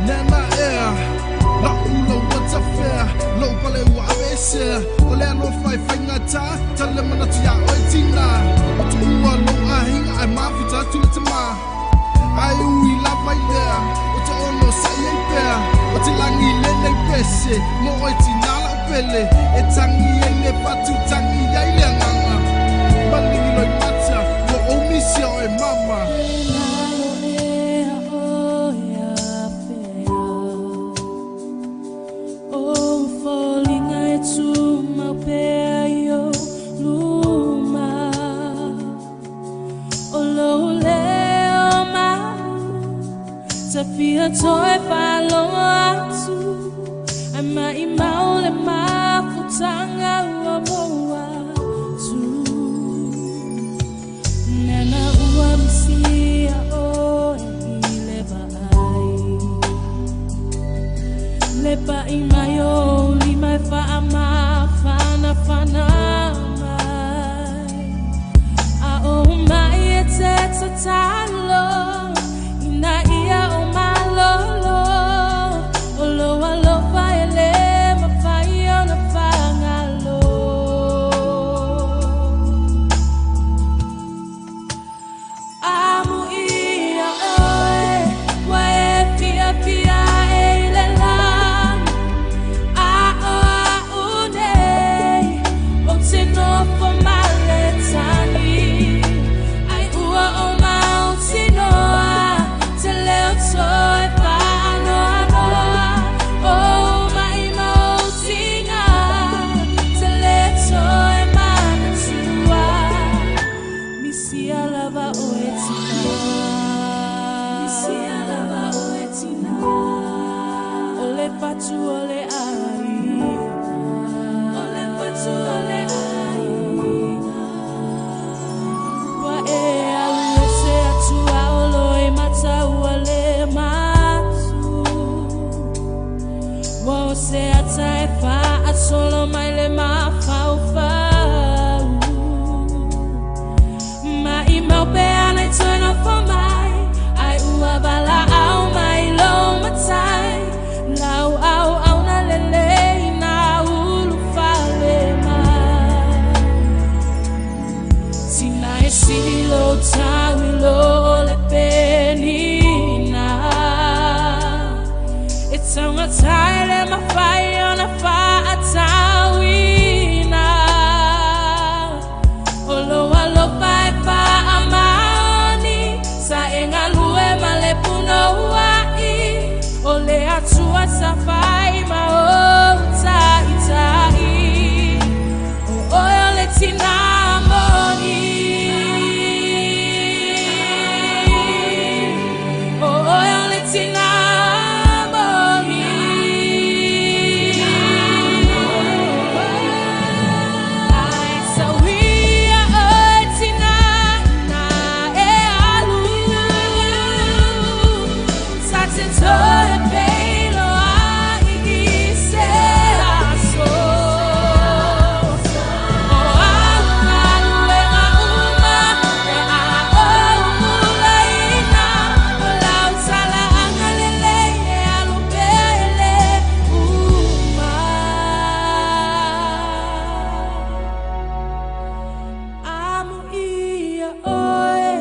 Nena ea la ula wata fea lo pale ua avesea o le alofa e faigata tale manatu ia oe tina o tuua lou aiga ae mafuta atu le tamā ai ui lava i lea o te ono sa'i ai pea o te lagi lenei pese mo oe tina la'u pele e tagi ai le patu tagi ai le agaga maligi loimata ua ou misia oe mama. Fia toe whaalongo atu ai mai mau le mafutanga ua moa tu. Nena ua misia oe i le vaai le pa'i mai o lima e whaamawhanawhana mai a o mai e te tatalo ina ia o malolo o lo alofa e le mawhai ona whangalo. Amu ia oe wa e fia fia e i le lani a o a unei o te nofo male tani ai ua o mau tinoa te leo toe whaanoanoa o mai mau tinga te le toe manatua misia lava oe tina misia lava oe tina o le fatu o le ai o le fatu o le ai wa e alu ese atu a olo e mataua le matu wa o se ata e whaasolo mai le mafaufau mai mau pe ana i toe nofo mai ai ua vala au mai lo matai lau au au na lele na ulu fale mai tina e silo tauilo o le penina e taugata e le mawhai ona whaatauina o lo alofa e whaamaoni sa e ngalue ma le puno uai o le atua sa whai ma o taitai o oe o le tina moni o oe o le tina moni. Ai sauia oe tina na e alu sa te toe peilo ai i se aso o alu alu e ngā uma e a o ulaina o lau tala angalele e alu pea e le uma. Amu ia oe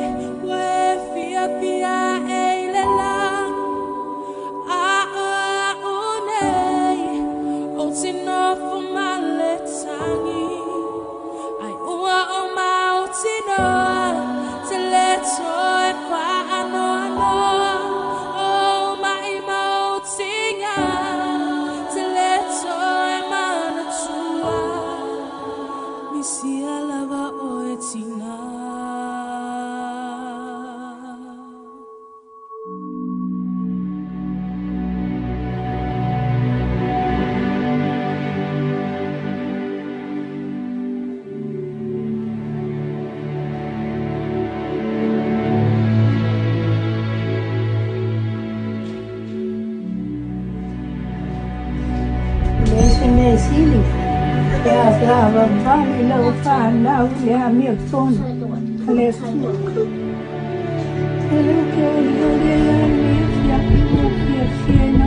ua e fia fia e i le lani a o a unei o te nofo male tangi ai ua o mau tinoa te le toe whaanoanoa o mai mau tinga te le toe manatua misia lava oe tina. Le sili e a lava vali lau whanau le a mea tonu le le ke o le a mea fia fia fia.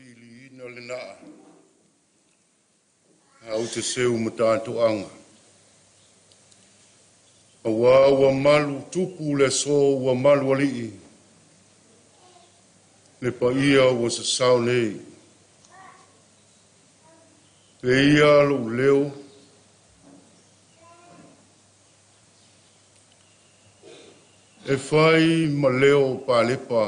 Filiina lenā au te seu ma tatoaga. Auā ua malu tupu le aso ua malu alii, le paia ua sasao nei. E ia lou leo e fai ma leo o Palepa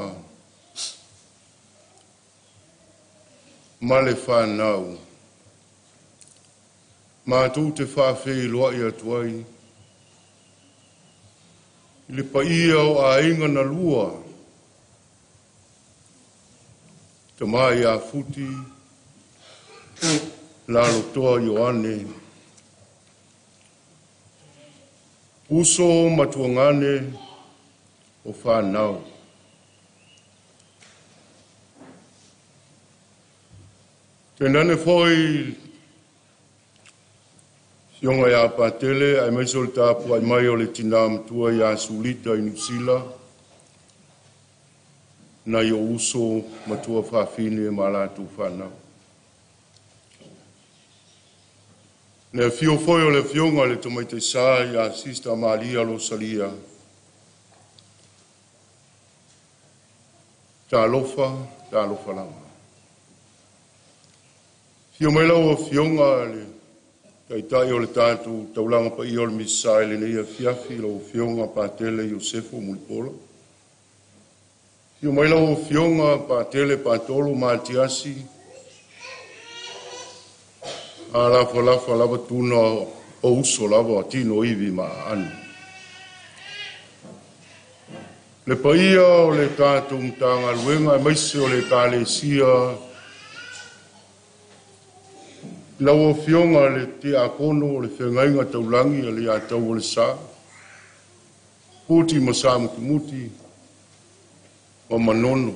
ma le fanau, matou te faafeiloai atu ai i le paia o aiga na lua, tama ia Futi, Lalotoa Ioane, uso ma tuagane o fanau. Tainane foi Afioga ia Patele aemaise o le tapuai mai o le tina matua ia Sulita i Niu Sila, nai ou uso ma tuafafine ma latou fanau. Le afio foi o le afioga i le Tamaitai Sa ia Sista Maria Losalia, talofa, talofa lava. Afio mai lau Afioga le Taitai o le tatou taulaga paia o le Misa i lenei afiafi, lau Afioga Patele Iosefo Mulipola. Afio mai lau Afioga Patele Patolo Matiasi, alafalafa lava tuna o uso lava tino ivi ma aano. Le paia o le tatou Matagaluega aemaise o le Ekalesia, lau Afioga le Tiakono o le Feagaiga Taulagi a le Iatau o le Sa, Puti ma Sa Mutumuti ma Manono.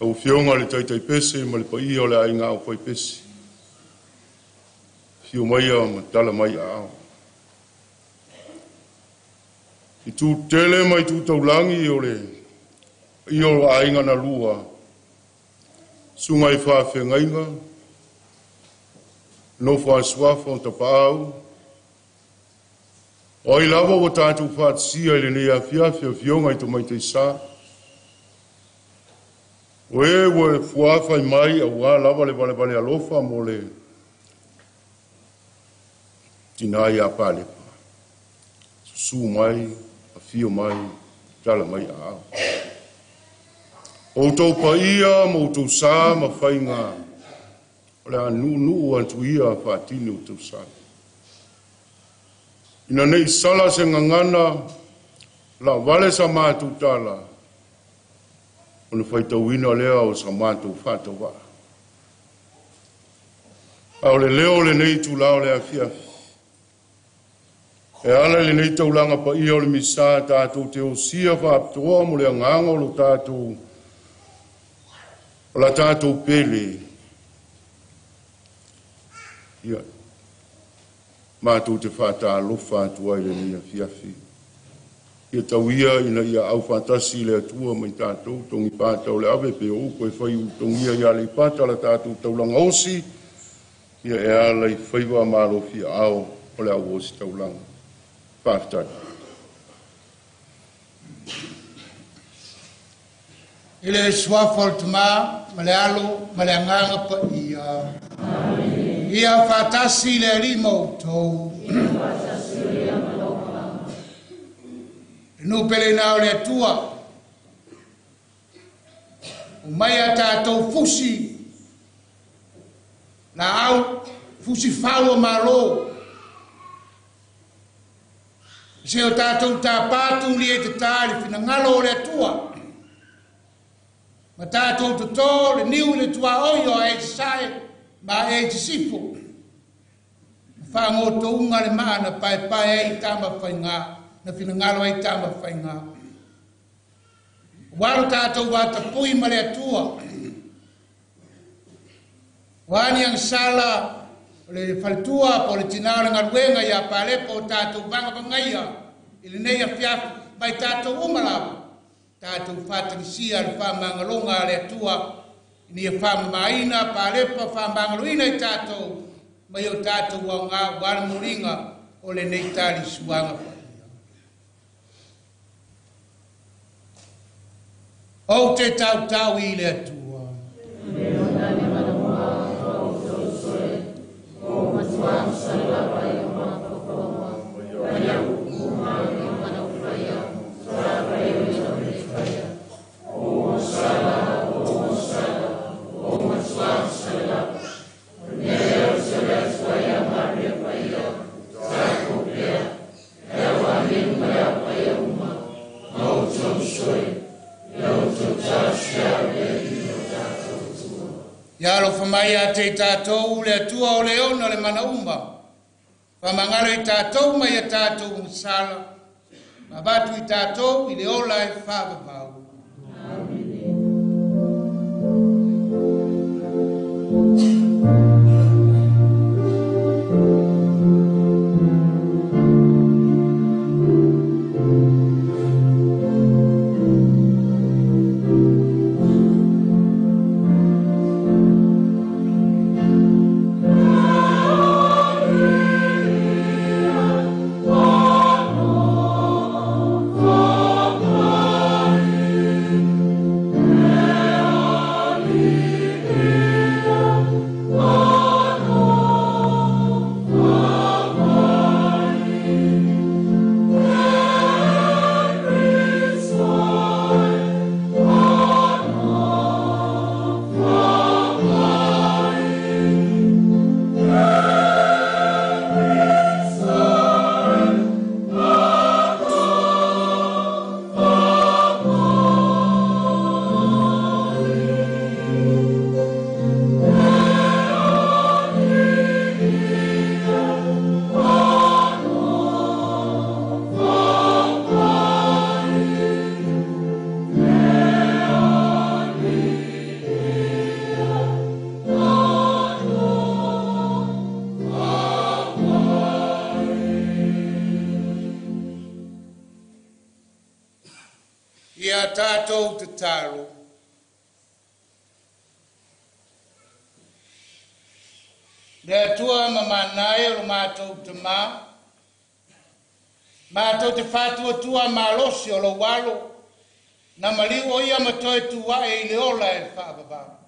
Lau Afioga le Taitaipese ma le paia o le aiga aufaipese, afio maia ma tala mai aao. Itu tele ma itu taulagi o le paia o aiga na lua, susuga i faafeagaiga, nofo a suafa o tapaau, o ai lava ua tatou faatasia i lenei afiafi, afioga i tamaitai sa, o e ua fuafai mai auā lava le valevale alofa mo le tina ia Palepa. Susu mai, afio mai, tala mai aao. O outou paia ma outou sa ma faiga, o le a nuunuu atu ia faatini o outou sa. Ina nei sala se gagana, laavale sa matou tala, ona faitauina lea o sa matou faatauvaa. A o le leo o lenei itulā o le afiafi, e ala i lenei taulaga paia o le Misa tatou te osia faapitoa mo le agaga o lo tatou o la tatou pele. Ia, matou te faatalofa atu ai lenei afiafi. Ia tau ia ina ia aufaatasi le Atua ma i tatou togi pata o le ave pe o upu e fai ulutogia ia Aleipata la tatou taulaga osi, ia e ala i faiva malofia ao o le au osi taulaga. Faafetai. I le suafa o le Tama ma le Alo ma le Agaga Paia. Ia faatasi le Alii ma outou. Le nuu pele o le Atua. O mai a tatou fusi laau, fusi fau o malo. Se o tatou tāpatu li e te tā le finagalo o le Atua. Ma tatou totō le niu i le tuaoi o ae sae ma ae sisifo. Ma whaangotounga le maa na paepae ai tama whainga, na finagalo ai tama whainga. Waro tātou wātapui ma le Atua. Wani ang sala o le faletua po le tina o le galuega ia Palepa o tatou vagavagai i lenei afiafi mai tatou uma lava. Tatou faatagisia le faamagaloga a le Atua ina ia faamamaina palepa faamagaloina i tatou mai o tatou aoga aua le moliga o lenei talisuaga paia. Ou te tautau i le Atua. Ia alofa mai ia te i tatou le Atua o le ona le manauma. Faamagalo i tatou ma ia tatou masala. Ma avatu i tatou i le ola e faavavau. Ia tatou tatalo. Le Atua mamanae o lo matou tamā, matou te faatuatua malosi o lou alo, na maliu o ia ma toe tuae i le ola e faavavau.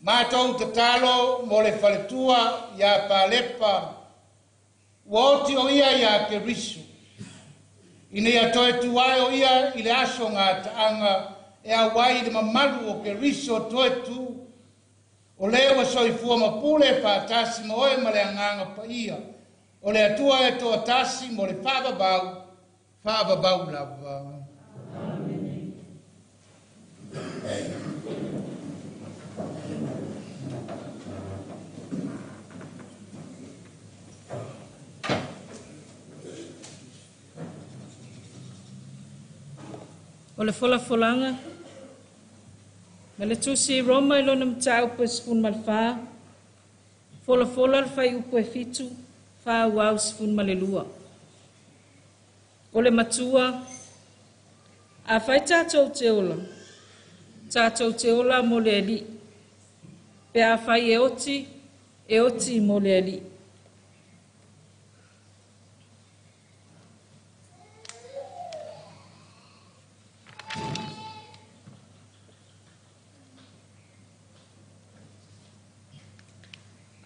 Matou tatalo mo le faletua ia Palepa, ua oti o ia ia Keriso, ina ia toe tuae o ia i le aso gataaga e auai i le mamalu o Keriso toe tu, o le ua soifua mapule faatasi ma oe ma le agaga paia, o le Atua e toatasi mo le faavavau, faavavau lava. Amene. O le folafolaga ma le tusi Roma i lona mataupu e 14, folafola le faiupu e 7, faaauau 12. O le matua, afai tatou te ola, tatou te ola mo le Alii. Pe afai e oti, e oti mo le Alii.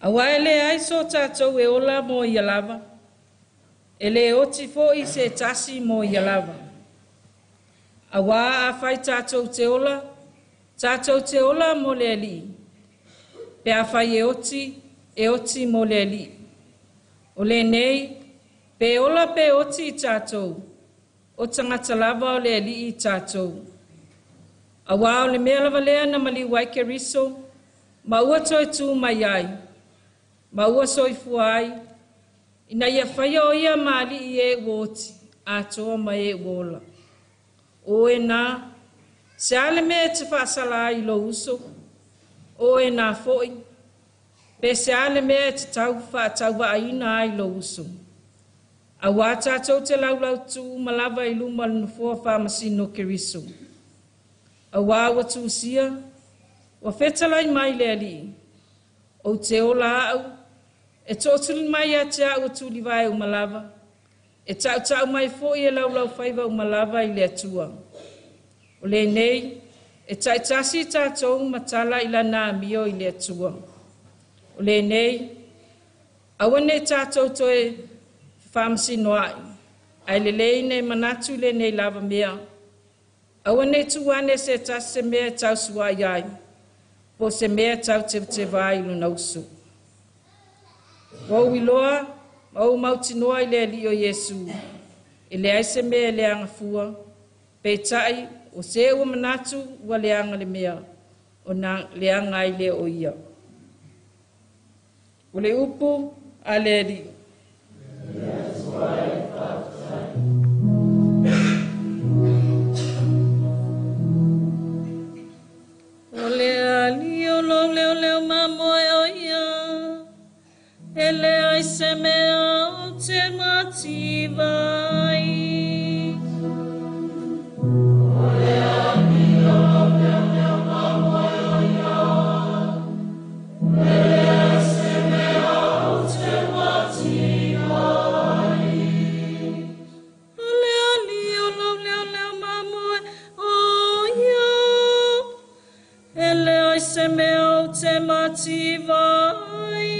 Aua e leai so tatou e ola mo ia lava, e le oti foi se tasi mo ia lava. Aua afai tatou te ola mo le Alii. Pe afai e oti, e oti mo le Alii. O lenei, pe ola pe oti i tatou, o tagata lava o le Alii i tatou. Aua o le mea lava lea na maliu ai Keriso, ma ua toe tu mai ai, ma ua soifua ai, ina ia faia o ia ma alii e ua oti, atoa ma e ua ola. O e nā, se ale mea e te faasala ai i lou uso, o e nā foi, pe se ale mea e te tau faatauvaaina ai lou uso. Auā tatou te laulautu uma lava i luma o le Nofoa Faamasino o Keriso. Auā ua tusia, ua fetalai mai le Alii, Ou te ola a'u, e tootuli mai ia te a'u e tulivae uma lava, e ta'uta'u mai foi e laulaufaiva uma lava i le Atua. O lenei, e ta'itasi tatou ma tala i lana amio i le Atua. O lenei, aua ne i tatou toe fefaamasinoa'i, ae lelei ne i manatu i lenei lava mea, aua ne i tuu ane se tasi se mea e tausua'i ai, po o se mea e tautevateva ai i lona uso. Ua ou iloa ma ou mautinoa i le Alii o Iesu, e leai se mea e leaga fua, peitai o se ua manatu ua leaga le mea, ona leaga ai lea o ia. O le upu a le Alii. O le Alii o lou leoleo mamoe o ia, e leai se mea ou te mativa ai. O le Alii o lou leoleo mamoe o ia, e leai se mea ou te mativa ai. O le Alii o lou leoleo mamoe o ia, e leai se mea ou te mativa ai.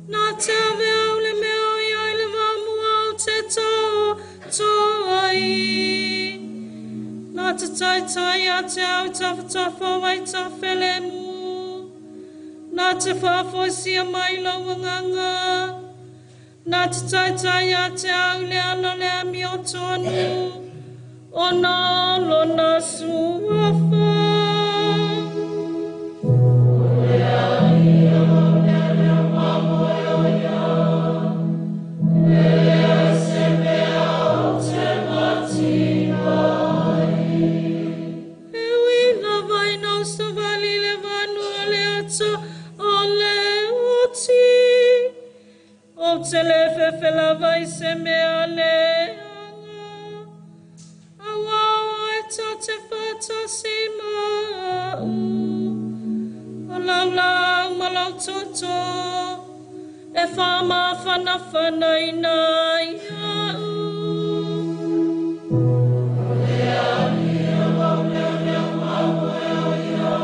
Nā te ave au le mea o ia i le vaamua ou te taoto ai. Nā te taitai a te au i tafatafa o ai tafelemu. Nā te faafoisia mai lou agaga. Nā te taitai a te au i le ala o le amiotonu, ona o lona suafa. O le Alii o lou leoleo mamoe o ia, e leai se mea ou te mativa ai. E ui lava ina ou savali i le vanua o le ata o le oti, ou te le fefe lava i se mea leaga, auā o oe ta te faatasi ma a'u. O lau laau ma lau toto e faamafanafanaina ai a'u. O le Alii o lou leoleo mamoe o ia,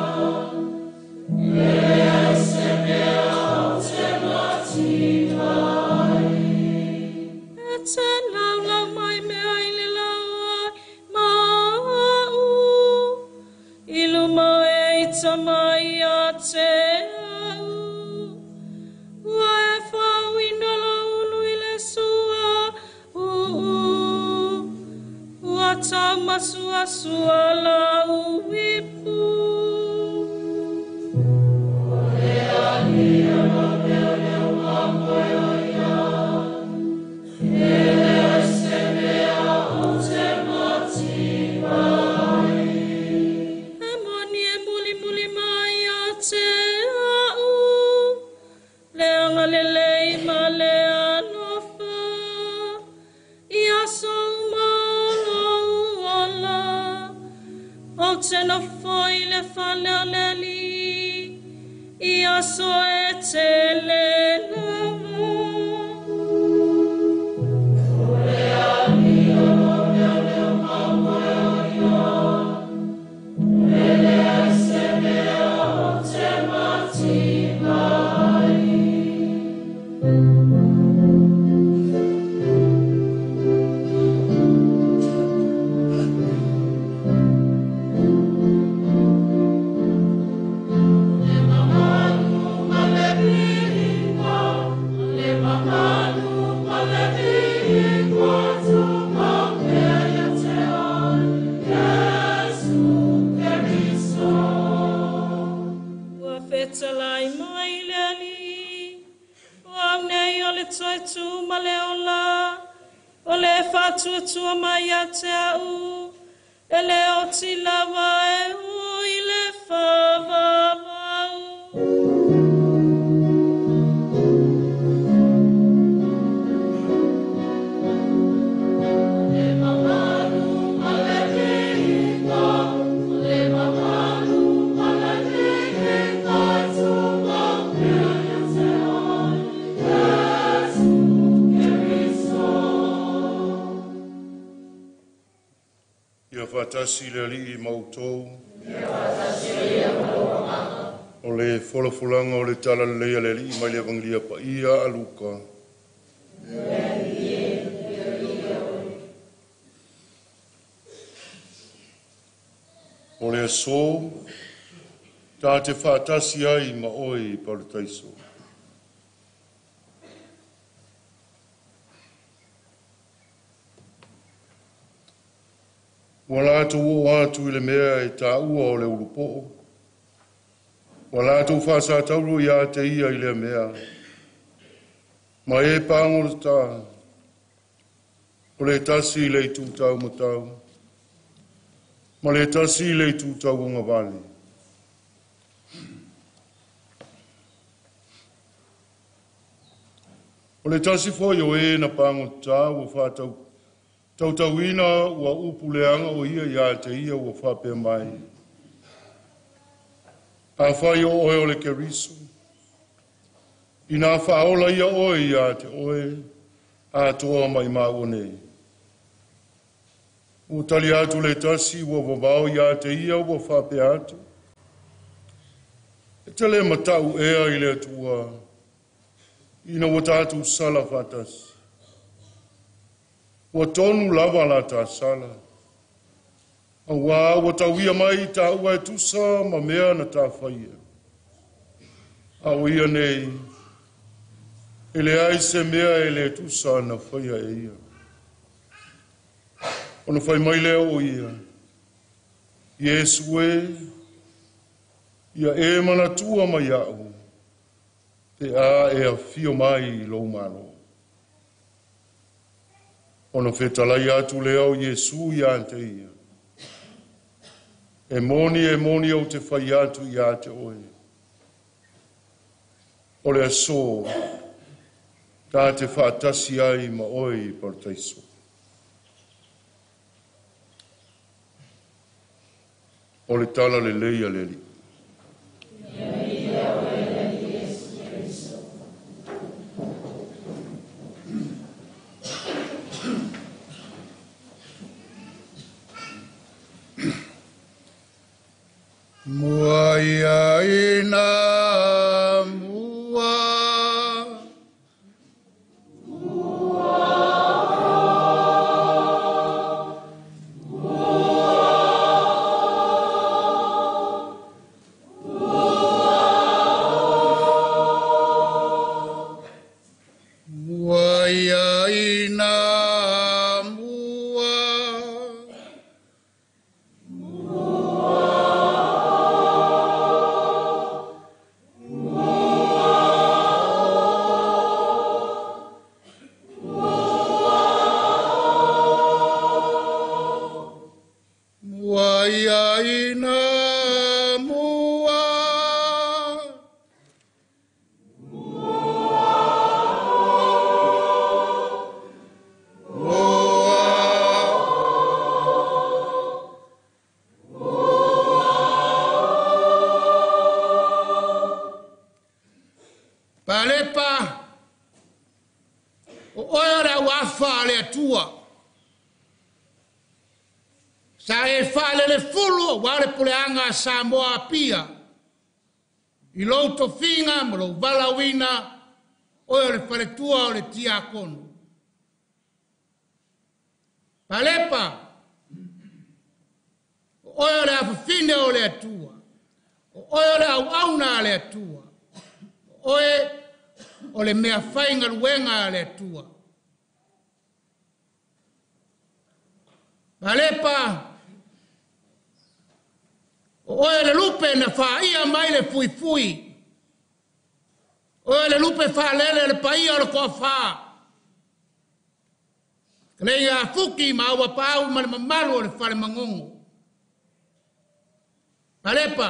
e leai se mea ou te mativa ai. E te laulau mai mea i le lau ai ma a'u, i luma e ita mai ia te a'u. Ua e faauina lou ulu i le suauu, ua taumasuasua lau ipu. O le Alii o lou leoleo mamoe o ia, e leai se mea ou te mativa ai. E moni e mulimuli mai ia te a'u, le agalelei ma le alofa, i aso uma o lou ola. Ou te nofo i le fale o le Alii, i aso e tele lava. O le Alii o lou leoleo mamoe o ia, e leai se mea ou te mativa ai. Le mamalu ma le viiga, le mamalu ma le viiga, tumau pea ia te oe, Iesu Keriso. Ua fetalai mai le Alii, o au nei o le toe tu ma le ola, o le faatuatua mai ia te a'u, e le oti lava e oo i le faavavau. Faatasi le Alii ma outou. O le folafolaga o le tala lelei a le Alii mai le Evagelia Paia a Luka. O le aso, ta te faatasi ai ma oe i Parataiso. Ua latou oo atu i le mea e taua o le ulupo'o, ua latou faasatauro ia te ia i lea mea, ma e pagota o le tasi i le itu taumatau, ma le tasi i le itu tauagavale. O le tasi foi o e na pagota ua faatau tautauina ua upu leaga o ia ia te ia ua faapea mai. Afai o oe o le Keriso, ina faaola ia oe ia te oe, atoa mai maua nei. Ua tali atu le tasi ua vavao ia te ia ua faapea atu. E te le matau ea i le Atua, ina ua tatou sala faatasi. Ua tonu lava la ta sala. Auā ua tauia mai taua e tusa ma mea na tafaia. A o ia nei, e leai se mea e le tusa na faia e ia. Ona fai mai lea o ia, Iesu e, ia e manatua mai au, pe a e afio mai i lou Malo. Ona fetalai atu lea o Iesu ia te ia. E moni au te fai atu ia te oe. O le aso, ta te faatasi ai ma oe i Parataiso. O le tala lelei a le Alii. Mua ia ina mua. Mua ia ina mua. Mua ia ina mua. Palepa, o oe o le auafa a le Atua. Sa e faalele fulu auā le puleaga a Samoa Apia. I lou tofiga ma lou valaauina, oe o le faletua o le tiakono. Palepa, o oe o le afafine o le Atua. O oe o le auauna a le Atua. O oe o le mea faigaluega a le Atua. Palepa, o oe le lupe na faia mai le fuifui. O oe le lupe faalele le paia o le toafā. Kalei a fuki ma aua pau ma le mamalu o le fale magogo. Palepa,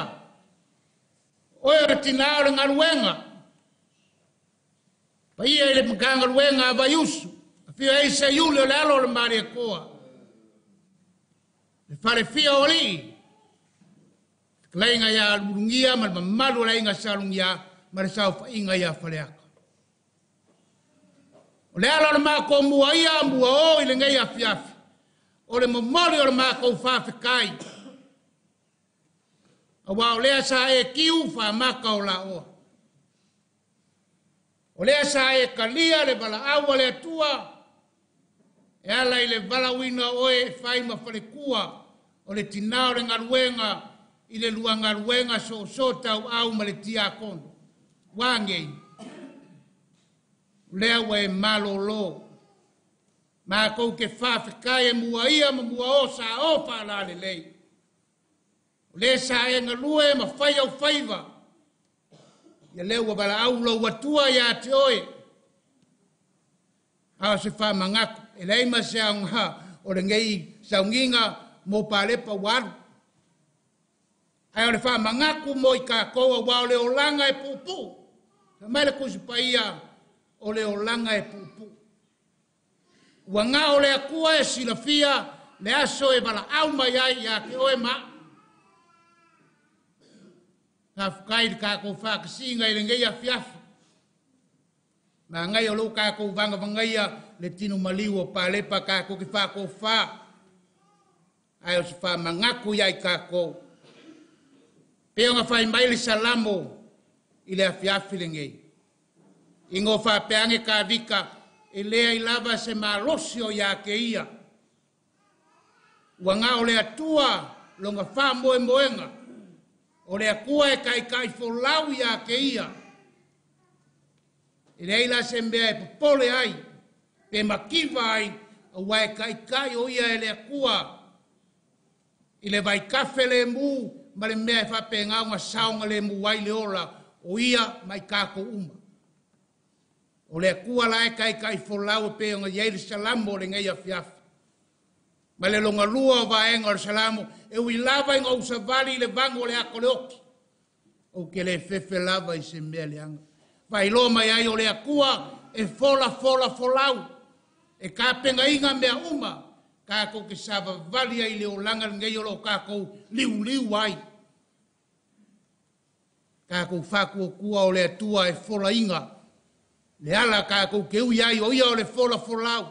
o oe o le tinā o le galuega. Paia i le Matagaluega a Vaiusu, afio ai Seiuli o le alo o le Malietoa. Le falefia o alii, fetalaiga ia Ulugia ma le mamalu o le aiga sa Lugia ma le saofaiga ia Faleata. O le ala o le matou mua ia mua o i lenei afiafi, O le momoli o le makou faafetai. Auā o lea sa e tiu faamaka o laoa. O lea sa e talia le valaau a le Atua e ala i le valaauina o oe e fai ma faletua o le tinā o le galuega i le lua galuega soosoo tauau ma le tiakono. Ua nei, o lea ua e malōlō. Matou te faafetai e muaia ma muaō sa o faalalelei. O le sa e galue ma fai au faiva. Ia lea ua valaau lou Atua ia te oe. A o se faamanatu, e leai ma se aoga o lenei sauniga mo Palepa ua alu. Ae o le faamanatu mo i tatou auā o le olaga e puupuu. Fai mai le Tusi Paia, o le olaga e puupuu. Ua na o le Atua e silafia le aso e valaau mai ai ia te oe ma au. Faafetai i le tatou faatasiga i lenei afiafi. Manaia o lou tatou vagavagaia le tino maliu o Palepa tatou te faatofā. Ae o se faamanatu ia i tatou. Pei ona fai mai le Salamo i le afiafi lenei. Ina o faapea ane Tavita, e leai lava se malosi o ia te ia. Ua na o le Atua lona faamoemoega. O le Atua e taitaifolau ia te ia. E leai la se mea e popole ai, pe mativa ai, auā e taitai o ia e le Atua i le vaitafe lemu ma le mea e faapena ona saogalemu ai le ola o ia ma i tatou uma. O le Atua la e taitaifolau e pei ona i ai le Salamo o lenei afiafi. Ma le lona lua o vaega o le Salamo, e ui lava ina ou savali i le vagu o le ata o le oti, ou te le fefe lava i se mea leaga. Faailoa mai ai o le Atua e folafola folau, e tapenaina mea uma, tatou te savavali ai i le olaga lenei o lo o tatou liuliu ai. Tatou faatuatua o le Atua e folaina le ala tatou te ui ai o ia o le folafolau.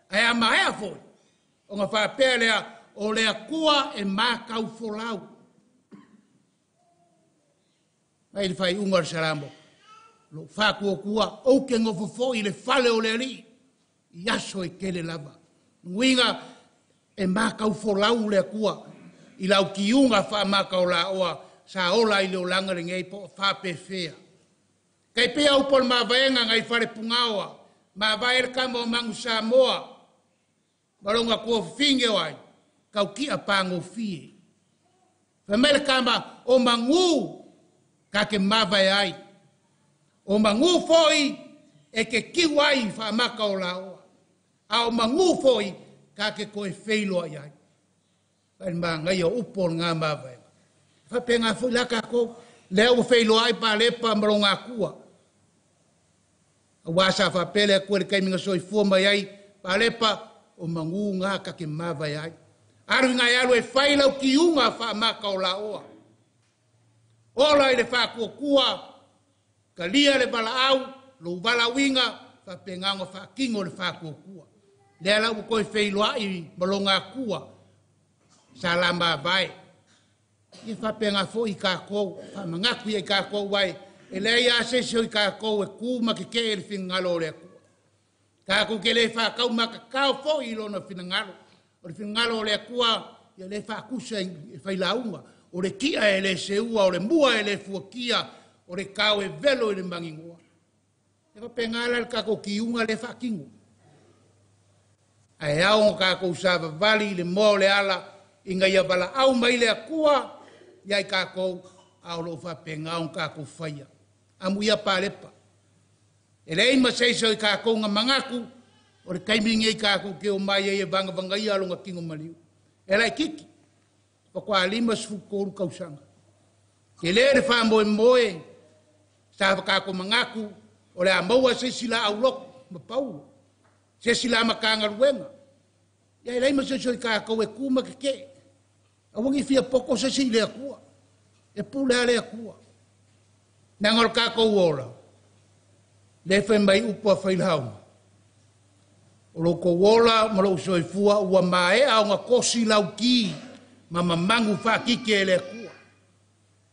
Ae a maea foi, ona faapea lea, o le Atua e matau folau. Mai le faaiuga o le Salamo, lou faatuatua, ou te nofo foi i le fale o le Alii i aso e tele lava. Uiga e matau folau le Atua i lau tiuga faamataolaoa sa ola ai le olaga lenei po o faapefea. Tai pei a upu o le mavaega nai Falepugaoa, mavae le tama o Manu Samoa, ma lona tuafafine o ai, tautia pagofie. Fai mai le tama, o Manu ta te mavae ai. O Manu foi e te tiu ai faamata o laoa. A o Manu foi ta te toe feiloai ai. Fai le manaia o upu o lena mavaega. E faapena foi la tatou, lea ua feiloai Palepa ma lona Atua. Auā sa faapea le Atua i le taimi na soifua mai ai Palepa, o Manu na ta te mavae ai. Alu ina e alu e fai lau tiuga faamata o laoa. Ola i le faatuatua, talia le valaau, lou valaauina, faapena ona faatino le faatuatua. Lea la ua toe feiloai ma lona Atua, sa la mavae. Ia faapena foi i tatou, faamanatu ia i tatou ai, e leai lava se isi o i tatou e tu ma tetee i le finagalo o le Atua. Tatou te le faataumatatao foi i lona finagalo. O le finagalo o le Atua, ia le faatusa i failauga. O le tia e le seua, o le mua e le fuatia, o le tao e velo i le maninoa. E faapena la le tatou tiuga lea e faatino. Ae ao ona tatou savavali i le moa o le ala ina ia valaau mai le Atua ia i tatou, a o lo o faapena ona tatou faia. Amuia Palepa. E leai ma se isi o i tatou na manatu o le taimi lenei tatou te omai ai e vagavagaia lona tino maliu. E laitiiti, faatoa 53 tausaga. Tele le faamoemoe sa tatou manatu o le a maua se isi laau lotu ma Paulo, se isi la Matagaluega. Ia e leai ma se isi o i tatou e tu ma tetee. Aua ne i fia poto se isi i le Atua. E pule lava le Atua. Leaga o le tatou ola, lea e fai mai upu a Failauga, O lo kou ola ma lou soifua ua maea ona kosi lauki ma mamagu faakiki e le Atua.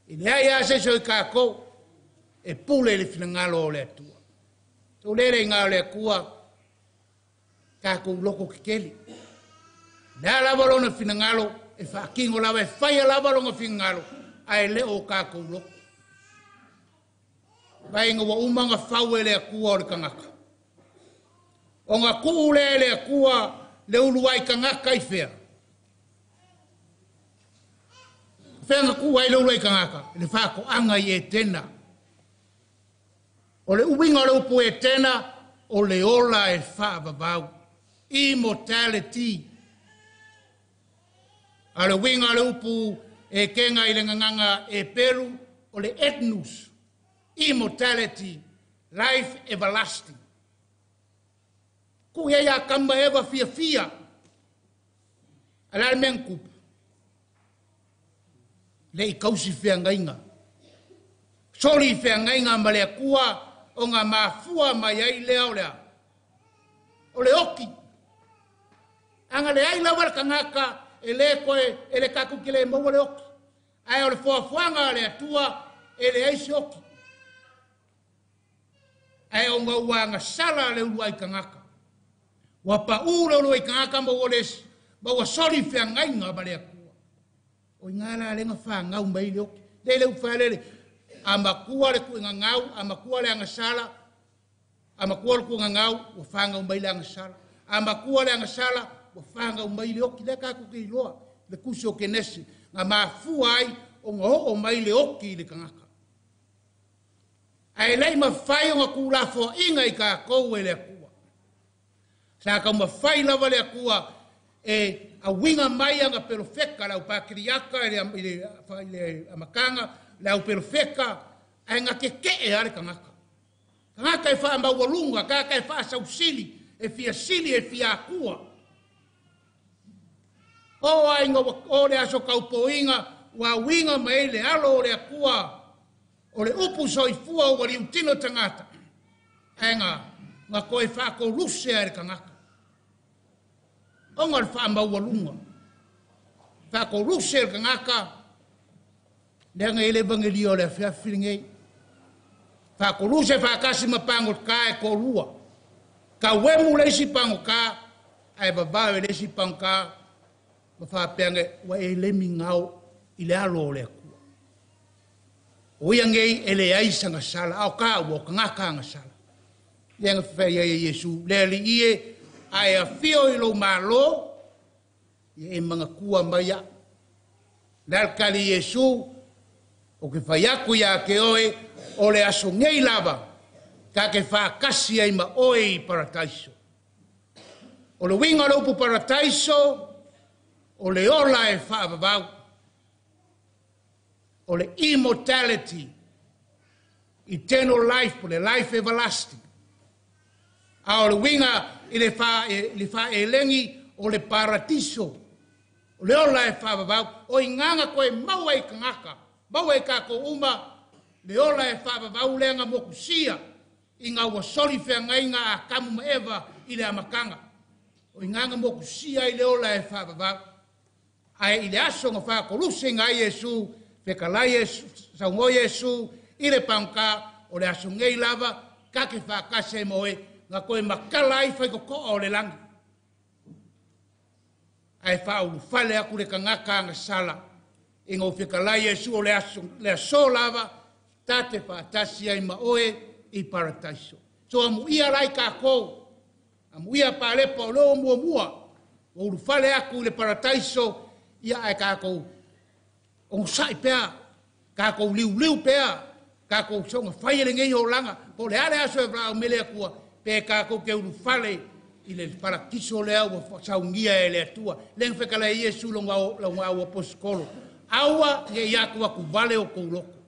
I leai lava se isi o i kākou e pule i le finagalo o le Atua. Taulele i gā o le Atua, kākou loko kekele. Le a lava lona finagalo, e faatino lava, e faia lava lona finagalo, ae le o kākou loko. Vaaiga ua uma ona fau e le Atua o le tagata. Ona tuu lea e le Atua le uluai tagata i fea? Fea na tuu ai le uluai tagata? I le faatoaga i Etena. O le uiga o le upu Etena, o le ola e faavavau. Immortality. A o le uiga o le upu Etena i le gagana Eperu, o le etnus. Immortality, life everlasting. Tuu i ai Atamu ma Eva fiafia. A o le a le mea na tupu? Le i tausi feagaiga. Soli feagaiga ma le Atua ona mafua mai ai lea o le a? O le oti. Ana leai lava le tagata e le toe, e le tatou te le maua le oti. Ae o le foafoaga a le Atua e leai se oti. Ae ona ua agasala le uluai tagata. Ua pau le uluai tagata ma ua le, ma ua soli feagaiga ma le Atua. O i ina la lea na fanau mai ai le oti. Lea le upu faalele, a matua le tuuina gau, a matua le agasala, a matua le tuuina gau, ua fanau mai le agasala. A matua le agasala, ua fanau mai le oti. Lea tatou te iloa, le tusi o Kenesi, na mafua ai ona oo mai le oti i le tagata. Ae le i mafai ona tuulafoaiina i tatou e le Atua. Sa taumafai lava le Atua e auiga mai ana perofeta, le au pakiriaka i le amataga, le au perofeta, ae na tetee lava le tagata. Tagata e faamaualuga, tagata e faasausili, e fia sili, e fia atua. O ai o le aso taupoina, ua auiga mai ai le alo o le Atua, o le upu soifua ua liutino tagata, ae na toe faakoluse ai le tagata. Ona o le faamaualuga. Faakoluse le tagata, leaga e le evangelia o le afiafi lenei. Faakoluse faatasi ma pagota e toalua. Tauemu le isi pagota, ae vavao e le isi pagota, ma faapea ane, ua e lemi gao i le alo o le Atua. O ia nei e leai sana sala, a o tāua o tagata agasala. Lea na fai ai e Iesu, le Alii e, a e afio i lou Malo, ia e manatua mai au. Le a le tali Iesu, o ke fai atu ia te oe, o le aso nei lava, ta te faatasi ai ma oe i parataiso. O le uiga o le upu parataiso, o le ola e faavavau. O le immortality, eternal life, o le life everlasting. A o le uiga i le faaelegi o le paratiso, o le ola e faavavau, o i ina na toe maua ai tagata, maua ai tatou uma, le ola e faavavau lea na mokusia ina ua soli feagaiga a Atamu ma Eva i le amataga. O i ina na mokusia ai le ola e faavavau. Ae i le aso na faakoluseina ai Iesu, fetalai Iesu, saunoa Iesu i le pagota, o le aso nei lava, ta te faatasi ai ma oe, na toe matala ai faitotoa o le lagi. Ae faaulufale atu le tagata agasala, ina ua fetalai Iesu o le aso lava, ta te faatasi ai ma oe i parataiso. So amuia la i kākou, amuia palepa o leo muamua, ua ulufale atu i le parataiso, ia ae kākou onosai pea, kākou liuliu pea, kākou soga fai e lenei olaga, po o le a le aso e valaau mai le Atua, pe kākou te ulufale i le paratiso lea ua saunia e le Atua. Lea na fetalai ai Iesu lona au aposetolo, aua ne i atu atu vale o tou loko.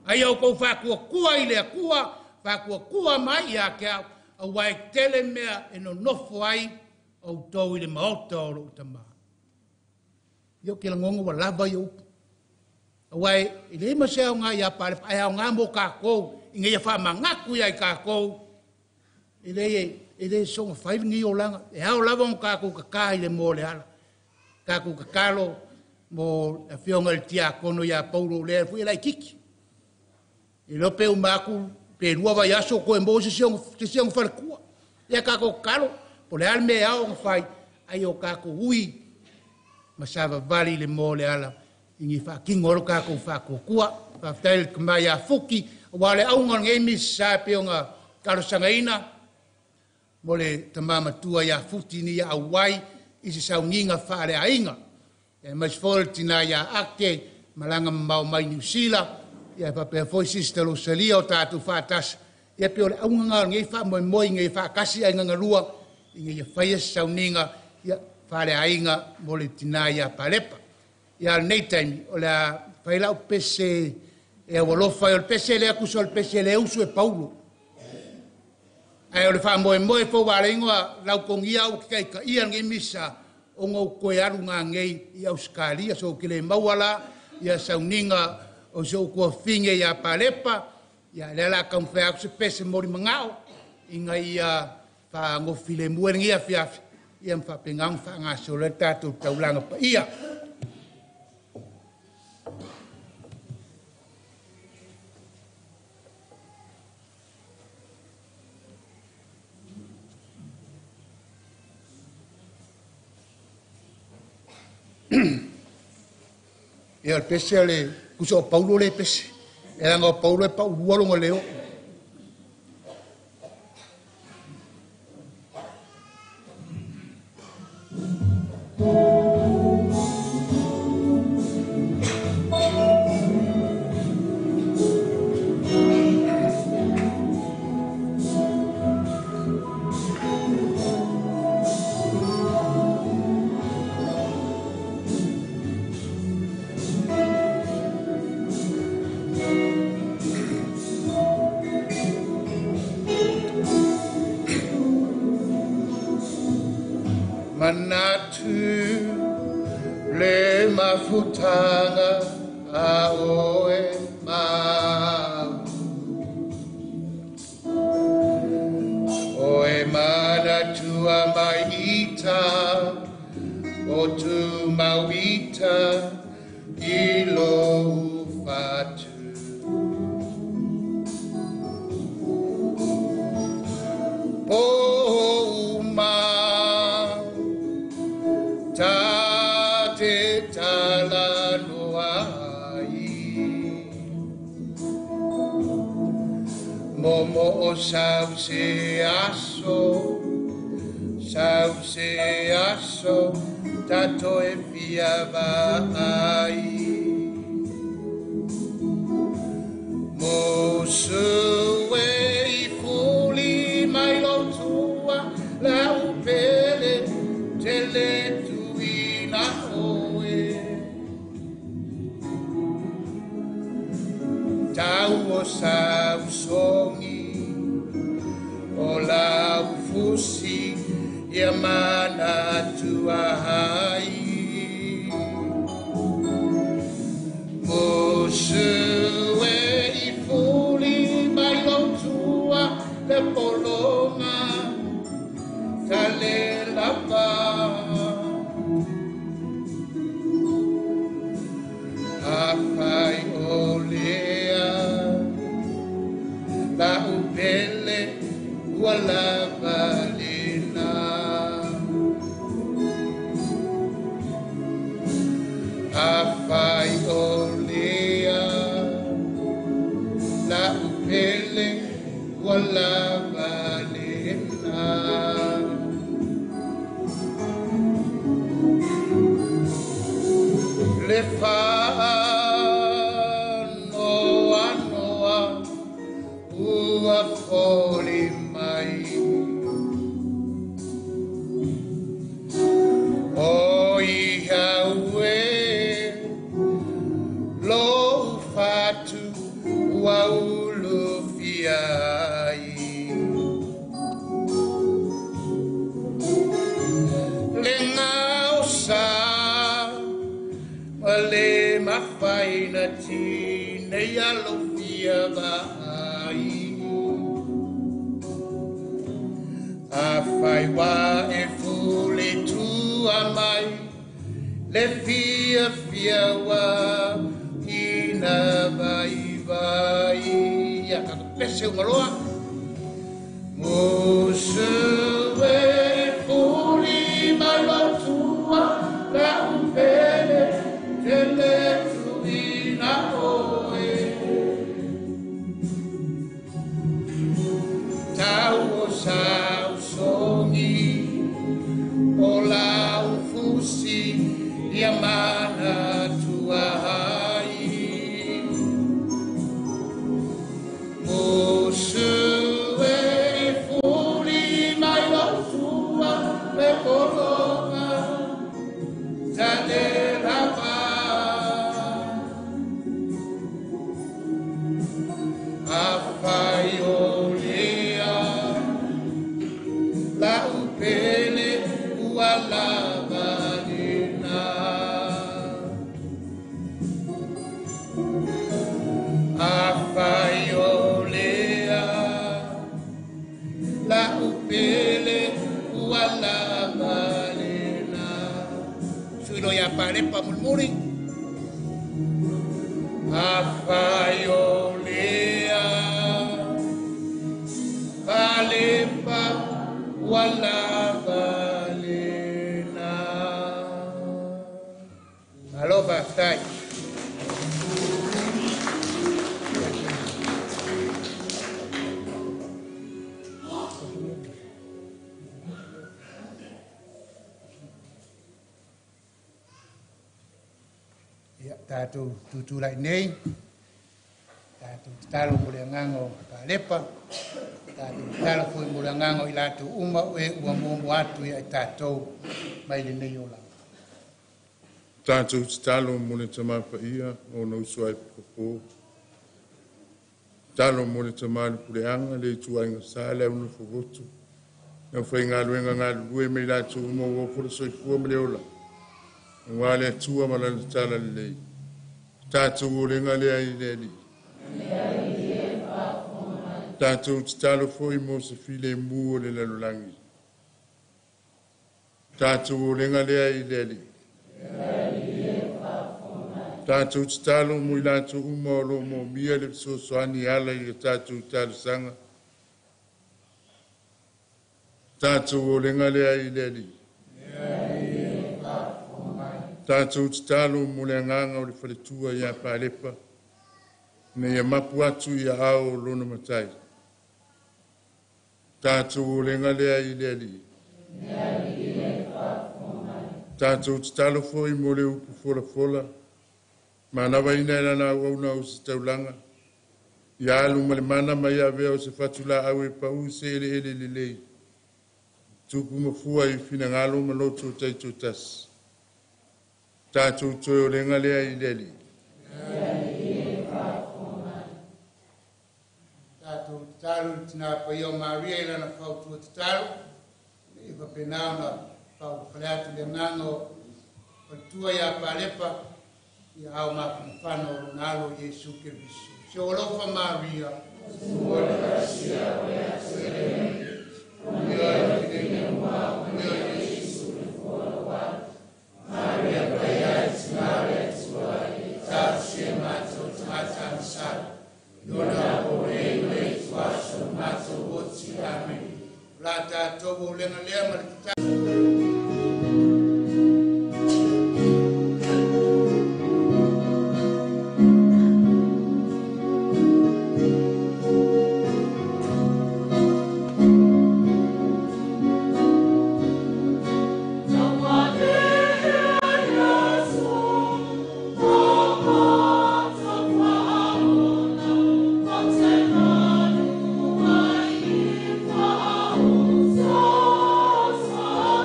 Aia o tou faatuatua i le Atua, faatuatua mai ia te au, aua e tele mea e nonofo ai outou i le maota o lou Tama. Ia o ke lagona ua lava ia upu. Aua e leai ma se aoga ia Palepa, ae aoga mo kākou, ina ia faamanatu ia i kākou, E le soga fai lenei olaga, e ao lava ona tatou tata i le moa o le ala. Tatou tatalo mo le afioga i le tiakono ia Paulo lea foi e laitiiti. E iloa pe uma atu pe 2 vaiaso toe maua se isi ona faletua. Ia tatou tatalo, po o le a le mea e ao ona fai, ai o tatou ui ma savavali i le moa o le ala ina ia faatino ai lo tatou faatuatua. Faafetai i le tama ia Fuki, aua o le auga o lenei misa e pei ona talosagaina mo le tama matua ia Futi ina ia auai i se sauniga faaleaiga. Aemaise foi o le tina ia Ake, malaga mamao mai Niu Sila, ia faapea foi Sister Rosalia o tatou faatasi. Ia pei o le auga lena o lenei faamoemoe ina ia faatasi aiga galua, ina ia faia se sauniga ia faaleaiga mo le tina ia Palepa. Ia lenei taimi, o le a fai lau pese e aualofa, o le pese lea tusa o le pese le usu e Paulo. Ae o le faamoemoe fou ale ingoa lautogia au ke kaitaia lenei misa ona ou toe alu ngāngei i Ausetalia, so ke le maua la ia sauniga o se ou tuafine ia Palepa, ia lea la taumafai atu se pese moli mangao ina ia faagofilemu ai lenei afiafi, ia ma faapena ona faagasolo ai le tatou taulaga paia. Ia o le pese o le tusa o Paulo le pese. E laga o Paulo e paulua longa leo. Manatu le mafutanga a oe mau. Oe manatua mai ita, o tu mauita i lou fatu. Po uma ta te talanoa ai, momo o sau se aso, tato e fia vaai. Mosu e i fuli mai lo tua, la upele tele tuina oe. Tau o sau songi, o lau fusi, ia manatua ai. Mosu e i fuli mai lo tua, le polonga, tale lava. Afai o lea, la upele ua lava lena. Afai o lea, la upele ua lava lena. Le whaanoa noa ua foli mai. O iha ue lo fatu ua ulu fiai. Le ngau sa le mafaina tinei alofia vaai. Afai ua e fuli tua mai le fiafia ua ina vaivai. Ia tatou pese uma loa. Musu e fuli mai lou tua lau pele tele tuina oe. Tau o sau songi o lau fusi ia mana tua ai. Musu e fuli mai lou tua le pologa tale lava. Afai o lea lau pele ua lava lena. Afai o lea lau pele ua lava lena. Sui lo ia Palepa mulimuli. Afai o lea Palepa ua lava lena. Malo faafetai. Ia tatou tutulai nei, tatou tatalo mo le agaga o Palepa, tatou tatalo foi mo le agaga o i latou uma o e ua muamua atu ia i tatou mai lenei olaga. Tatou tatalo mo le tamapaia o ona uso ai popo. Tatalo mo le tama le puleaga le ituaiga sa le au nofovotu. Le aufaigaluega galulue ma i latou uma ua ofo le soifua ma le ola. Aua le Atua ma lana tala lelei. Tatou olega lea i le Alii. Tatou tatalo foi mo se filemu o le lalolagi. Tatou olega lea i le Alii. Tatou tatalo mo i latou uma o lo o moomia le fesoasoani e ala i a tatou talosaga. Tatou olega lea i le Alii. Tatou tatalo mo le agaga o le faletua ia Palepa, ina ia mapu atu i aao o lona matai. Tatou olega lea i le Alii. Tatou tatalo foi mo le upu folafola, manavaina e lana auauna o se taulaga, ia alu ma le mana ma ia avea o se fatulaau e pau se eleele lelei, tupu mafua i finagalo ma loto taitoatasi. Tatou toe olega lea i le Alii. Tatou tatalo i le tina paia o Maria i lana fautua tatalo, ina ia faapena ona faaulufale atu le agaga o faletua ia Palepa ia ao mafanafana o lona alo Iesu Keriso. Se o alofa Maria. La tatou olega lea ma le tatalo. Oh,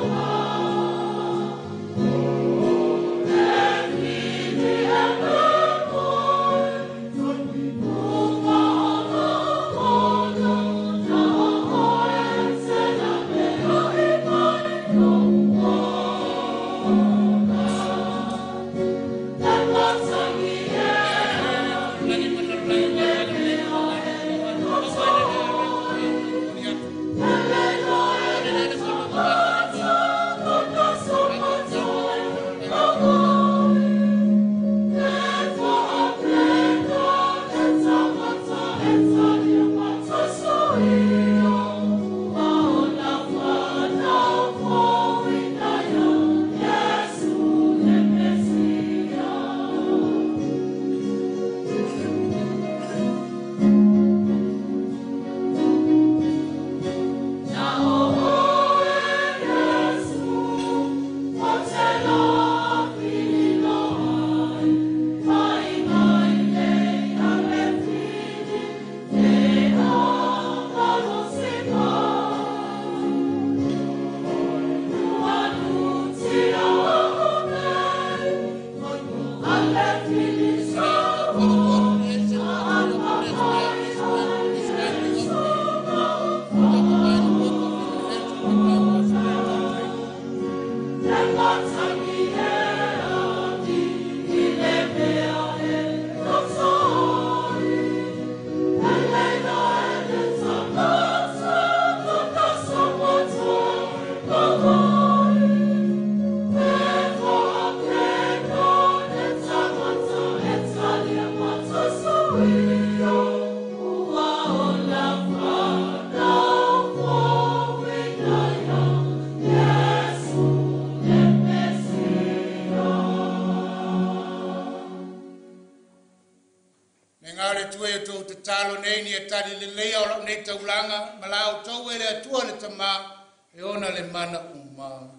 finagalo nei ni e tali leleia o lau nei taulaga ma la outou e le Atua le Tamā e ona le mana uma.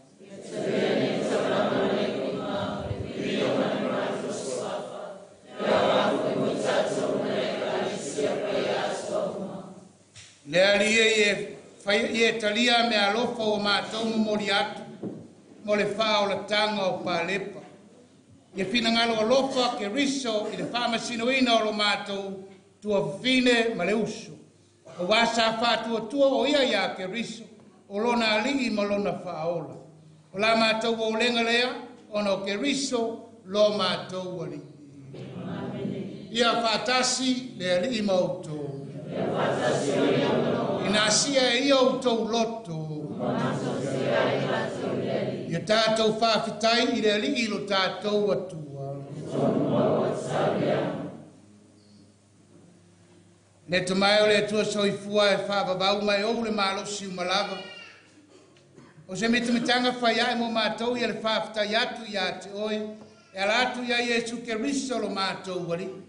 Le Alii e faia ia e talia me alofa ua matou momoli atu mo le faaolataga o Palepa. Ia finagalo alofa Keriso i le faamasinoina o lo matou tuafafine ma le uso. Auā sa faatuatua o ia iā Keriso, o lona Alii ma lona Faaola. O la matou olega lea, ona o Keriso lo matou Alii. Ia faatasi le Alii ma outou. Ina asia e ia outou loto. Ia tatou faafetai i le Alii lo tatou Atua. Le tamae o le Atua soifua e faavavau mai ou le malosi uma lava. O se mitamitaga fai ae mo matou ia le faafetai atu ia te oe, e ala atu ia Iesu Keriso lo matou Alii.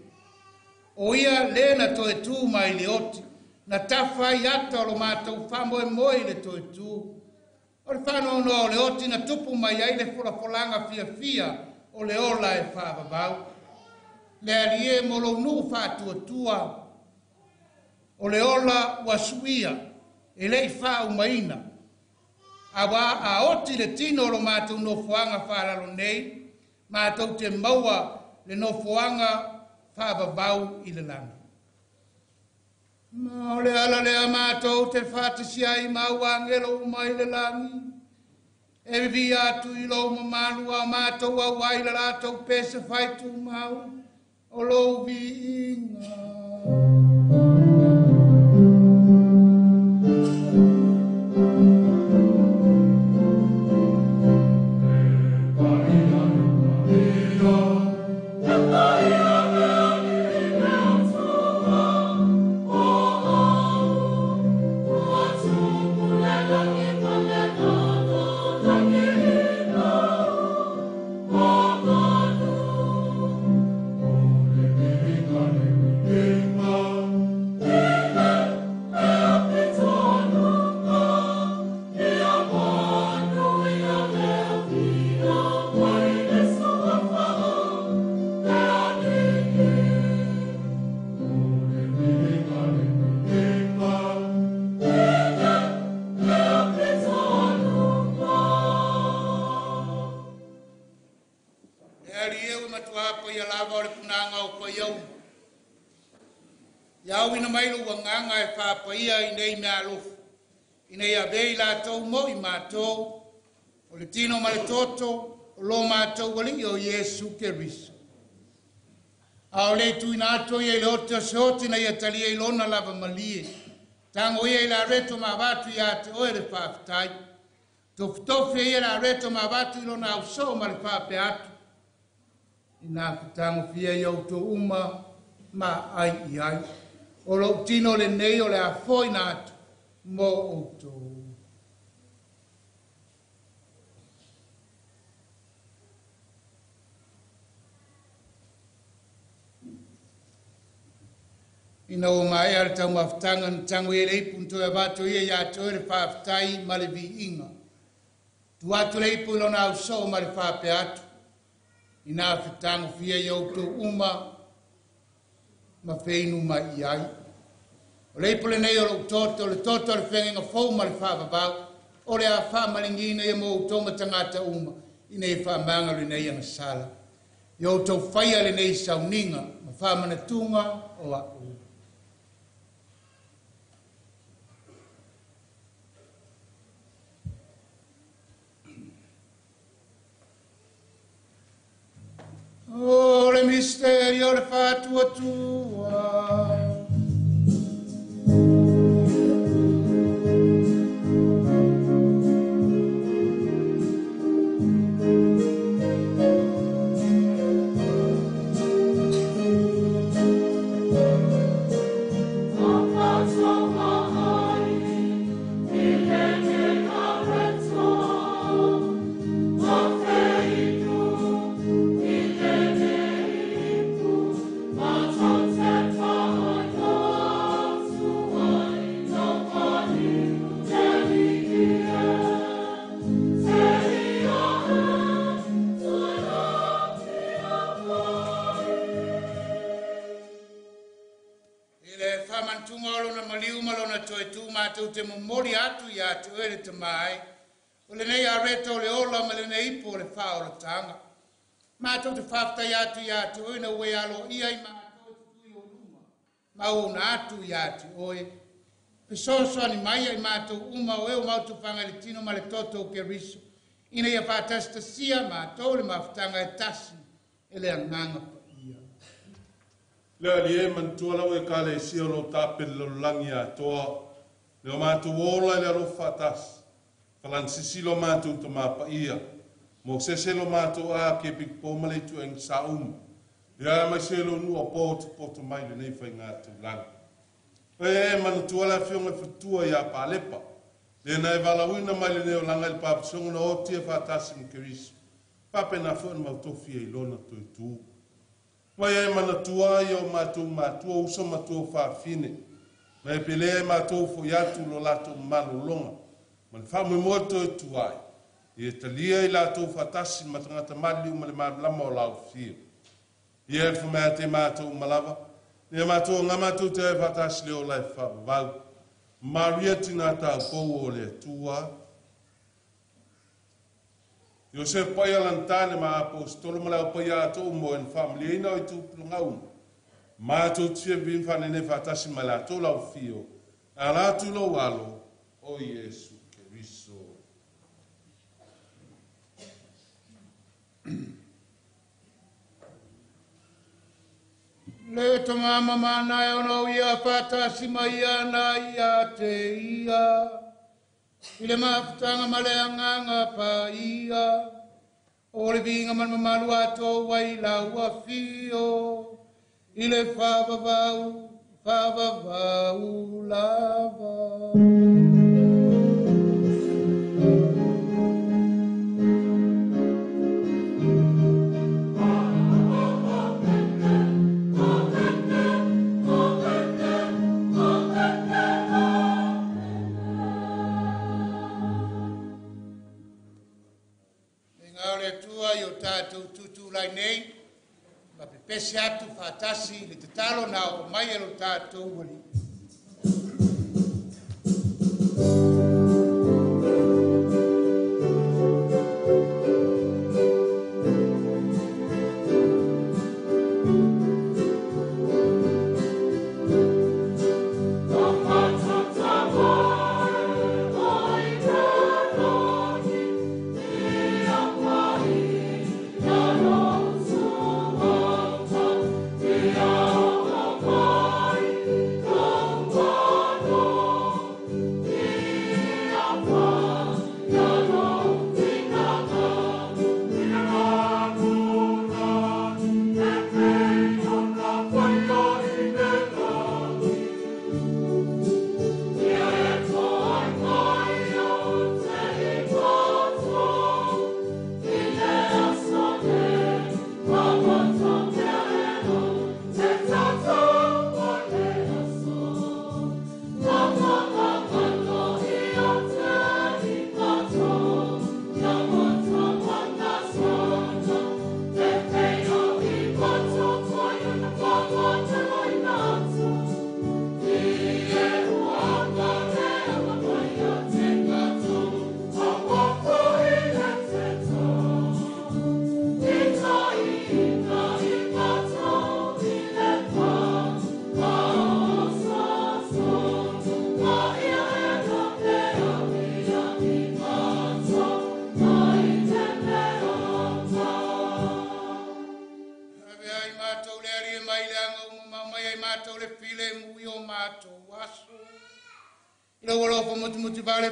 O ia le na toe tu mai le oti, na tafa ai ata o lo matou faamoemoe i le toe tu. O le faanoanoa o le oti na tupu mai ai le folafolaga fiafia o le ola e faavavau. Le Alii e mo lou nuu faatuatua, o le ola ua suia e le'i faaumaina. Auā a oti le tino o lo matou nofoaga faalalo nei, matou te maua le nofoaga faavavau i le lagi. Ma o le ala lea matou te faatasi ai ma au agelo uma i le lagi. E vivia atu i lou mamalu a o matou auai la latou pese faitumau o lou viiga. Le Alii e ua matuā paia lava o le punaga o paia uma. Ia auina mai lou agaga e faapaia i nei mea alofa, ina ia avea i latou mo i matou, o le tino ma le toto o lo matou Alii o Iesu Keriso. A o le tuuina atu ia i le ote o se oti na ia talia i lona lava malie. Tago ia i le areto ma avatu ia te oe le faafetai. Tofitofi ia le areto ma avatu i lona ausoo ma le faapea atu. Ina fetagofia ia outou uma ma ai i ai. O lou tino lenei o le afoina atu mo outou. Ina ua maea le taumafataga na tago ia le ipu na toe avatu ia ia te oe le faafetai ma le viiga. Tuu atu le ipu i lona ausoo ma le faapea atu. Ina fetagofia ia outou uma ma feinu mai i ai. O le ipu lenei o lou toto, o le toto o le feagaiga fou ma le faavavau, o le a faamaligiina ia mo outou ma tagata uma, ina ia faamaga lenei agasala. Ia outou faia lenei sauniga ma faamanatuga o a'u. O le misteri o le faatuatua. Mātou te momoli atu ia te oe le tamai, o lenei areta o le ola ma lenei ipo o le whaolatanga. Mātou te whaftai atu ia te oe na ue alo ia i mātou te tui o luma, ma o na atu ia te oe. Fesoasoani mai ai mātou uma o e o mautu whanga le tino ma le toto o Keriso. Ina ia whātasitasia mātou le mafutanga e tasi e le anganga pa ia. Le ali e mantua lau e kale i sia lo tape le lololangi a toa. Le o mātou ola i le alofa tasi. Falansisi lo mātou te mapa ia. Mo sese lo mātou a ke pik po male tu eng sa umu. Ia mai se lo nua po te poto mai le nei whai ngā tūlanga. E manatua le afioga i fatua ia Palepa. Le na e valauina mai le neo langa i le papasoga na oti e faatasi ma Keriso. Faapena foi na mautofi ai lona toe tu. Mai e manatua ai o mātou matua uso matua faafine. Ma e pele e mātou foi atu lo latou malologa. Ma le faamoemoe toe tu ai. E talia i latou faatasi ma tagata maliu ma le malama o laufia. Ia e whamea te mātou malava. Ia mātou ngā mātou te whatasi leo lai whawau. Maria tina tā pou o le tua. Iosef pai alantane ma apostolo ma leo pai ato mo en familia ina o i tūpulunga umu. Mātou tia vim whanene whatasi ma la tō lau fio. A la tū lau alo o Iesu Keriso. Le tamama mana e ono ia whatasi mai ana ia te ia. I le mafutanga ma le anganga pa ia. O le vinga man mamalu ato wai lau afio. I le whavavau, whavavau lava. Tātou tūtū lai nei, ma pepesi atu whātasi le te talo nā o mai e lo tātou wali.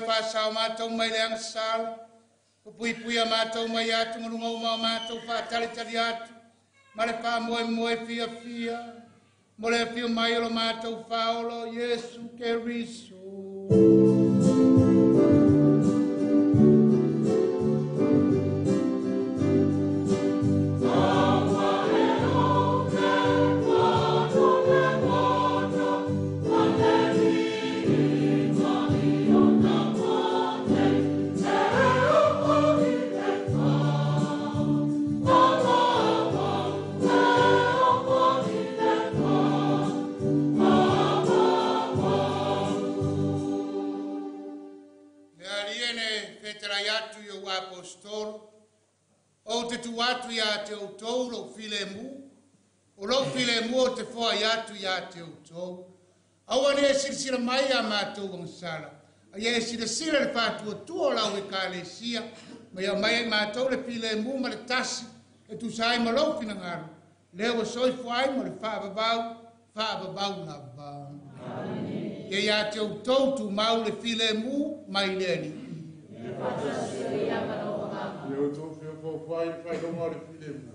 Whāsao mātou mai le anga sala. Pui puia mātou mai atu, ngurunga uma mātou whātalitali atu. Ma le whā moe moe fia fia. Mo le fia mai o lo mātou whaolo, Iesu Keriso. Oh. fetalai atu i ou aposetolo, ou te tuu atu iā te outou lou filemu, o lou filemu ou te foai atu iā te outou. Aua ne e silasila mai iā matou agasala, a ia e silasila i le faatuatua o lau Ekalesia, ma ia aumai ai matou le filemu ma le tasi e tusa ai ma lou finagalo, lea ua soifua ai mo le faavavau, faavavau lava. Ia iā te outou tumau le filemu mai le Alii. Ia outou feofaofai i le faailoga o le filemu.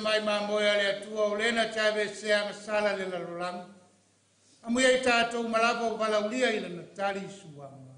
Mai mamoe a le Atua o lena te avesea agasala le lalolagi. Amuia i tatou malava o valaulia i lana tali suaga.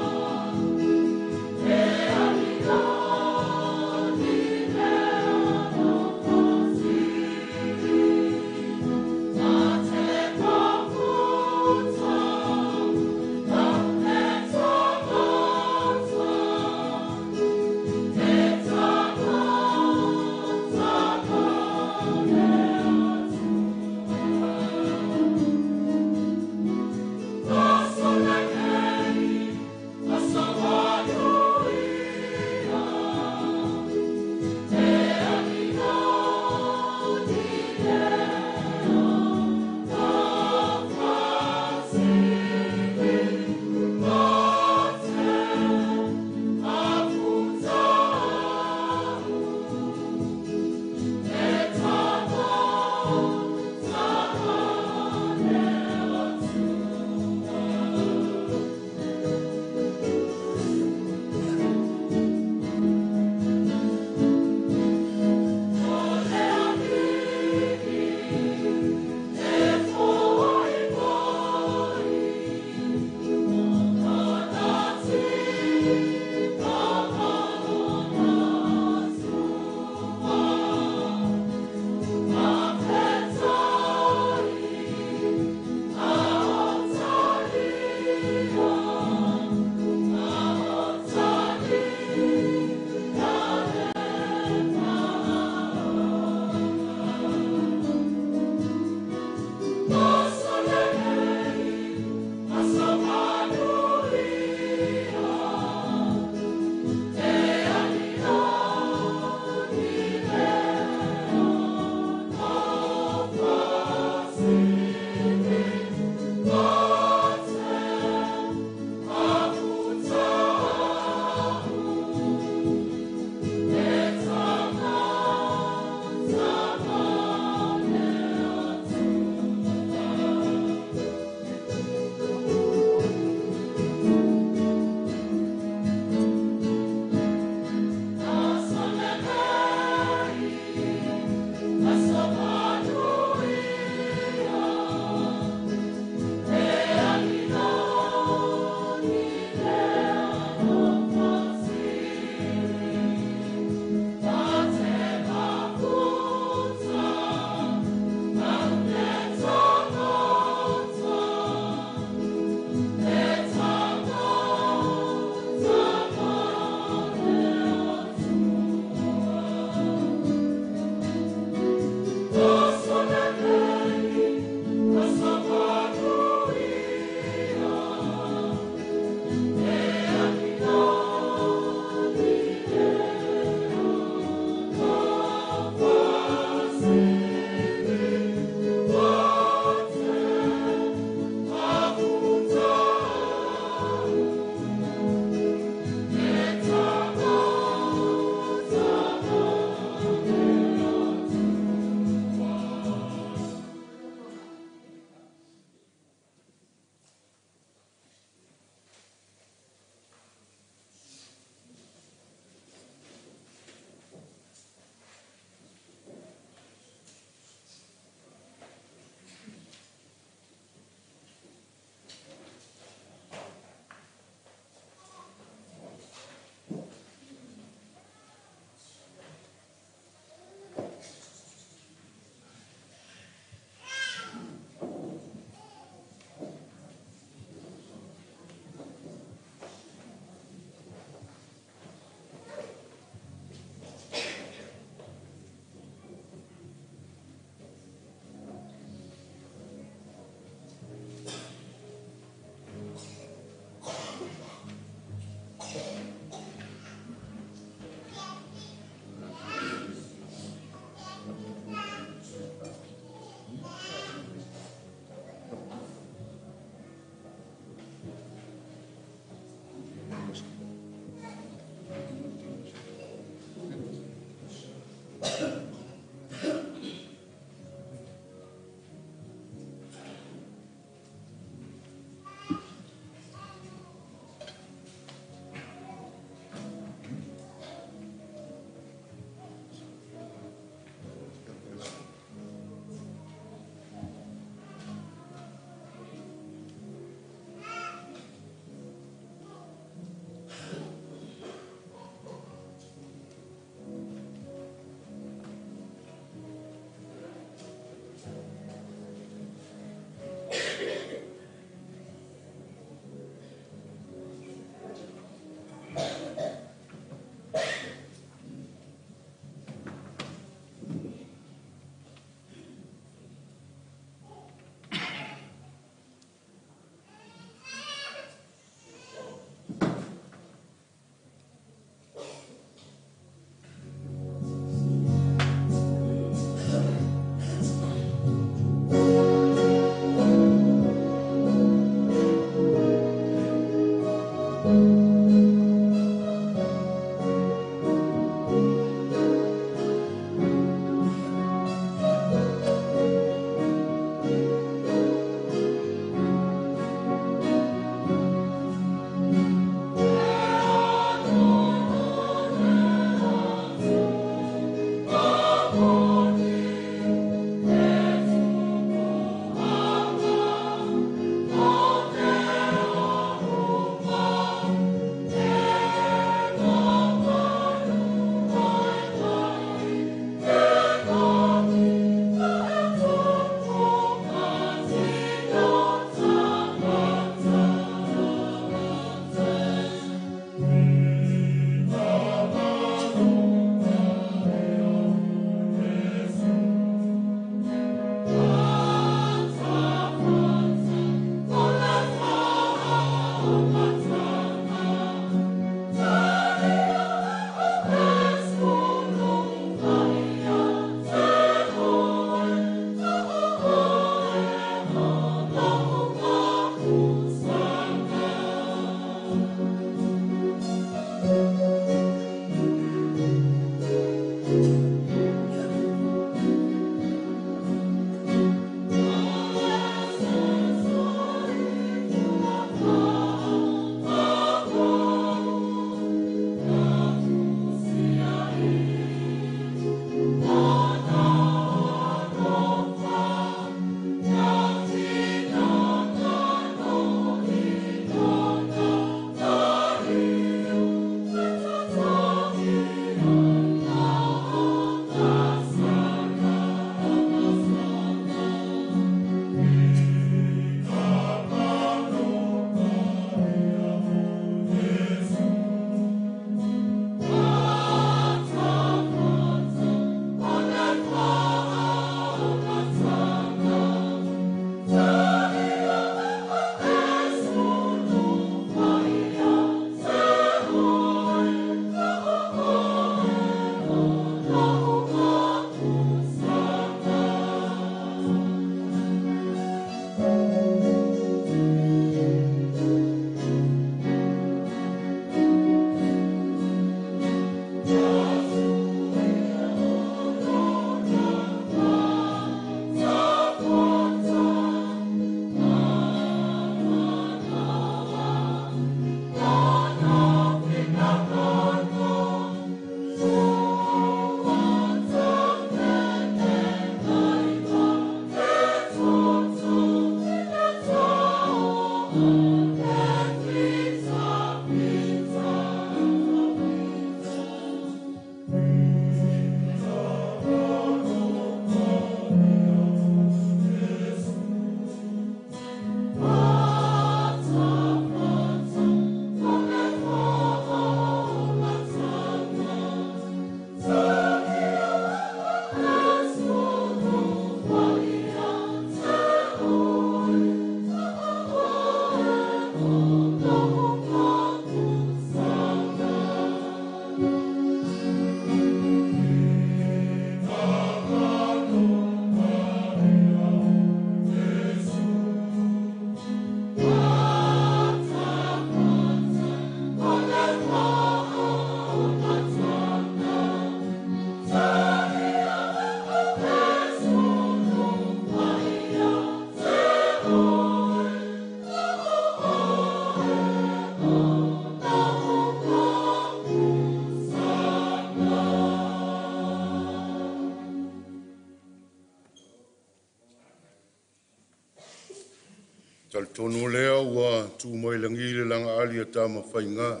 Atonu lea ua tu mai lagi le lagaali a Tamafaiga.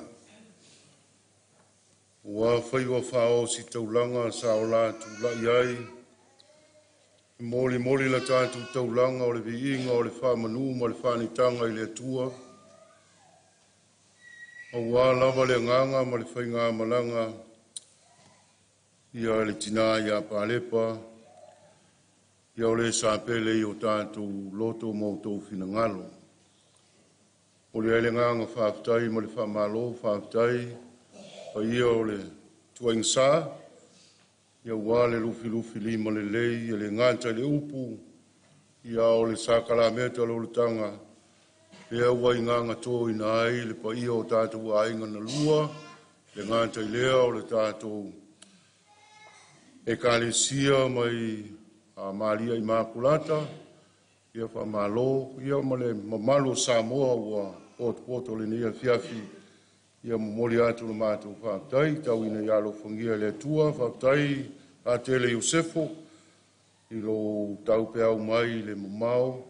Ua faiva faaosi taulaga sa o la tulai ai, e molimoli la tatou taulaga o le viiga o le faamanu ma le faanitaga i le Atua, aua lava le agaga ma le faigamalaga ia le tina ia Palepa, ia o le sapele i o tatou loto ma outou finagalo. O le ai le agaga faafetai ma le faamalo, faafetai paia o le tuaigasa, ia ua le lufilufi lima lelei, ia le gata i le upu, ia o le sakalameta o le olataga, lea ua igagatoina ai le paia o tatou aiga na lua, le gata i lea o le tatou Ekalesia mai Maria Imakulata, ia faamalo, ia ma le mamalu o Samoa ua potopoto lenei afiafi, ia momoli atu le matou faafetai, tauina ia alofagia e le Atua. Faafetai Patele Iosefo i lou taupeau mai le mamao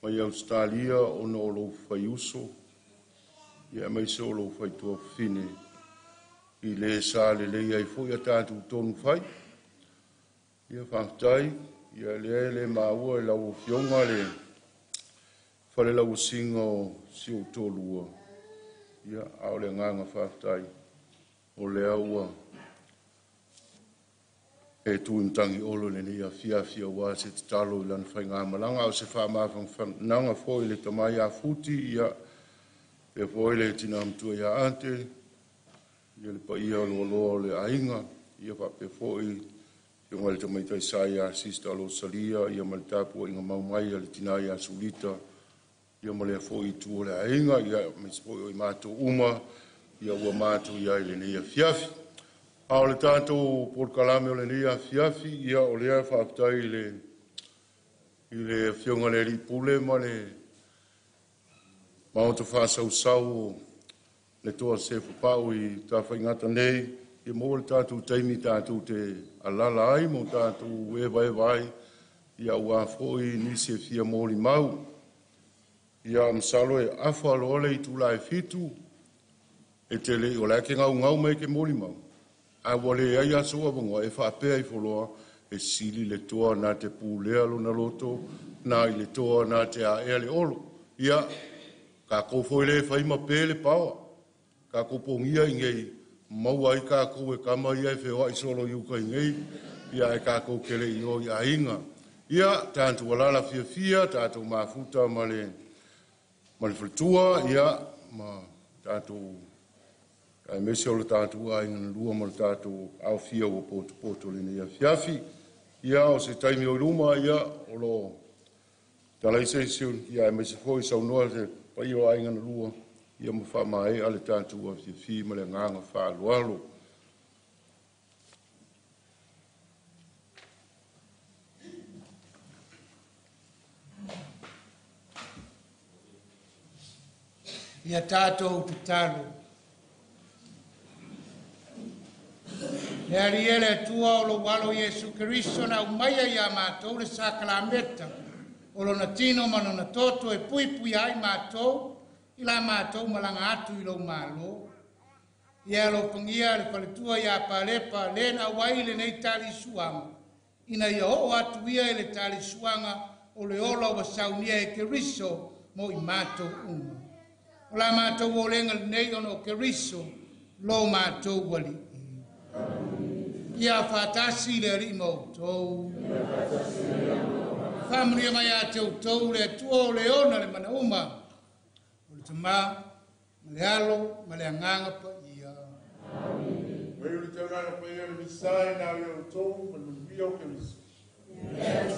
mai Ausetalia ona o lou faiuso, ia aemaise o lou faituafafine i le sa lelei ai foi a tatou tonu fai. Ia faafetai, ia lea e le maua e lau afioga le falelauasiga o si ou toalua, ia a o le agaga faafetai o lea ua e tu i matagi olo i lenei afiafi aua se tatalo i lana faigamalaga, o se faamafanafanaga foi i le tama ia Futi, ia faapea foi le tina matua ia Ate, ia le paia o loaloa o le aiga, ia faapea foi afioga i le tamaitai sa ia Sister Rosalia, ia ma le tapuaiga mau mai a le tina ia Sulita, ia ma lea foi itu o le aiga, ia aemaise foi o i matou uma, ia ua matou i ai i lenei afiafi. A o le tatou polokalame o lenei afiafi, ia o lea faafetai i le afioga i le Alii Pule ma le Maota faasausau o le Toa Sefapau i Tafaigata nei, ia maua le tatou taimi tatou te alala ai ma tatou evaeva ai, ia aua foi nisi e fia molimau. Ia masalo e afa loa le itula e 7, e te le o la e ke gaugau mai ke molimau, a ua leai aso avanoa e faapea ifo loa e sili le toa na te pulea lona loto na i le toa na te aea le olo. Ia kākou foi le fai ma pe le paoa, kākou pogia i nei maua ai kākou e kama ia e feoai solo i uka i nei, ia ae kākou kele i o i aiga. Ia tatou alala fiafia, tatou mafuta ma le faletua, ia ma tatou aemaise o le tatou aiga na lua ma le tatou aofia ua potopoto lenei afiafi. Ia o se taimi o i luma, ia o lo talai se isi, ia aemaise foi saunoa se paia o aiga na lua, ia ma faamaea le tatou afiafi ma le agaga faaaloalo. Ia tatou tatalo. Le Alii e le Atua o lou alo Iesu Keriso na aumaia ia matou le sakalameta o lona tino ma lona toto e puipui ai matou i la matou malaga atu i lou malo. Ia alofagia le faletua ia Palepa le na auai lenei talisuaga, ina ia oo atu ia i le talisuaga o le ola ua saunia e Keriso mo i matou uma. O la matou olega lenei ona o Keriso lo matou alii. Ia faatasi le Alii ma outou. Faamanuia mai ia te outou le Atua o le ona le manauma, o le Tama ma le Alo ma le Agaga Paia. Mai o le taulaga paia le misai na o outou ma le manuia o Keriso. Let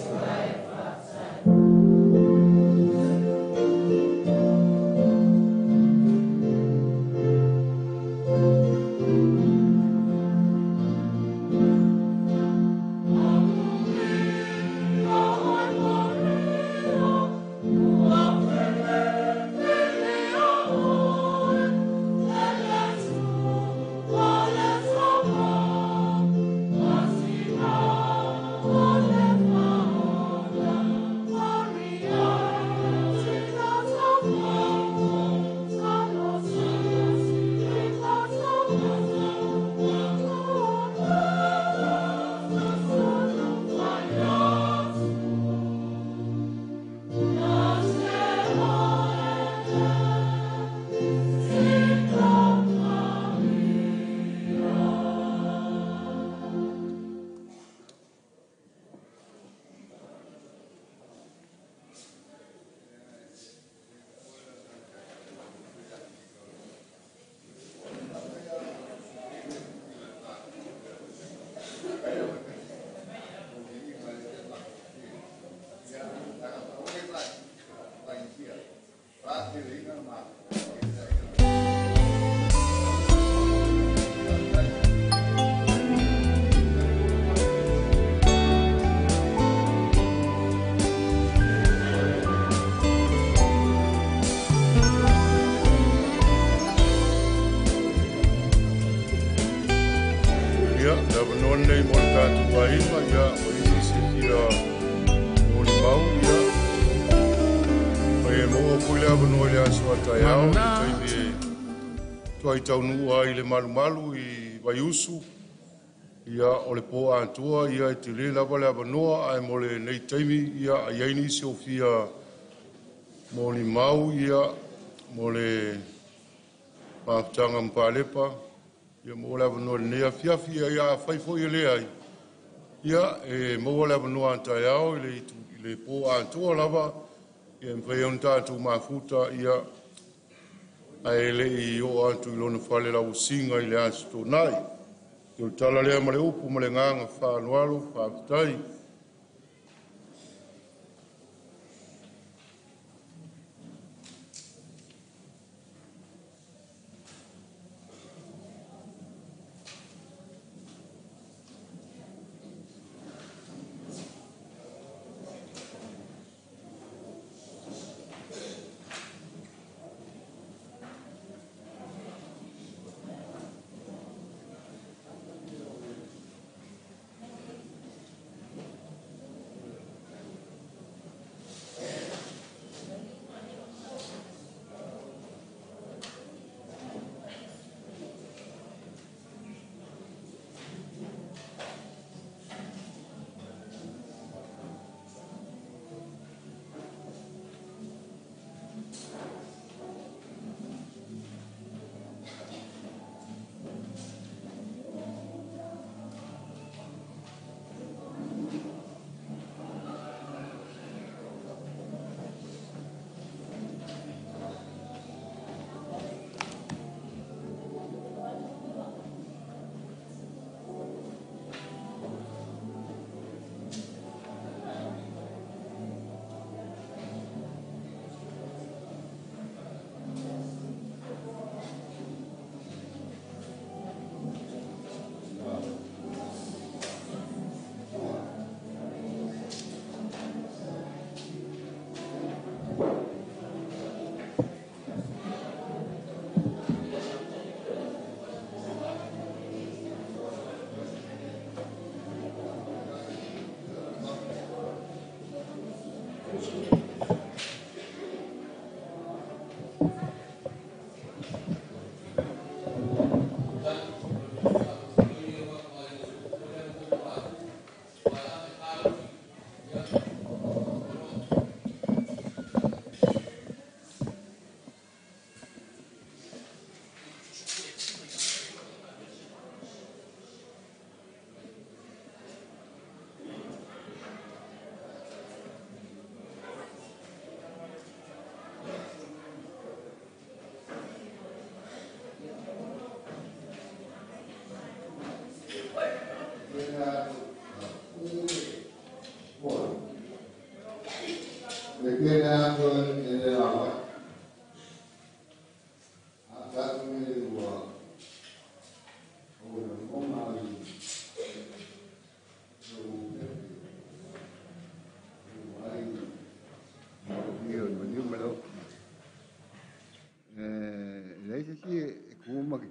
Ia, le avanoa lenei mo le tatou aiga, ia, o i ai se fia molimau, ia, ma e maua foi le avanoa i le aso a taeao, i le taimi e tuai taunuu ai i le malumalu i Vaiusu, ia, o le po atoa, ia, e tele lava le avanoa, ae mo lenei taimi, ia, a i ai nisi o fia molimau, ia, mo le mafutaga ma Palepa, ia maua le avanoa i lenei afiafi, ia, afai foi e leai, ia, e maua le avanoa a taeao i le po atoa lava, ia, e mafai ai ona tatou mafuta, ia, ae le i oo atu i lona fale lauusiga i le Aso Toonai. O le tala lea ma le upu ma le agaga faaaloalo, faafetai.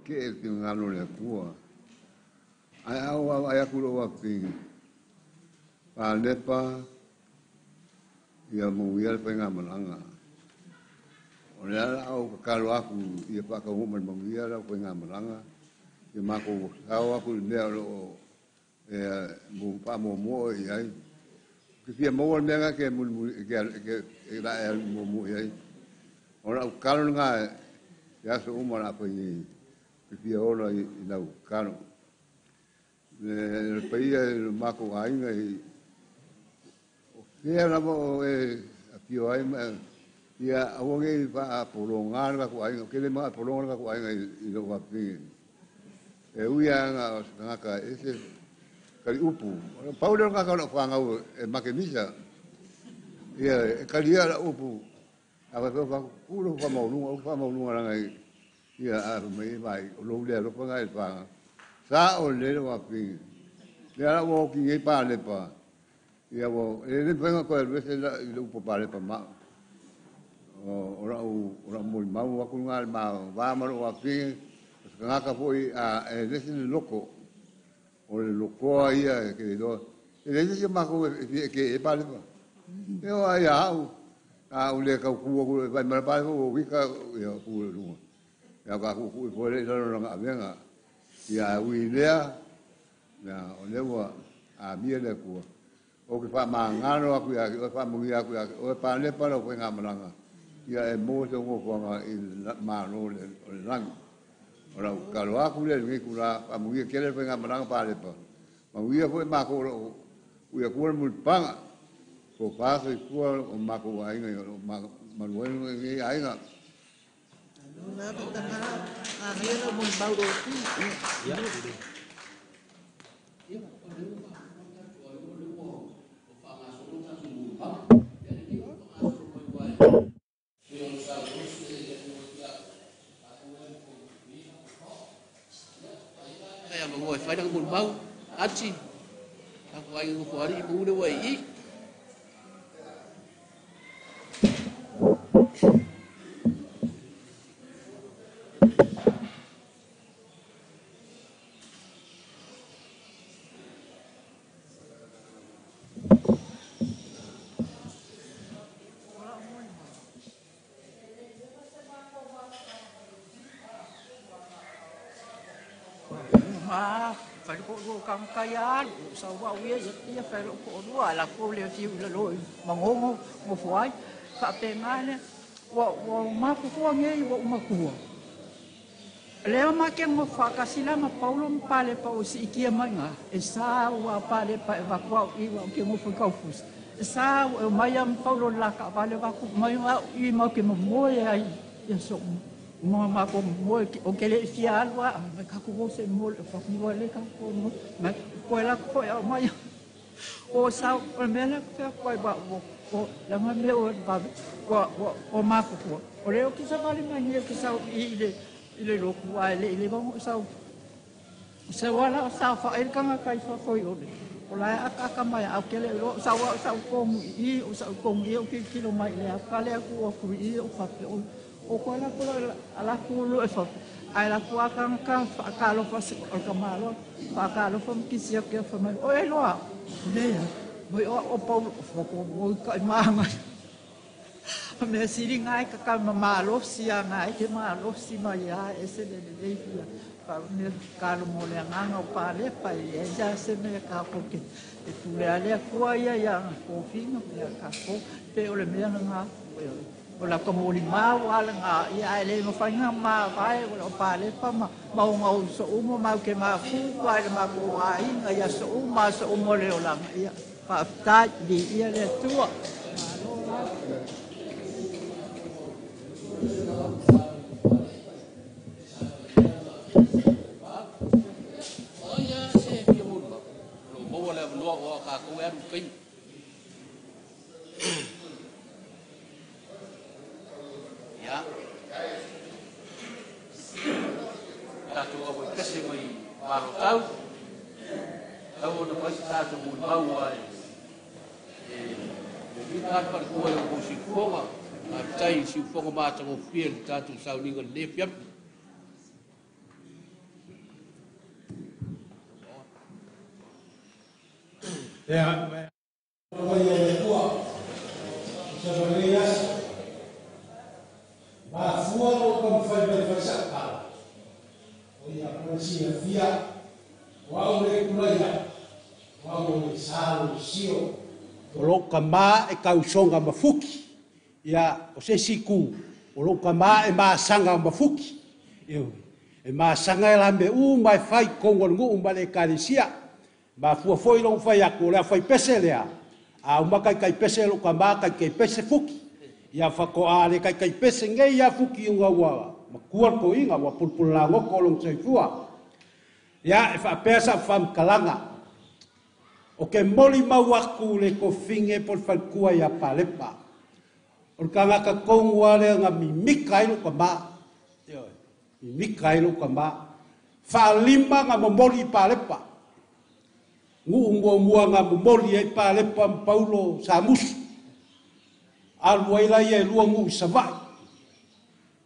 Ke e te ngalo le atua. Ai au au ai aku lo wapi. Palepa ia mo ia le painga malanga. O le ala au ka kalo aku ia pa ka uma mo ia le painga malanga. Ia mako au aku le mea lo e mo pa mo mo ia ai. Ke fia mo le mea ke mo ke ke la e mo mo ia ai. Ora u kalo nga ia so uma la pa ni. Fia ola i lau kalo. Le paia e mako ainga i o fea lava o e apio ai ma ia awange i pa polonga le ko ainga ke le ma polonga le ko ainga i lo wapi. E uia nga o ngaka e se kali upu. Paulo nga ka lo whangau e makemisa. Ia e kali ia la upu. A wa fa kulo fa maulunga o fa maulunga langa i ia a mai mai o lo le lo pa ngai pa sa o le lo wapi le ala wo ki ngai pa le pa ia wo e le pa ko le se la le upo pa le pa ma o o la o la mo mau wa ku ngai ma va ma lo wapi nga ka foi a e le se loko O le lokoa ia e ke iloa. E leai se isi o makou e fia ke e Palepa. E oo lava ia au, a ou le tau tu atu e vaai mai Palepa ua wika ia tu i luga. Ia ka kuukuu ifo ai lea i lalo o lana avega. Ia ae ui i lea, ia o lea ua amia le Atua. Ou te faamagalo atu ia te oe, faamanuia atu ia te oe, Palepa lau faigamalaga, ia e maua se nofoaga i le Malo o le lagi. O lau tatalo atu lea i lenei itula, faamanuia tele le faigamalaga Palepa, manuia foi matou o lo o ui atua le mulipapaga, tofa soifua o matou aiga o lo o malu ai lenei aiga. Lea ma ke ngo whakasi la ma Paulo ma Palepa o si ikia mai ngā. E sa ua Palepa e wakua o iwa o ke ngo whakaufus. E sa ua e mai am Paulo la ka vale waku mai ngā i mau ke moe ai. Ia so mo ma ko moe o ke le fia alua me ka ku se mo le whakumua le ka ko mo. Me koe la ko e mai. O sa o me la ko koe wa o la nga me o wa o ma ko. O le o ki sa vale mai ni ki sa i le ile loku a le ile vongo sa sa wala sa fa el kanga kai fa foi ole o la aka aka mai au kele lo sa wa sa ko mu i o sa ko mu i o ki kilo mai le ka le ku o ku i o fa pe o o ko la ko ala ku lo e fa ai la ku aka ka fa ka lo fa se o ka malo fa ka lo fa ki si ke fa mai o e lo ne mo o o pa o ko mo ka ma ma me siri ngai ka ka malo si ngai ke malo si mai a e se le le ia pa me ka lo mo le nganga o pa le pa e ja se me ka ko ke e tu le ale ko ia ia ko finga me ka ko pe o le me nga o la ko mo li ma wa la nga ia le mo fa nga ma vai o pa le pa ma ma o ngau so o mo ma ke ma fu pa le ma ko ai nga ia so o ma so o mo le o la ia pa ta li ia le tua. Ma e kausonga mafuki ia o se siku o lo ka ma e masanga mafuki e masanga e la me u mai fai kongo ngu ma le kalisia ma fua foi lo fai aku le fai pese lea a uma kai kai pese lo ka ma kai kai pese fuki ia fa ko a le kai kai pese ngai ia fuki unga ua makua ko inga ua pulpula ngoko long sei fua ia e fa pesa fam kalanga o ke moli mau aku le kofinge por falkua ia Palepa. O kangaka kongua le nga mimika ilo ka ma. Mimika ilo ka ma. Whaalima nga momoli Palepa. Ngu mua mua nga momoli ai Palepa Paulo Samusu. Alu ai lai e lua ngu savai.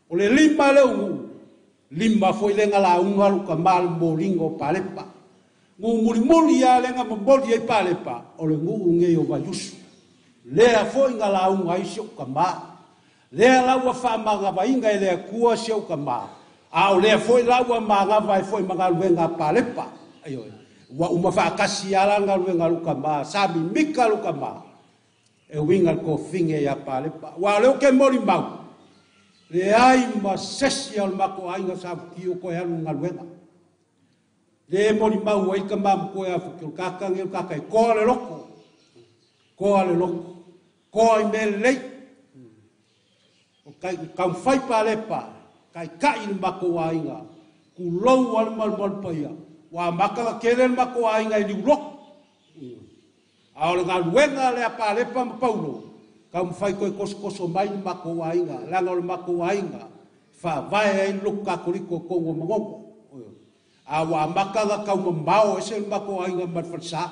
O le lima le ungu. Lima foi le nga la unga lu ka ma le molingo Palepa. Nuu mulimuli a lega momoli ai Palepa o le nuu nei o Vaiusu. Lea foi na lauga ai si ou kamā. Lea la ua faamagavaina e le Atua si ou kamā. A o lea foi la ua magava ai foi ma galuega a Palepa. Aioe. Ua uma faatasi ala galuega a lou kamā, sa mimika lou kamā. E uiga le tofiga ia Palepa. Ua o lea ou te molimau, leai ma sesi o le matou aiga sa futio toe alu i galuega. Le molimau ai ka mamoe a fuki o kaka nge o kaka e koa le loko. Koa le loko. Koa i mea lelei. O kai kaumafai Palepa, kai kai le matou aiga, kulou a le malumalu paia. Ua amata na tele le matou aiga i liuloko. A o le galuega lea Palepa ma Paulo, kaumafai toe tosotoso mai le matou aiga, leaga o le matou aiga, faavae ai le lotu Katoliko o tonu o Manono. A ua amata na taumamao ese le matou aiga ma le falesa.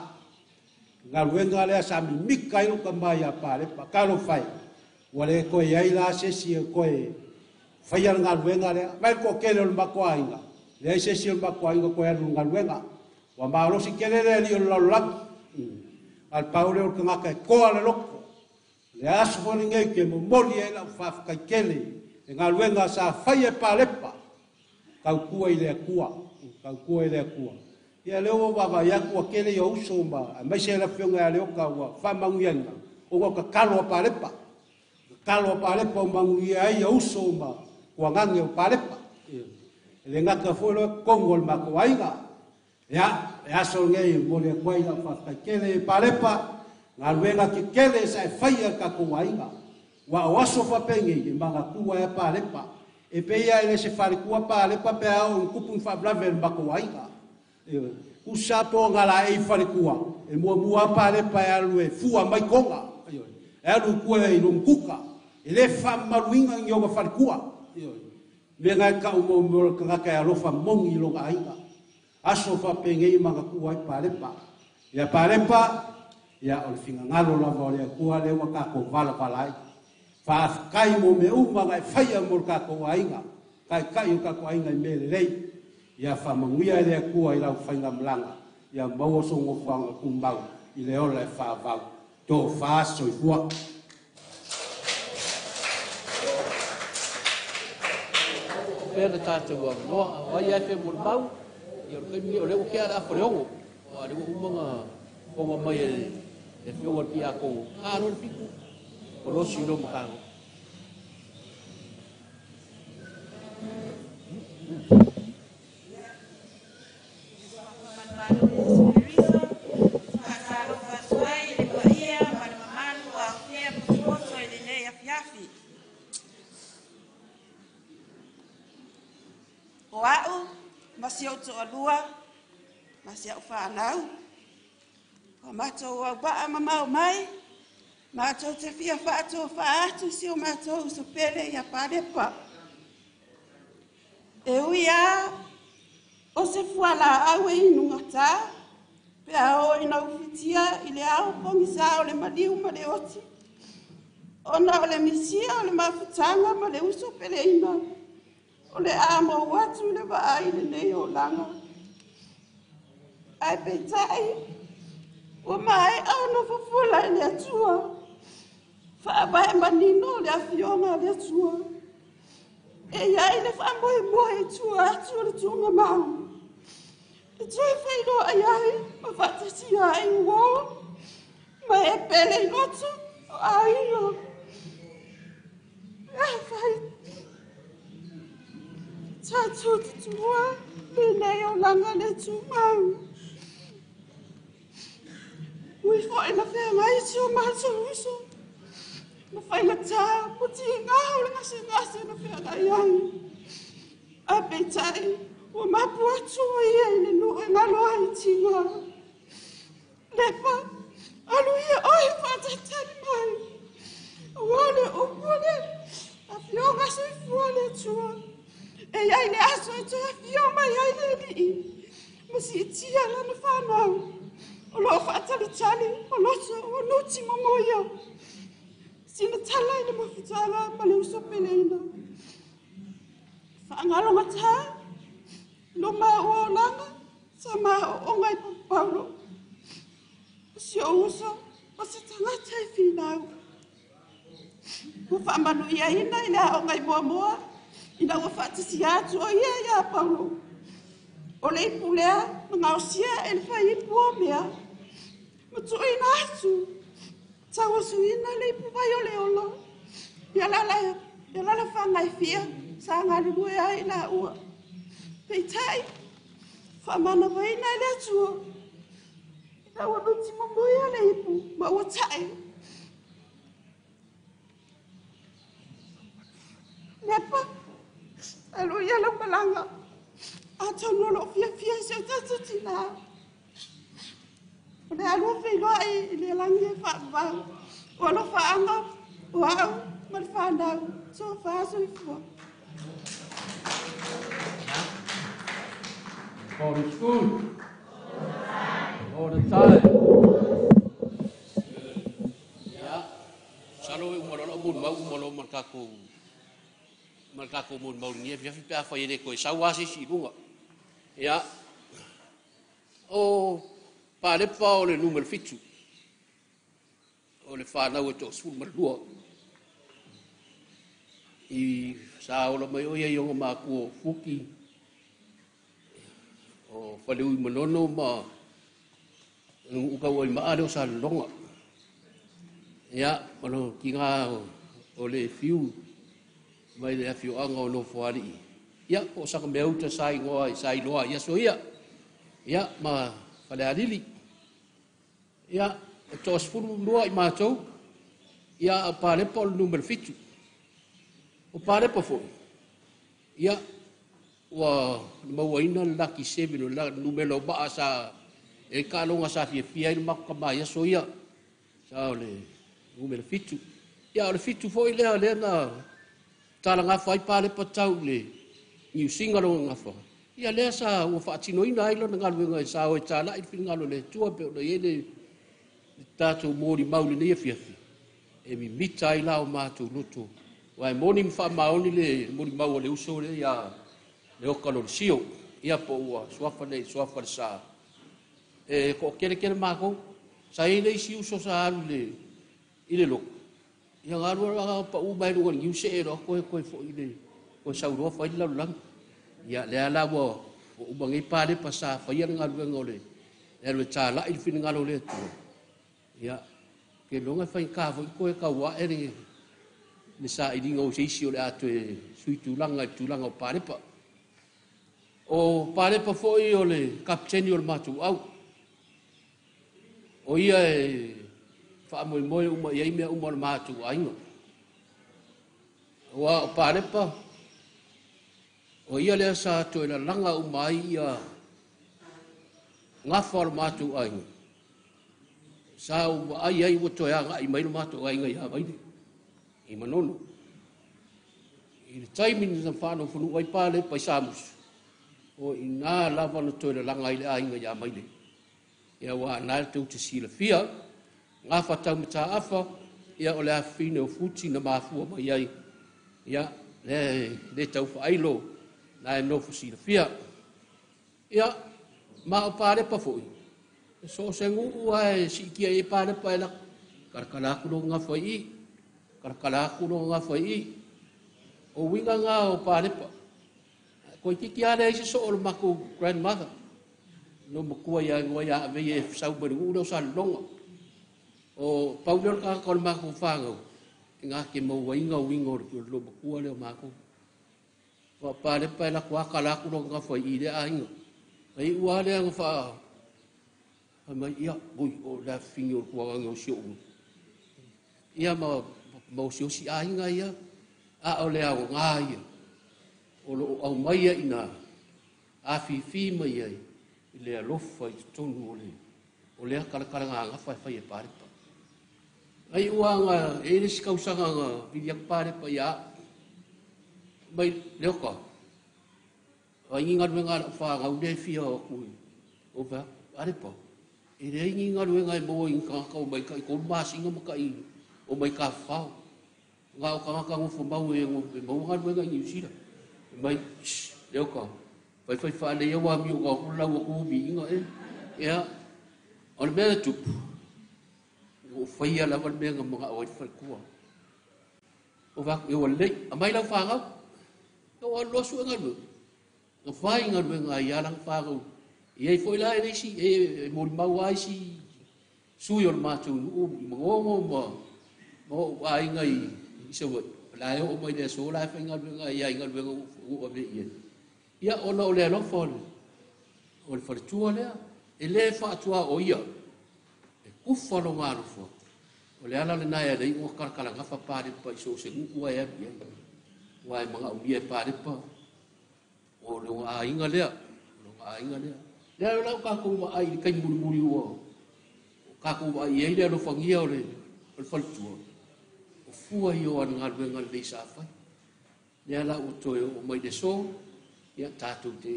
Galuega lea sa mimika ai lou tama ia Palepa. Talofa e, ua le toe i ai la se isi e toe faia le galuega lea. Vai le toatele o le matou aiga, leai se isi o le matou aiga toe alu i le galuega. Ua malosi tele le alii o le lalolagi. A le pau lea o le tagata e toa le loto. Le aso foi lenei ou te momoli ai lau faafetai tele le galuega sa faia e Palepa, tautua i le Atua, tautua i le Atua. Ia lea ua vaavaai atu ua tele ia uso ma aemaise le afioga ia Leota ua faamanuiaina, ona o tatalo a Palepa. Tatalo a Palepa ua manuia ai ia uso ma tuagane o Palepa. E le gata foi loa totonu o le matou aiga. Ia, le aso lenei e momoli atu ai lau faafetai tele e Palepa, galuega tetele sa e faia le tatou aiga. Ua o aso faapenei e manatua ai a Palepa. E pei lava e le se faletua Palepa pe a oo ina tupu ni faalavelave i le matou aiga. Tusa po o galaei faletua, e muamua a Palepa e alu e fua mai toga. E alu i tua i lona kuka. E le faamamaluina ni ona faletua. Mea na e tau mo mea o le tagata e alofa moni i lona aiga. Aso faapenei e manatua ai Palepa. Ia Palepa, ia o le finagalo lava o le Atua lea ua tatou valavala ai. Faafetai mo mea uma na e faia mo le tatou aiga. Taitai o tatou aiga i mea lelei. Ia faamanuia e le Atua i lau faigamalaga. Ia maua sou nofoaga tumau i le ola e faavau. Tofa soifua. Pea le tatou avanoa, o ai e fe molimau, ia o le taimi o lea ua tea le afa o le 6, o lea ua uma na fofoga mai e le afioga i le Tiakono, a loa le 7, o losi lo matago. Faatalofa atu ai i le paia ma le mamalu ua aofia potopoto i lenei afiafi. O au ma si ou toalua ma si au fanau, ua matou auvaa mamao mai, matou te fia faatofa atu si o matou uso pele ia Palepa. E ui a o se fualaau e inugata, pe a oo ina ufitia i le ao pogisa o le maliu ma le oti, ona o le misia o le mafutaga ma le uso peleina, o le a mou atu i le vaai lenei olaga. Ae peitai, ua maea ona fofola e le Atua, faavae manino le afioga a le Atua. E i ai le faamoemoe i tua atu o le tuugamau. E toe feiloai ai ma faatasia ai uo ma e pele i loto o aiga. E afai tatou te tuua lenei olaga le tumau. Ui foi na feagai si o matou uso. Ma faigata ma tiga o le gasegase na feagai ai. Ae peitai, ua mapu atu o ia i le nuu e galo ai tiga. Lepa, alu ia oe faatalitali mai. Aua le upu o le afioga soifua le Atua. E i ai le aso e toe afio mai ai le Alii, ma siitia lana fanau. O loo faatalitali ma loto ua nuti momoia. Sina tala i le mafutaga ma le uso peleina. Faagalo gata, lo maua olaga, Sa maoonga i Paulo. O si ou uso, o se tagata e finau. Ua faamanuiaina i le aoga i Moamoa ina ua faatasi atu o ia iā Paulo. O le ipu lea na gaosia e le faiipu o mea ma tuuina atu tauasuina le ipuvai o le ola i alaalafaga e fia sa galulue ai laua. Peitai, faamanavaina e le Atua ina ua nuti momoia le ipu ma ua tae. Lepa, alu ia lau malaga. Atonu o loo fiafia i si o tatou tinā. O le alua feiloai i le lagi e faavavau. O alofaaga o au ma le fanau. Sofa soifua. God is good. All the time. Ia, salo e uma loa mo mau uma loa ma le takou molimau i lenei afiafi pe afai e le toe sau lava se isi i luga. Ia, o Palepa o le numera 7 o le fanau e 12 i sa ola mai o ia i ona matua o Fuki o Faleui Manono ma nuu tau ai maa lea o Salelologa. Ia, ma lo tiga o le fiu mai le afioaga o Nofoalii. Ia, po o saka mea uta sa igoa sa iloa i aso ia. Ia, ma Falealili. Ia, e 12 i matou. Ia, o Palepa o le numera 7. O Palepa foi, ia, ua mauaina le lucky 7 o le numera o maa sa e taaloga sa fiafia ai le matou tama i aso ia. Sa o le numera 7. Ia, o le 7 foi lea lea na talagafa ai Palepa tau i le Niu Sina lona gafa. Ia lea sa ua faatinoina ai lona galuega e sa o e talai le finagalo o le Atua pe ona i ai le tatou molimau i lenei afiafi e mimita ai la o matou loto. Aua e moni ma faamaoni le molimau a le uso lea ia Leoka Lolesio, ia po ua suafa nei suafa le sa. E toatele tele matou. Sa i ai le isi uso sa alu i le lotu. Ia na alu alu pau mai luga o le niu see loa toe foi i le toe sauloa fai le lalolagi. Ia lea la ua uma nei Palepa sa faia le galuega o le alu e talai le finagalo o le Atua. Ia, ke loga faigata foi toe tau ae le sailiga o se isi o le a toe sui tulaga i le tulaga o Palepa. O Palepa foi o le kapiteni o le matou au. O ia e faamoemoe uma i ai mea uma o le matou aiga. Aua o Palepa, o ia lea sa toe lalaga uma ai ia gafa o le matou aiga. Sa ou vaai ai ua toe agai mai le matou aiga ia Vaile, i Manono. I le taimi na faanofonuu ai Palepa i Samusu, o i nā lava na toe lalaga ai le aiga ia Maile. Ia ua na tou te silafia, gafa tau mataafa, ia o le afifine o Futi na mafua mai ai. Ia, le tau faailo, na e nofo silafia. Ia, ma o Palepa foi, so o se nuu ae siitia i Palepa e lako, kalakala atu lo gafa i, kalakala atu lo gafa i. O uiga ngā o Palepa. Koe titi a lea i se soo o le matou grandmother. No matua ia ngoa ia ave e sau mai le nuu lea o Salelologa. O pau lea o le tagata o le matou whāngau, e ngā ke mauainga uiga o le lo matua lea o matou. Wa Palepa e lako a kala atu lo gafa i le aiga. Ai ua lea nga wha mai ia ui o le afifine o le tuagaga o si ou. Ia ma osiosi aiga ia, a o le ao ngā ia. O lo o au mai ia ina afifi mai ai i le alofa i totonu o lea kalakala ngā gafa e fai e Palepa. Ai ua nga e le si kausaga nga vili aku Palepa ia mai Leoka. Ai ngi galuega la wha ngau le fia o ku o pa Palepa. E le ngi galuega e mo i ka ka o mai ka i ko masinga ma ka i o mai ka whao. Ngā o kangaka ngofo mau e ngo e mau galuega i New Zealand. Mai Leoka. Faifai faaleleia ua amio ua lau atu viiga e. Ia, o le mea na tupu, ua ou faia lava le mea na manao ai le faletua. Ou fai atu, ua lelei, aumai lau fanau. Ou alu loa sue galuega. Na fai galuega ai lava lana fanau. E i ai foi la e le isi, e molimau lava isi sui o le matou nuu i Manono ma ou aiga i Savaii, o la e oo mai le aso la e faigaluega ai lava i galuega ua ou ave i ai. Ia, ona o le alofa o le faletua lea, e le faatuaoia, e kufa lona alofa. O le ala lena e ala ai ona talatalagafa Palepa i so o se nuu e alu i ai. Aua e manaomia e Palepa o lona aiga lea, o lona aiga lea. Lea la ua tatou vaai i le taimi mulimuli ua tatou vaai i ai le alofagia o le faletua, o fua ia o ana galuega lelei sa fai. Lea la ua toe oo mai le aso, ia tatou te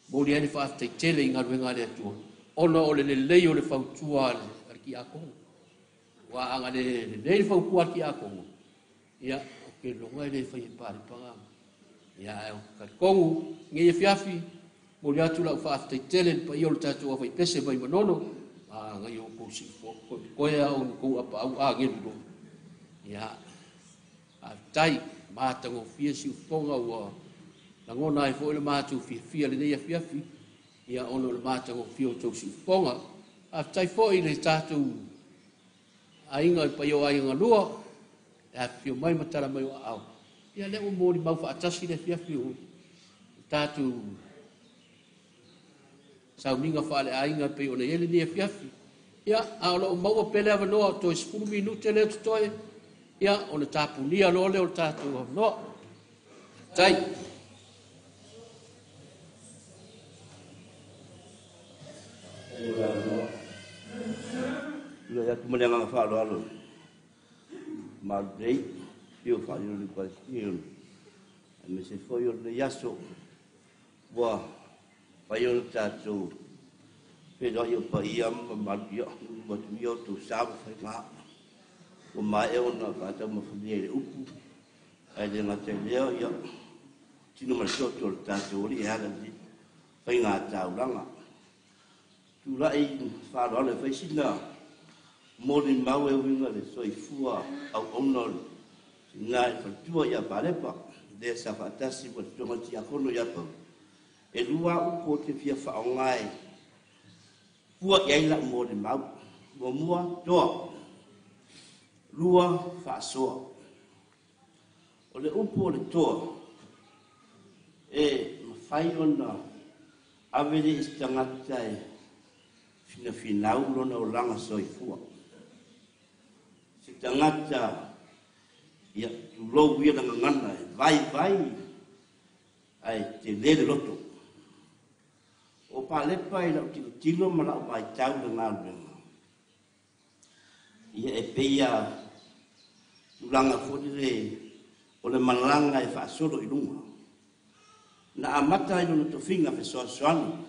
momoli ai le faafetai tele i galuega a le Atua, ona o le lelei o le fautua a le tiakono. Aua a na le lelei le fautua a le tiakono, ia, ou te iloa e le fai e Palepa na. Ia, ae ou te talitonu, lenei afiafi, momoli atu lau faafetai tele i le paia o le tatou aufaipese mai Manono, a nai outou siufofoga, toe a o ni tou apaau agelu loa. Ia, faafetai, matagofie siufofoga ua lagona ai foi le matou fiafia lenei afiafi, ia ona o le matagofie o tou siufofoga. Faafetai foi i le tatou aiga, le paia o aiga galua, e afifio mai ma tala mai o aao. Ia lea ua molimau faatasi le afiafi o tatou sauniga faaleaiga pei ona i ai lenei afiafi. Ia, a o loo maua pele avanoa, toe 10 minute lea totoe, ia, ona tapunia loa lea o le tatou avanoa. Tai. Tulai atu ma le agaga faaaloalo malu nei, fio faalilo le Palestine, aemaise foi o lenei aso, ua fai o le tatou feiloai o paia ma mamalu, ia, nuu atu ia o tou sa ma faiga. Ua maea ona faataumafalia i le upu, ae le gata i lea, ia, tino ma le toto o le tatou alii e ala i le faiga taulaga. Tulai faaaloalo e fai sina molimau e uiga le soifua auauna o le tina i faletua ia Palepa, lea sa faatasi ma le toga tiakono ia Pau. E lua upu o te fia faaaoga e fua i ai lau molimau. Muamua, toa. Lua, faasoa. O le upu o le toa, e mafai ona ave le isi tagata e finafinau lona olaga soifua. Se tagata, ia, tulou ia le gagana e vaivai ae te le le loto. O Palepa i lau tilotilo ma lau vaitau le galuega, ia e pei a tulaga foi le o le malaga e faasolo i luga. Na amata ai lona tofiga fesoasoani,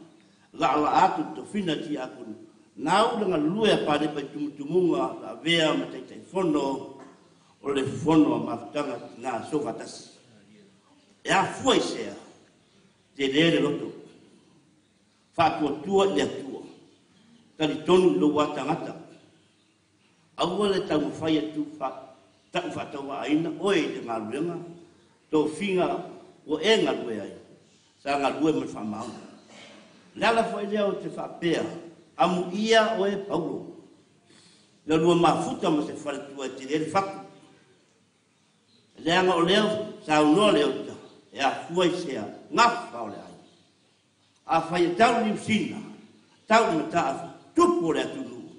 laalaa atu le tofina tiakono, nau le galue a Palepa i tumutumuga la avea ma taitaifono o le fono a mafutaga tina sofatasi. E afua i sea, te le le loto, faatuatua i le Atua, talitonu i lou atagata, aua le taumafai atu ta'u faatauaaina oe i le galuega, tofiga ua e galue ai, sa galue ma le faamaoni. Le ala foi lea o te faapea, amuia oe Paulo, na lua mafuta ma se faletua e tele le fatu. Leaga o lea saunoa le uta, e afua i sea, gafa o le ai. A fai e tau Niu Sila, tau i mataafu, tupu o le atunuu,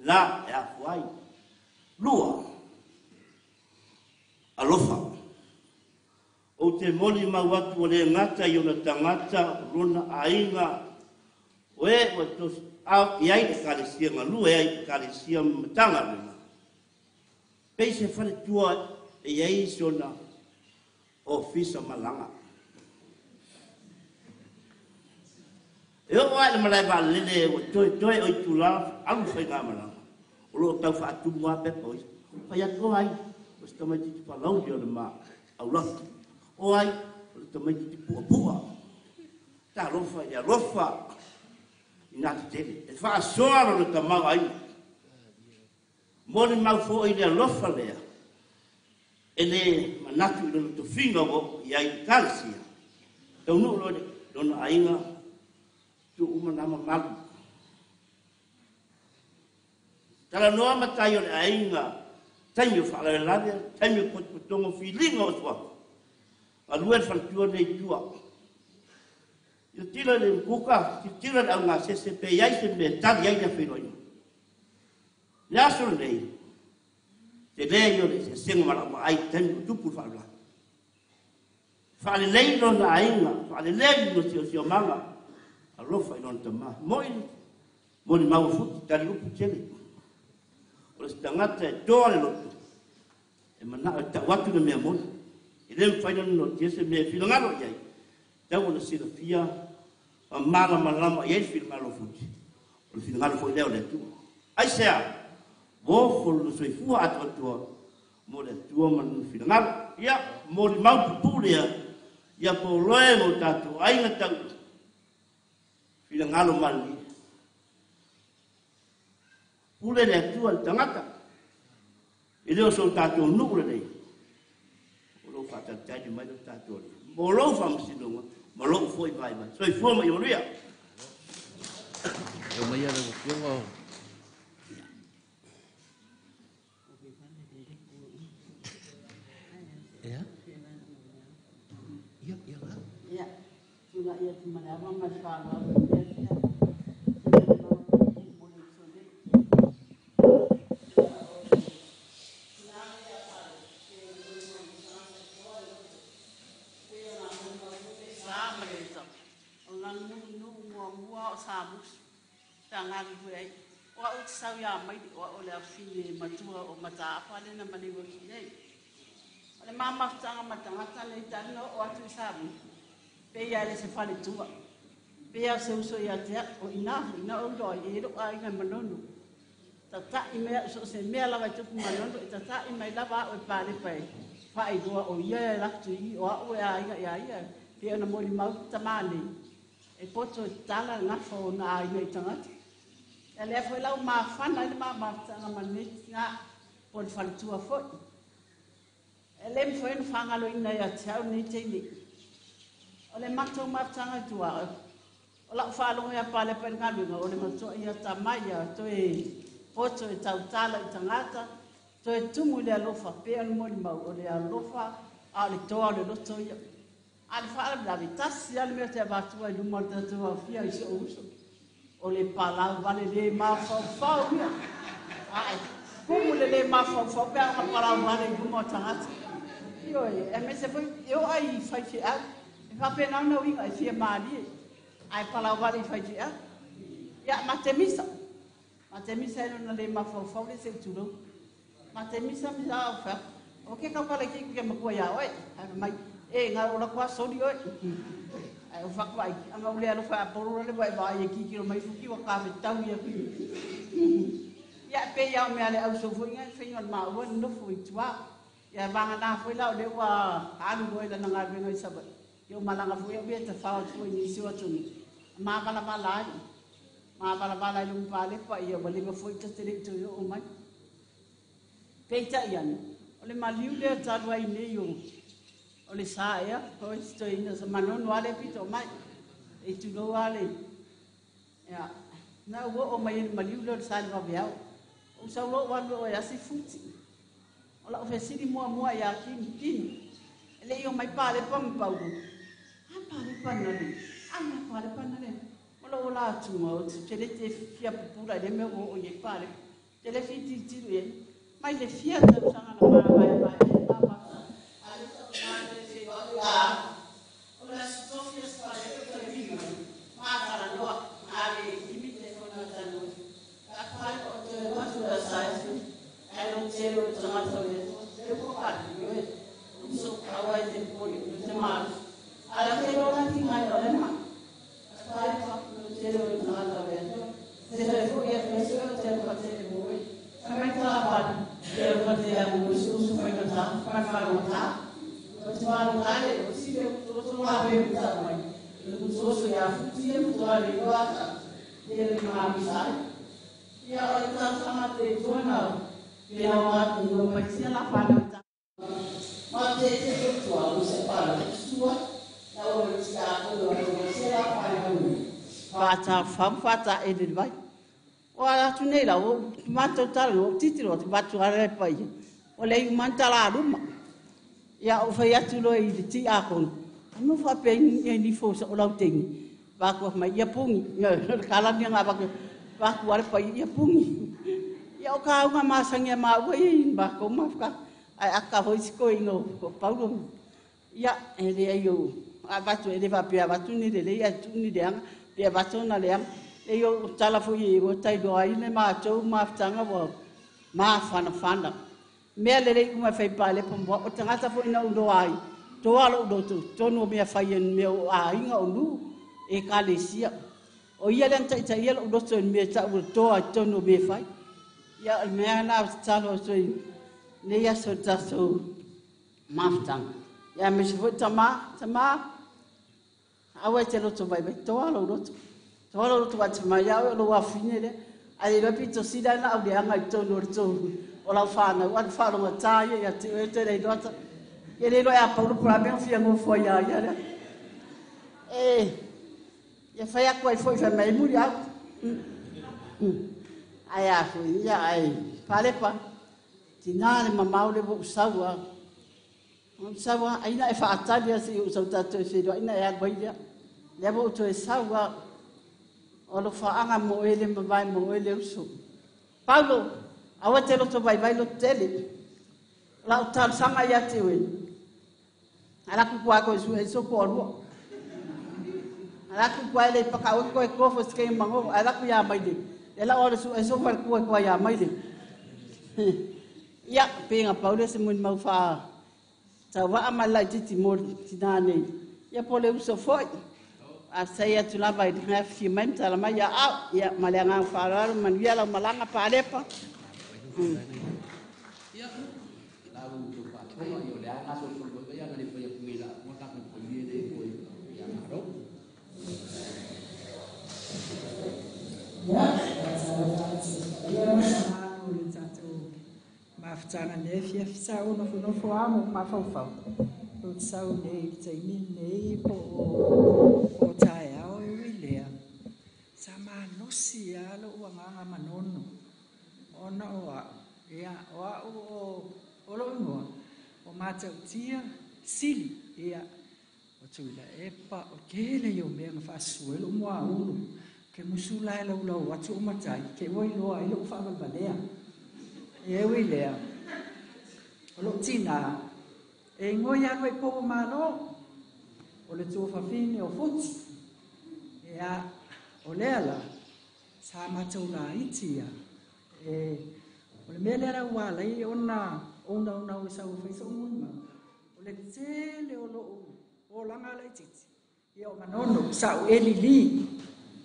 la e afua ai. Lua, alofa. Ou te molimau atu o le gata i ona tagata, o lona aiga, o e ua tosi au i ai le ekalesia galue ai ekalesia ma Matagaluega. Pei se faletua e i ai sona ofisa malaga. E oo lava i le malae vaalele ua toetoe o itula alu faiga malaga, o loo tau faatumu lava pepa o ia. Fai atu o ai, o se tamaitiiti palauli o le ma aulagi. O ai, o le tamaitiiti puapua. Talofa i le alofa i nā tetele. E faasoa lona tamaoaiga. Molimau foi i le alofa lea, e le manatu i lona tofiga ua oo i ai i ekalesia. Taunuu loa i lona aiga, tuu uma na mamalu. Talanoa matai o le aiga, taimi o faalavelave, taimi o potopotoga, filiga o suafa. Galue le faletua nei i tua. Tilotilo i le mukuka, tilotilo i le augasese pe i ai se mea e tali ai le feiloaiga. Le aso lenei, tele ia o le eseesega ma lau vaai i taimi o tupu le faalavelave. Faalelei lona aiga, faalelei lona siosiomaga, alofa i lona tamā. Moi, molimau futi tali upu tele. O le tagata e toa le loto, e manao e tau atu le mea moni. E le mafai ona noatia se mea e finagalo i ai. Tau ona silafia ma malamalama i ai le finagalo o Futi. O le finagalo foi lea o le Atua. Aisea, ofo lona soifua atoatoa mo le Atua ma lona finagalo. Ia, molimau pupuu lea, ia poloe mo tatou aiga tau finagalo malilie. Pule le Atua i le tagata. E le o so tatou nuu lenei. O lou faatalitali mai lo tatou Alii. Mo lou faamasinoga ma lou foi vaivai. Soifua ma ia manuia. E mai ia lau afioga. Ia. Ia, ia la. Ia, tula'i atu ma le ava ma le faaaloalo i lenei afiafi. Sa ma le o lana nuu muamua o Samusu sa galulue ai. O au te sau ia Maili, o au o le afafine matua o Mataafa lea na maliu atu nei. O le ma mafutaga ma tagata nei talu na oo atu i Samusu, pei lava e le se faletua. Pei lava o se uso ia te au, o i ina foi na ou iloa ai e i ai lou aiga i Manono. Tata'i mai au so o se mea lava e tupu Manono, e tata'i mai lava au e Palepa e faailoa o ia e lafo i i, o au e aiga ia ia. Pei ona molimau tamā nei, e poto e tatala le gafa o ona aiga i tagata. Ia lea foi la ua mafana ai le ma mafutaga ma lenei tina po o le faletua foi. E le mafai ona faagaloina ia te au lenei teine. O le matou mafutaga i tua, o lau faalogo ia Palepa i le galuega, o le matua ia tamai ia toe poto e tautala i tagata, toe tumu i le alofa, pei ona molimau, o le alofa a o le toa o le loto ia. A le faalavelave, tasi lava le mea ou te avatua i luma o le tatou aofia i si ou uso. O le palau vale le mafaufau ia. Ae, kumu le le mafaufau pe a ona palau vale i luma o tagata. Ioe, aemaise foi e oo ai i faifeau. E faapena ona uiga e fia malie. Ae palau vale i faifeau. Ia, matemisa. Matemisa e lona le mafaufau le se i tulou. Matemisa misa au fai. O ke kaupala ki ke makua ia oe. Ai mai e ngā o la kua soli oe. Ai o whakuai, anga ule alofa a poro le wai vai e kikiro mai fuki wa ka tau ia kui. Ia pe ia o mea le au sofo inga whainga o maua nofo i tua. Ia vanga nā foi lau le ua alu loe lana ngā venga i sawa. Ia o malanga foi au ia te whao atu i nisi o atu ni. Mā vala vala ai. Mā vala vala ai lungu pālepa ia wa lewa foi ta te le i o mai. Peitai ane, o le maliu lea talu ai nei o o le sa ea, o e sitoina sa Manono ale pito mai. E tulou ale. Ia, na ua o mai e le maliu lea o le sa le vaveao. O sau lo walu o e asi futi. O lau fesili muamua ia Kini, Kini. E le i o mai Palepa ma Paulo. A Palepa na le. A na Palepa na le. O lau ola atunga o te le te fia pupula i le mea o o i e Palepa. Te le fiti tiru i e. Mai le fia tausaga na māvae vae e mama. A le tau māle te o O le aso tofi aso Palepa toe viga. Mātalanoa. Ale imi te fona tanoa. Ka whai o te watu a saifu. Ai lo te o tagata o le te ua pali oe. Uso aua i te poli o te malu. Ala te lo la tinga i o le ma. Whai pa o te o tagata o le Te te fo ia te se o te o te le moe. Ka mai tala pali. Te o te a mo uso uso mai ka ta. tua le ata le le maamisa ai. Ia o le talosaga atu i le Atua na pea o atu no mai sia la whanau ta. Ma te te te tua o se pala sua na o le tia o lo o se la whanau. Whāta wham whāta e le vai. O ala atu nei la o mātou tala o titiro o te batu ara e pai. O le i mantala aluma. Ia o whai atu loa i le ti akonu. Anu whape i ni fo sa o lau tengi. Wākua mai ia pungi. Ia kalani ngā wākua. Wākua ale pai ia pungi. Ia o ka unga masangi a maua ia i wākau mawhaka. Ai aka hoi siko ingo o Paulo. Ia e le ai o a watu e le wapea watu ni le lei a tu ni le anga. Pea watu na le anga. E o tala fui e o tai loa i le mātou mawhtanga wa mā whana whana. Mea le lei uma whai pāle pamua o tangata fo ina ulo ai. Toa lo ulo tu tonu mea whai en mea o a inga o nu e ka le sia. O ia le anta ita ia lo ulo tu mea ta ua toa tonu mea whai. Ia o mea na o talo so ne ia so taso mawhtanga. Ia me se fo tama, tama awa te loto vai vai toa lo ulo tu. Toa lo ulo tu wa ia o lo wafine le. Ai le pito sida na au le anga i tonu o le tonu. O lau whānau, anu whālonga tāia ia te oe te rei roata. Ia le roa a pauru pura mea whia ngō ia ia rea. E, ia whai aku ai foi whai mai muri au. Ai a foi, ia ai, pālepa. Tina le mamau le wo usaua. Usaua, aina e whaatali ase i usau tātou e whenua, aina e agu ai lea. Lea wo uto e saua, o lo whaanga mo ele mawai mo ele uso. Paulo, awa te loto vai vai loto tele. La o talo sanga ia te oe. Ala ku kua koe sue so ko alua. Ala ku kua ele paka oe koe kofo se mango. Ala ku ia mai le. Ela o le sue so ko kua kua ia mai le. Ia penga Paulo se mun mau fa. Ta wa ama lai titi mo tina nei. Ia pole uso foi. A sei atu lava i ngā whia mai mtala mai ia au. Ia male ngā whaararu manuia lau malanga pālepa. Ia, la u tu pa tonga i o le anga so so ia na le foi ku ila mo ta ku ku ni le ko ia maro. Ia, ia ma le tatou mafutanga nei fia fisa o nofo nofo amo mafaufau. O tsau nei taimi nei po o taeao e ui lea. Sa malosi a lo uanganga manono. Ona o au, ia, o au o lo ingoa, o mātautia, sili, ia, o tuila epa, o kele i o mea nga whaasuelo mua ulu, ke musula e lau lau atu o matai, ke ua iloa i lou whaavalvalea. E ui lea, o lou tina, e ingoa ia alu e popo malo, o le tuafafine o futi, ia, o lea la, sa mātou la iti ia, e o le mea lea ua lai ona ona ona o sa o fai so mui ma o le tele o lo o langa lai titi ia o manono sa o eli li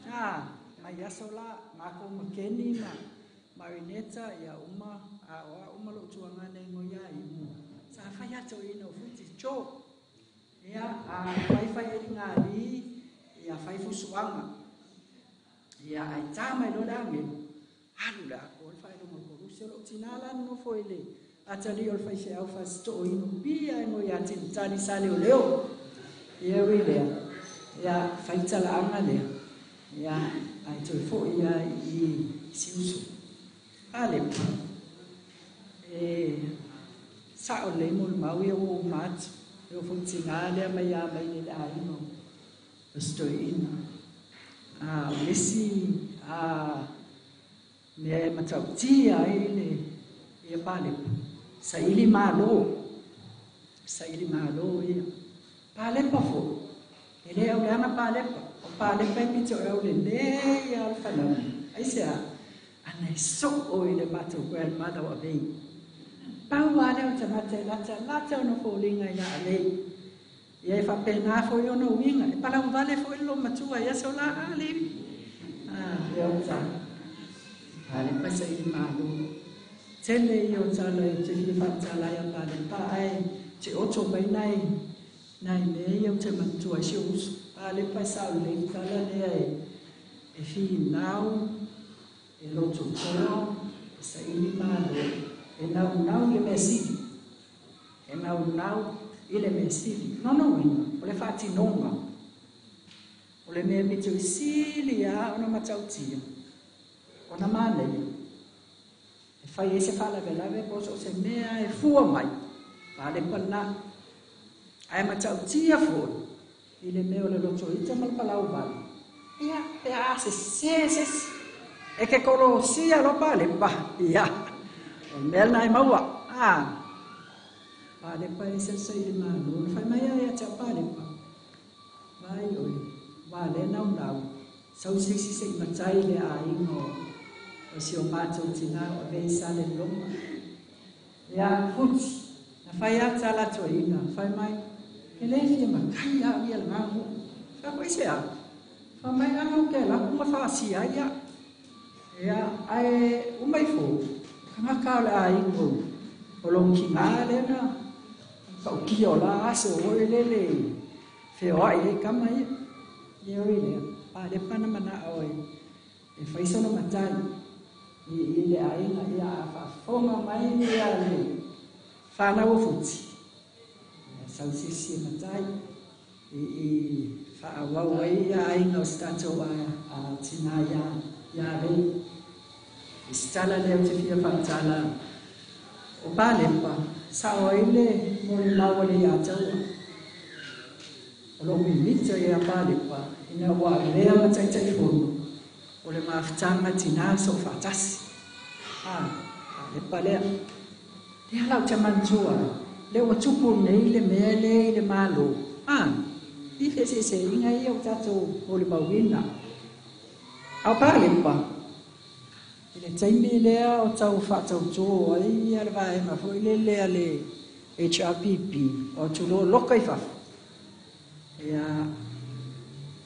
a mai aso la ngako makeni ma marineta ia uma a o uma lo tuanga nei ngoia i mu sa fai ato ina o futi cho ia a fai fai eli ngali ia fai fusuanga ia ai tama i lo lange alu la ko le fai lo ko se lo tinala no foi le atali o le fai se au fa sto ino pia no ia tin tali sale o leo ia wi le ia fai tala anga le ia ai to fo ia i siusu ale e sa o le mo mau ia o mat o fo tinala mai ia mai le ai no sto ino a lesi a mea e matautia ai le ia palepa. Sa ili malo. Sa ili malo ia. Palepa fo. E le au leanga palepa. O palepa e pito e au le le ia al whanau. Ai se a. Ana e so o i le matou grandmother o avei. Pau ale o tangata e lata lata ono fōlinga i la alei. Ia e whapena fo i ono uinga. E palau vale fo i lo matua ia so la ale. Ah, e au tau. Palepa sa ili malo. Tele i o tala i te hiri whantala ia palepa ai te oto mai nai nai mea ia o te matua si o usu. Palepa sa o lei tala lea e E finau, e lototoa, e saili malo, e naunau i le mea sili. E naunau i le mea sili. Lona uiga, o le faatinoga. O le mea pito i sili lava ona matautia, ona manaia. E fai ai se faalavelave po o so o se mea e fua mai, palepa lena. Ae matautia foi i le mea o le lotoita ma le palauvale. Ia, pe a sesē se isi, e te kolosia loa palepa. Ia, o le mea lena e maua. Palepa e se i le malo. Na fai mai ai ia te au palepa. Vai oe, wā le naunau. Sau se isi se i matai le aiga o si o mātou tina o vei sa le longa. Ia, futi. Na fai a tala toeina. Fai mai, ke le fia matai au ia le ngamu. Fai koe se au. Fai mai ana ke laku ma whaasia ia. Ia, ai umai fo. Kangaka o le aiga o long ki ngā lena. Ka ukia o la aso o e lele. Wheoai e kama ia. Ia oi lea. Pa le pana mana oe. E whaisono matai. I le aiga ia a whaafonga mai ia le whanau o futi. Ia sausisi e matai. I whaawau ai ia aiga o se tātou a tina ia rei. I se tala lea o te fia whaatala o palepa. Sa o le mo le maua le ia taua. O lo mimita ia palepa. Ina ua lea mataitai fono. O le mafutanga tina so whaatasi. Palepa lea. Lea lau te mantua. Le ua tupu nei le mea le i le malo. I whese se inga ia o tātou o le mauina. Au palepa. I le taimi lea o tau whaatautoa ai ia le vaenga foi le lea le HRPP o tuloa loka i fafo. Ia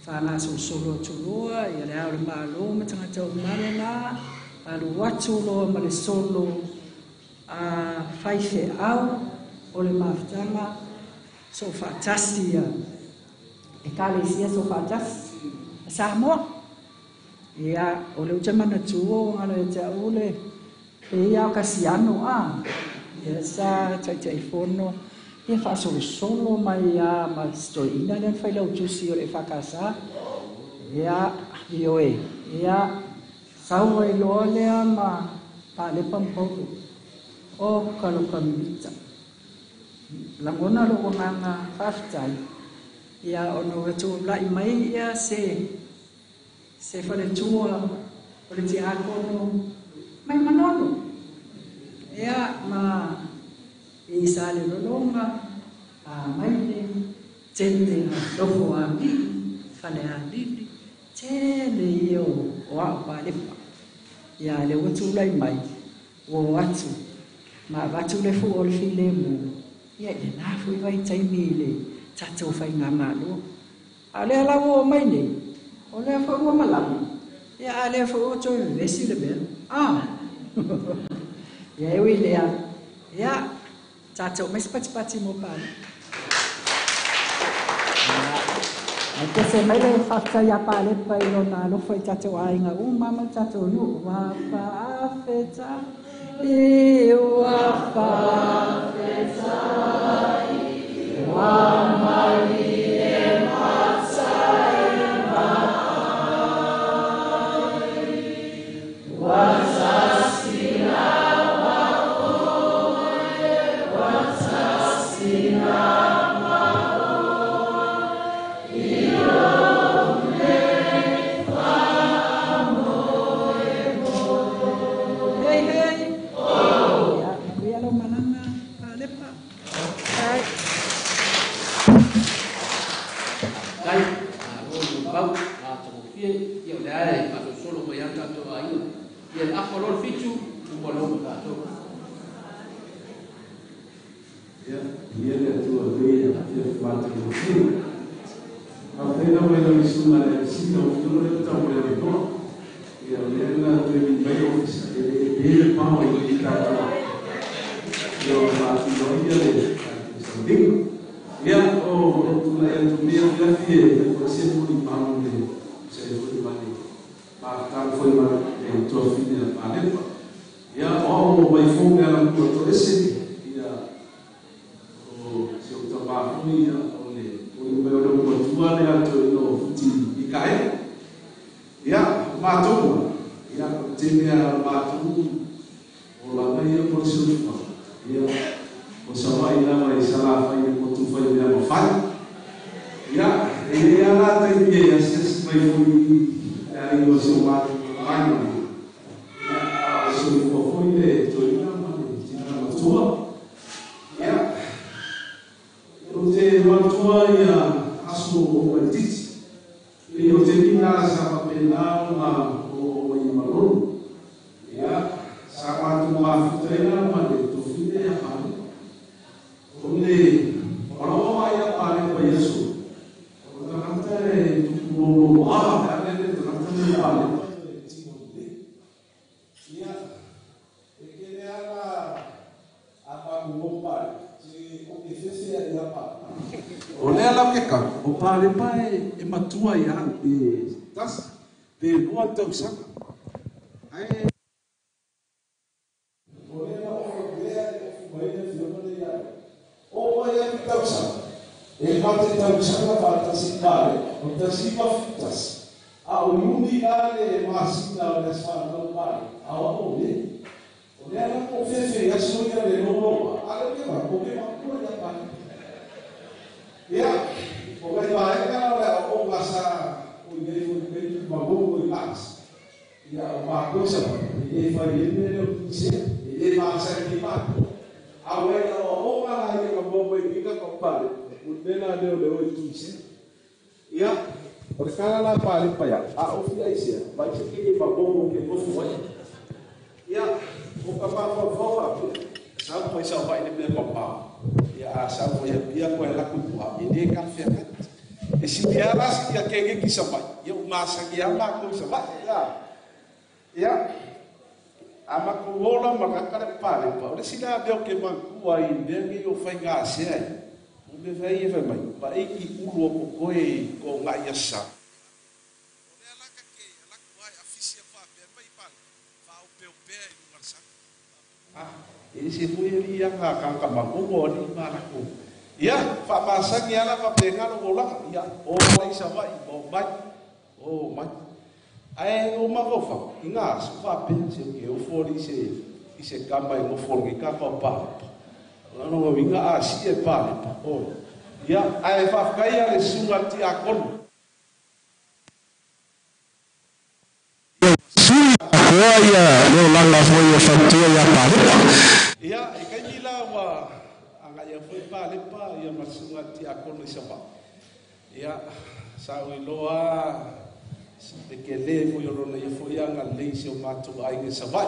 whangasolosolo tuloa, ia le ao le malo ma tangata o male la, alu atu loa ma le solo a whaiwhe au o le mafutanga so whaatasi ia. E kalesia so whaatasi. A Samoa. Ia, o le uta manatua o ngalo e te aule, pe ia o kasiano a. Ia sa taitai fono, ia whaasolosolo mai ia ma stoina lea whai lau tusi o le whakasa. Ia, ioe, ia, saua i loa lea ma palepa mpaulo. O kaloka mita. Langona lo nganga whawhitai. Ia, ono wetu lai mai ia se whaletua o le tiakono mai manono. Ia ma i sa le lolonga a mai le tete lofo a mi whale a lili tele ia o au palepa. Ia le watu lai mai o atu ma watu le fu o le file mu. Ia le nā fui vai taimi le tātou whai ngā malo. A lea lau o mai nei. O lea fo ua malama. Ia a lea fo ua toi vesi le mea. Ia e ui lea. Ia, tātou mai sepatipati mo pale. Ai kese mai le whafta ia palepa i lona alofa i tātou aiga uma ma tātou nu. Ua whaafeta i ua whaafeta i ua mai e matai mai. Hei, hei. Ia, manuia lau malaga, palepa. Ai. Tai, a lo pau, a tangofie, ia o le ae, whaasolosolo mai a tātou aiga. Ia le afa loa le fitu, uma loa ma tātou. Ia, ia le atua vei a fia whātangofie. A whaina mai lau isunga le sina o whiono le tau le noa. Ia o lea na tui mi mai ofisa, e le e le pao i le tātou. Ia o whātino ia le tātou. Ia o o tula ia tu mea mea fie, ia kua se moni pao le, se e fuli mani. foi ma le tuafine a Palepa. Ia, o au o mai fou le ala kua to ese, ia, o se o tamā foi, ia, o le, o le mai o le kua tua le ato i o futi i kae. Ia, o mātou, ia, o te mea mātou, o langa ia po le soifua. Ia, o sa mai lava i sala fai le motu fai mea mawhai. Ia, e le ala tai mea ia siasi mai foi le ali o se o mātou mai mai. Ia, o soifua foi le toina ma le tina matua. Ia, o te matua ia aso o mai titi. E o te mina sa papena o ngā o mai malonu. Ia, sa mātou mafuta ina ma le tofine ia pale. O le parawa mai ia pale pa Yesu. O takata e tupu a, le le takata le pale. Ia, e kele ala a pa mo pale. Se o ke fese ia pale. O le ala ke ka, o pale pa e matua ia au pe tas, pe lua tausaka. Ai o le ala o lea e o mai le fioga le ia. O mai ia ki tausaka. E mate tausaka pa tasi pale, o tasi pa fitas. A o yuni la le masina o le asfala no pale. A o le. O le ala ko fefe ia so ia le lolo. A le ke ma ko ke ma ko ia pale. Ia, o ngai vaega o le o ngasa o i nei o nei magogo i las. Ia, o mākou sa pa, e e whai e mele o kise, e e māsa ki mākou. A wei o o ngā ia ka mō mai kika ka pale, o nena leo leo i kise. Ia, o le kala la pale paia, a o fia isea, vai se ke magogo ke gofu ai. Ia, o ka māwhawhau a pia, sa pai sa vai le mea papao. Ia, a sa mo ia pia koe laku tua, e le ka whea. E si te ala si ia kenge ki sa mai, ia o māsa ki a mākou sa mai. Ia, ia, a makou ola ma kakare pale pa, o le sina mea o ke mangkua i mea ngi o whai ngā sea ai. O me whai e whai mai, pa e ki ulu o koe ko ngā ia sa. O le alaka ke, alaku ai, a fisi a whapea mai pale, wha o peo pea i lunga sa. Ah, e se fui ali ia ngā kanga magogo ani marako. Ia, wha masangi ala wha pengalo o laka. Ia, o mai sa mai, o mai, o mai. Ae o magofa, i ngā aso wha pea, se ke o fori i se kamba i ngoforo ki kaka o palepa. O ngā nonga winga a si e palepa. O. Ia, ae whawhkai a le sunga ti a konu. Sui a ia leo langa foi o whantua ia palepa. Ia, e kai mila wa anga ia foi palepa ia masunga ti a konu i sa wa. Ia, sa ui loa te ke le foi o lona ia foi anga lei se o mātou ai nge sa vai.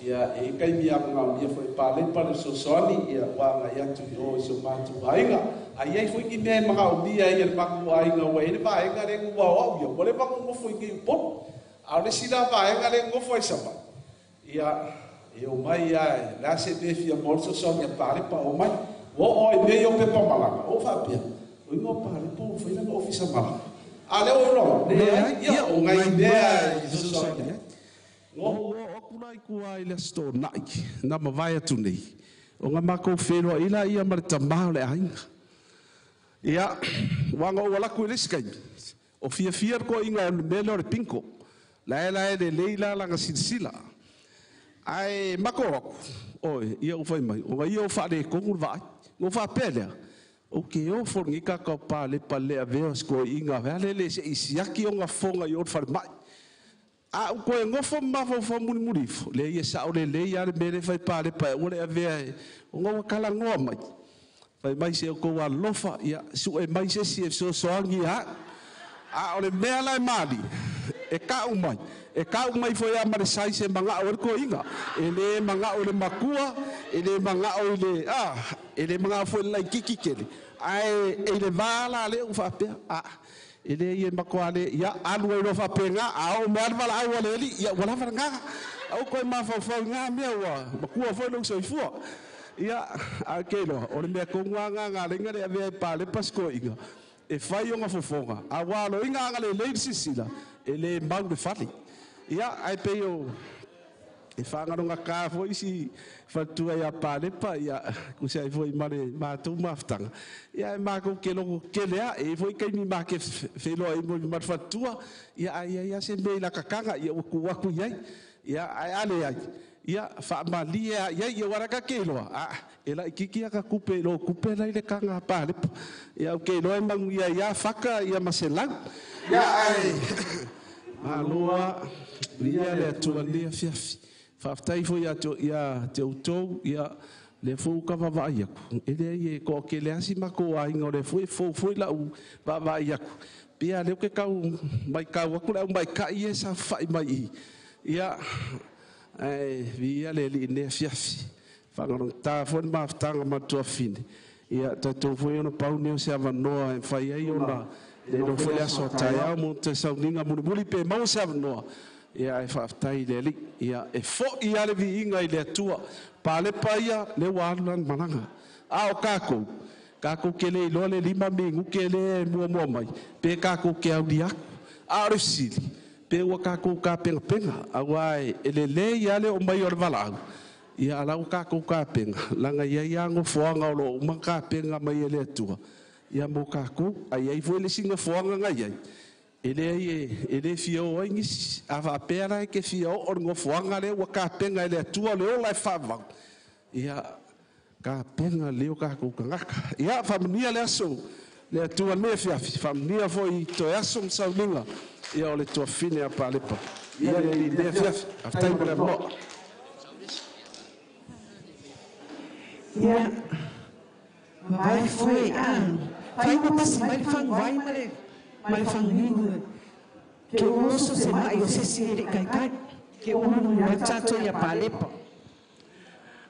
Ia, e kai mia ngā mia foi palepa le sosoani, ia wa anga ia tu i o i se o mātou ainga. Ai ai foi ki mea e mga o mia ia le maku ainga wa e le vaenga le ngua o au ia, wa le maku ngofo i nge upono. A o le sila vaenga le ngofo ai sa vai. Ia, e o mai ia, la se te fia mo le sosoani a palepa o mai. O o e mea i o pepa malanga, o whapea. O ingo palepa o whailanga ofisa malanga. A leo o rongo, le ai, ia, o ngai mea i sosoani. O akula i kua i le aso nai, na mawai atu nei. O ngā mākou whenua ila ia ma le tamā o le ainga. Ia, wanga o walaku i le sikai. O fia fia ko inga o le mele o le pinko. Lae lae le leila langa silasila. Ai mako aku. Oi, ia o whai mai. O ngā ia o whaare kongu le vaai. Ngō whapea lea. O ke o whorongi kakao pā le pale a veo sko inga. Wea le le se isiaki o ngā whonga i o whare mai. A o koe ngofo mawhawha muni murifo. Le ia sao le le ia le mele whai pā le pae. O le a vea e. O ngā wakala ngoa mai. Whai mai se o koua lofa. Ia su e mai se si e sosoangi ha. A o le mea lai maali. E kau mai. E kau mai foi a mare sai se manga o le koinga. E le manga o le makua. E le manga o le... Ah, e le manga foi lai kiki kele. Ai, e le vala le u whapea. Ah, e le ie makoa le... Ia, alu e lo whapea ngā. A o mea alwala au ale eli. Ia, wala wala ngā. Au koe mawhawhau ngā mea ua. Makua foi lo soifua. Ia, a ke loa. O le mea kongua ngā ngā lenga le avea e pāle pasko inga. E whai o ngā fofonga. A walo inga anga le leir sisila. E le mau le whale. Ia, ai pe o e whangaronga kā foi si whatua ia pālepa, ia kusi ai foi mare mātou mafutanga. Ia e mākou ke loko kelea, e foi kai mi mā ke wheloa i mo mare whatua, ia ai ai se mei la kakanga, ia waku waku iai, ia ai ale ai. Ia whaamalia ia ia waraka ke loa. A e la ikiki aka kupe lo kupe lai le kanga pālepa. Ia o ke loa e mangu ia ia whaka ia maselau. Ia ai maloa ia le atua lea fiafi. Whaaftai fo ia te utou, ia le fou ka vavai aku. E lea i e ko ke le asi mako a inga o le fo e fou foi la u vavai aku. Pia leo ke kau mai kau aku le au mai ka i e sa whai mai i. Ia, ai, via le li nea fiafi. Whangarong tā fo ni mawhtanga matua fine. Ia, tātou foi ona pau neo se awanoa e whai ai ona le no foi le aso tai au mo te sauninga mulimuli pe mau se awanoa. Ia e whaaftai le li. Ia e fo i ale vi inga i le atua. Pālepa ia le wālulan malanga. A o kākou. Kākou ke le iloa le lima mingu ke le mua mua mai. Pe kākou ke au liaku. A o le sili. Pe ua kākou kā penga penga. Aua e le le ia le o mai o le walau. Ia ala o kākou kā penga. Langa ia ia ngofoanga o lo uma kā penga mai e le atua. Ia mo kākou. Ai ai fue le singa foanga ngai ai. E le fia o ai ngisi, a whaapea e ke fia o o ngofoanga le ua ka penga e le atua le ola e whaavau. Ia, ka penga leo ka kukangaka. Ia, whamania le aso, le atua me fiafi, whamania foi toe aso msaulinga, ia o le tua fine a pālepa. Ia le li le fiafi, aftai mo le moa. Ia, mai foi a, whai mapasi mai le whangwai mare, mai whangingu, ke oso se mai o se siri kai kai, ke ono mai tātou ia pālepa.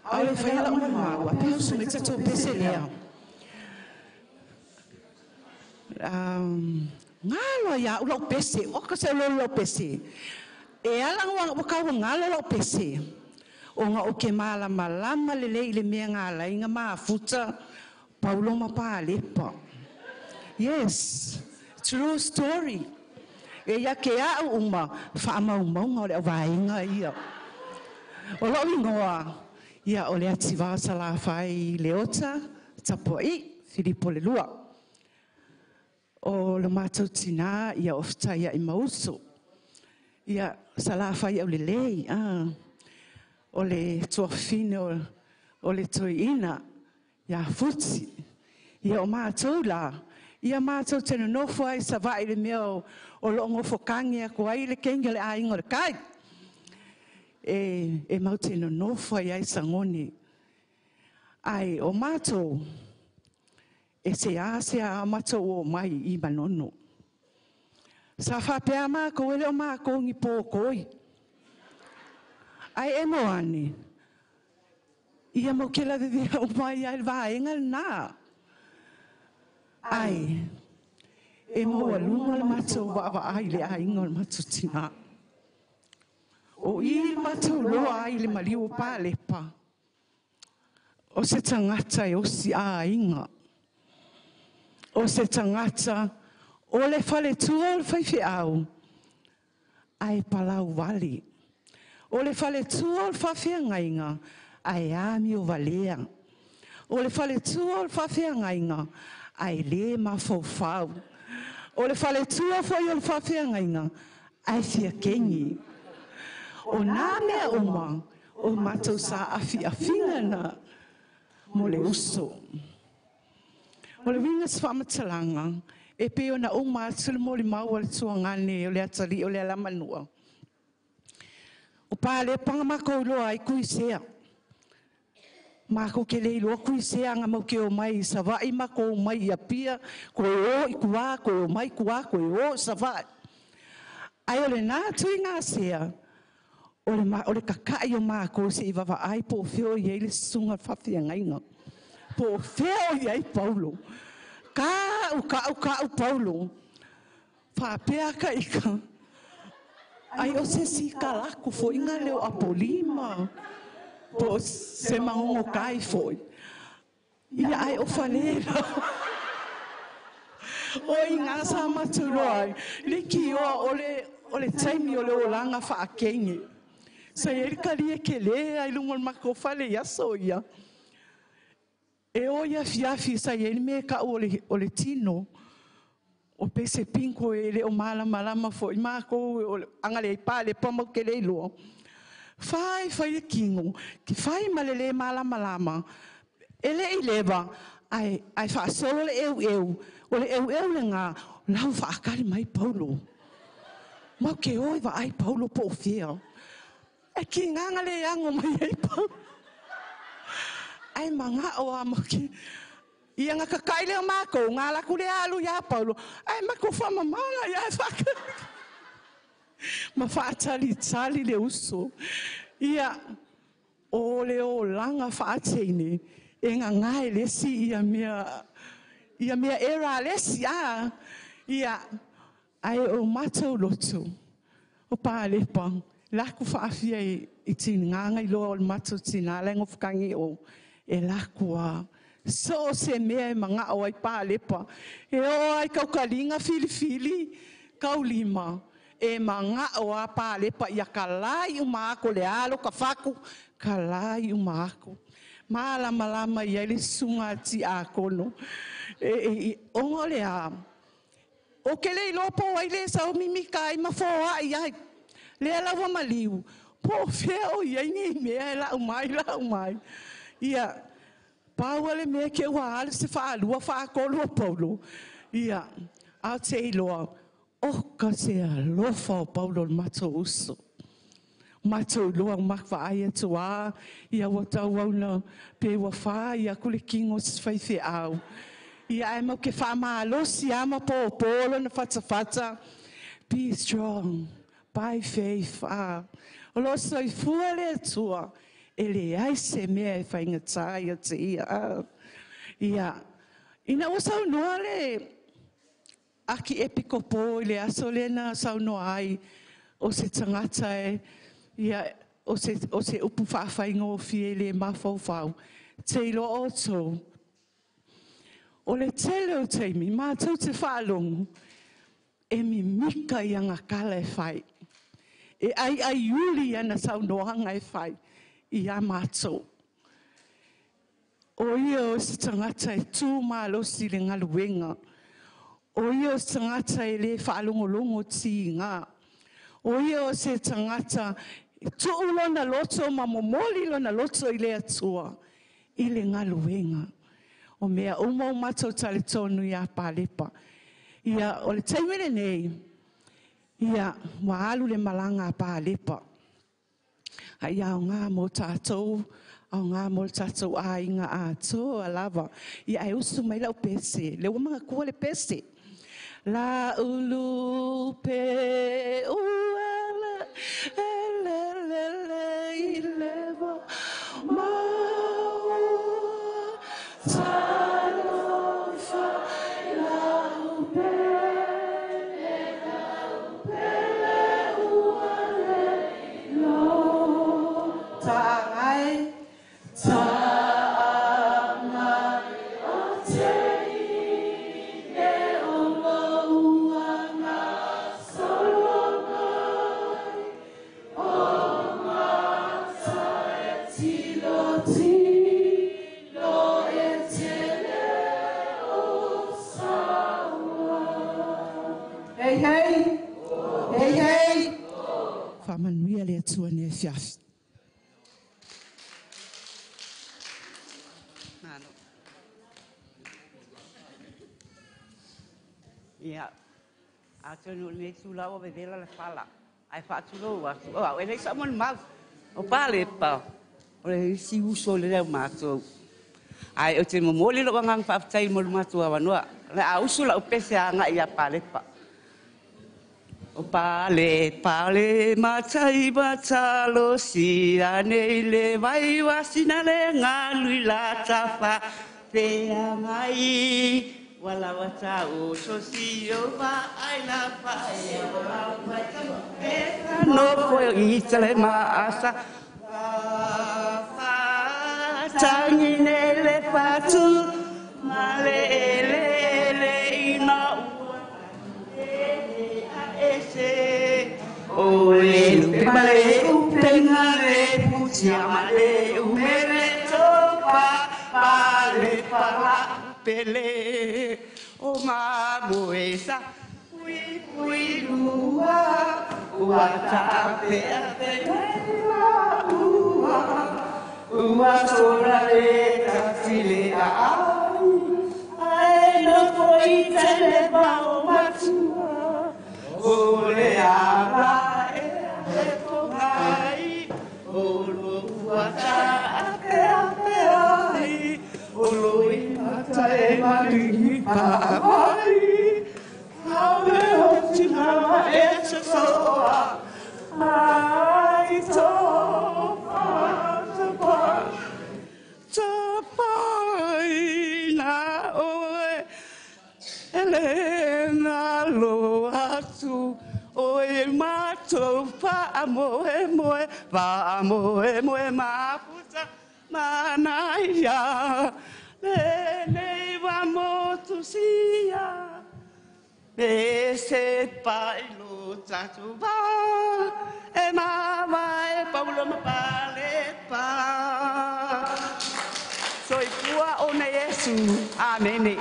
Au le whaila o maua, pe oso mai tātou pese lea. Ngalo ia ulau pese, o ka se ulau lau pese. E ala ngā wakau ngalo lau pese. O ngā o ke malama lama lele i le mea ngā lai ngā mafuta, paulo ma pālepa. Yes. True story. E ia ke au uma, whaamaumau o le wainga ia. O lau ingoa, ia o le atiwa sa la whai leota, tapoi, Filipo le lua. O le mātou tina, ia o whitai i mauso. Ia sa la whai au le lei, o le tuawhine o le toiina, ia futi. Ia o mātou la, ia mātou te nonofo ai sa vai le mea o lo ngofo kange ako ai le kenga le ainga o le kai. E mau te nonofo ai ai sangoni. Ai o mātou, e se a se a mātou o mai i manono. Sa whapea mākou ele o mākou ngi pōkoi. Ai e moane, ia mau ke la vevea o mai ai le vaenga nā. Ai, e moa lunga le mātou wawa ai le ainga o le mātou tina. O i le mātou loa ai le maliu o pālepa. O se tangata e osi a ainga. O se tangata o le whale tua o le whaiwhi au. Ai palau wali. O le whale tua o le whawhia ngainga. Ai ami o walea. O le whale tua o le whawhia ngainga. Ai le mawhauwhau. O le whale tua foi o le whawhia ngainga. Ai fia kengi. O nā mea uma, o mātou sa awhi awhinga na mo le uso. O le winga se whamatalanga, e pe o na uma atu le moli maua le tuangane o le atali o le alamanua. O pāle panga mākou loa ai kui sea. Mākou ke lei loa kui sea ngā mau ke o mai sa vai mākou mai ia pia, koe o i kua, koe o mai kua, koe o sa vai. Ai o le nā tui ngā sea, o le kakai o mākou se i wawa ai po whio i ei le sunga whawhia ngainga. Po whio i ei Paulo. Kau, kau, kau Paulo. Whapea ka ika. Ai o se si kalako fo inga leo apolima. Po se mangongo kai foi. Ia ai o whalera. O inga sa maturoa. Liki o O le taimi o le olaga faakege. Sa i ai le kalie kelē a i luga o le matou fale i aso ia. E o i afiafi sa i ai le mea e tau o le tino. O pese pinko e le o malamalama foi makou o agalelei palepa ma ke le iloa. Fai fai le tino, fai ma le lē malamalama. E le i leva, ae faasolo le eueu. O le eueu lena, lau faakali mai Paulo. Mau ke o i vaai Paulo po o fea. E kigaga le ago mai ai Paulo. Ai manga o a moki. Ia nga kakai lea o makou, ngā laku le alu ia Paulo. Ai mako whamamanga ia e whaka. Ma whaatali tali le uso. Ia o le o langa whaateine. E ngā ngai lesi ia mea era lesi a. Ia ai o matou loto. O pālepa. Laku whaafia i tinganga i loa o le matou tina lengo whakangi o. E laku a. So se mea e manga o ai pālepa. E o ai kaukalinga filifili kaulima. E manga o a pālepa ia kalai umako le alo ka faku. Kalai umako. Malama lama ia le sunga ti a kono. E ongo le a. O ke le ilopo ai le sau mimika ai mafoa ai ai. Le alawa maliu. Po fea o ia ni mea e lau mai, lau mai. Ia, pau le mea ke ua ale se whaalua, whaakolu o Paulo. Ia, au te iloa, o ka se alofa o Paulo le matou uso. Matou iloa o makwa ai atua, ia ua tau auna pe ua wha, ia kule kingo se whaiwhe au. Ia ai mau ke whaamalosi ama po polo na fata fata. Be strong. By faith, ah. O lo soifua le atua, e le ai se mea e whainga ia te ia. Ah. Ia, ina ua saunoa le aki epikopo i le aso lena saunoa ai o se tangata e, ia, o se upu whaawhainga o fie le mawhauwhau. Te iloa o tau. O le tele o teimi, mātou te whaalongo, e mimika i anga kala e whai. E ai ai uli ana saunoanga e whai i a mātou. O ia o se tangata e tū malosi le ngaluenga. O ia o se tangata e le whaalongolongo ti ngā. O ia o se tangata e tuu lona loto ma momoli lona loto i le atua i le ngaluenga. O mea uma o mātou tale tonu i a pālepa. Ia, o le taimele nei, ia, wa alu le malanga a pālepa. Ai au ngā mō tātou, au ngā mō tātou a inga a tō a lava. Ia, ai usu mai lau pese, le ua manga kua le pese. La ulu pe uala, ele le le i lewa, maua talofa lau pele, lau pele uale lo. Ta'angai, ta'angai o te ine o mauanga solongai o mata e tilo tilo e tele o saua. Hey, hey! Hey, hey! Whamanuia le atua ne fiafi. Mano. Ia, atonu nei tūlau o vevela le fala. Ai whaatulou atu. O, au, e nei sa moni mau. O pālepa. O le isi uso le leo mātou. Ai, o te momoli lo wangang whaaftai mo le mātou awanoa. Le a usu la upese a ngai ia pālepa. O pāle, pāle, matai matalo si ane le vai wasina le ngalui la tafa pea mai. Wala wata o sosi o va ai la pa e wala wata e no fo i tele ma asa fa tangi ne le fatu ma le le le ina ua e a e se O le lupe ma le upenga le putia ma le umele topa pa le pala pele o mamoe sa pui pui lua ua ta pe a te ua ua sola le tafile a ai no foi tele pao matua o le ala e e tongai o lo ua ta ape ape ai o lo i mata e maringi pa mai au e o tina e te soa ai tō pa te pa te pai na oe e le na lo atu o e mātou pa moe moe pa moe moe maputa manaia le nei wa motu sia e se pai lo tatu va e ma vai paulo ma pale pa soifua o na Iesu. Amene.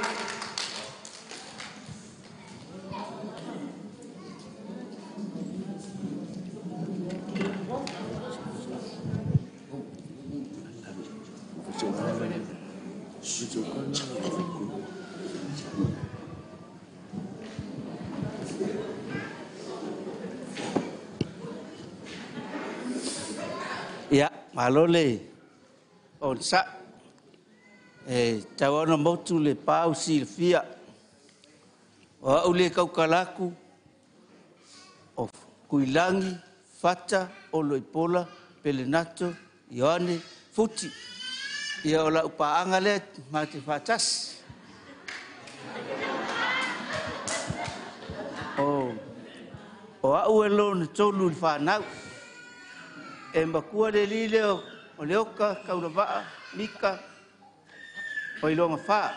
Ia, malo le on sa e tau ona motu le pau silafia o au le kaukalaku o Kuilangi, Fata, Oloipola, Pelenato, Ioane, Futi. Ia o lau paanga lea ma te faatasi. O au e lona tolu i le whanau. E makua le lile o Leoka, Kaulavaa, Mika, o Iloga Wha.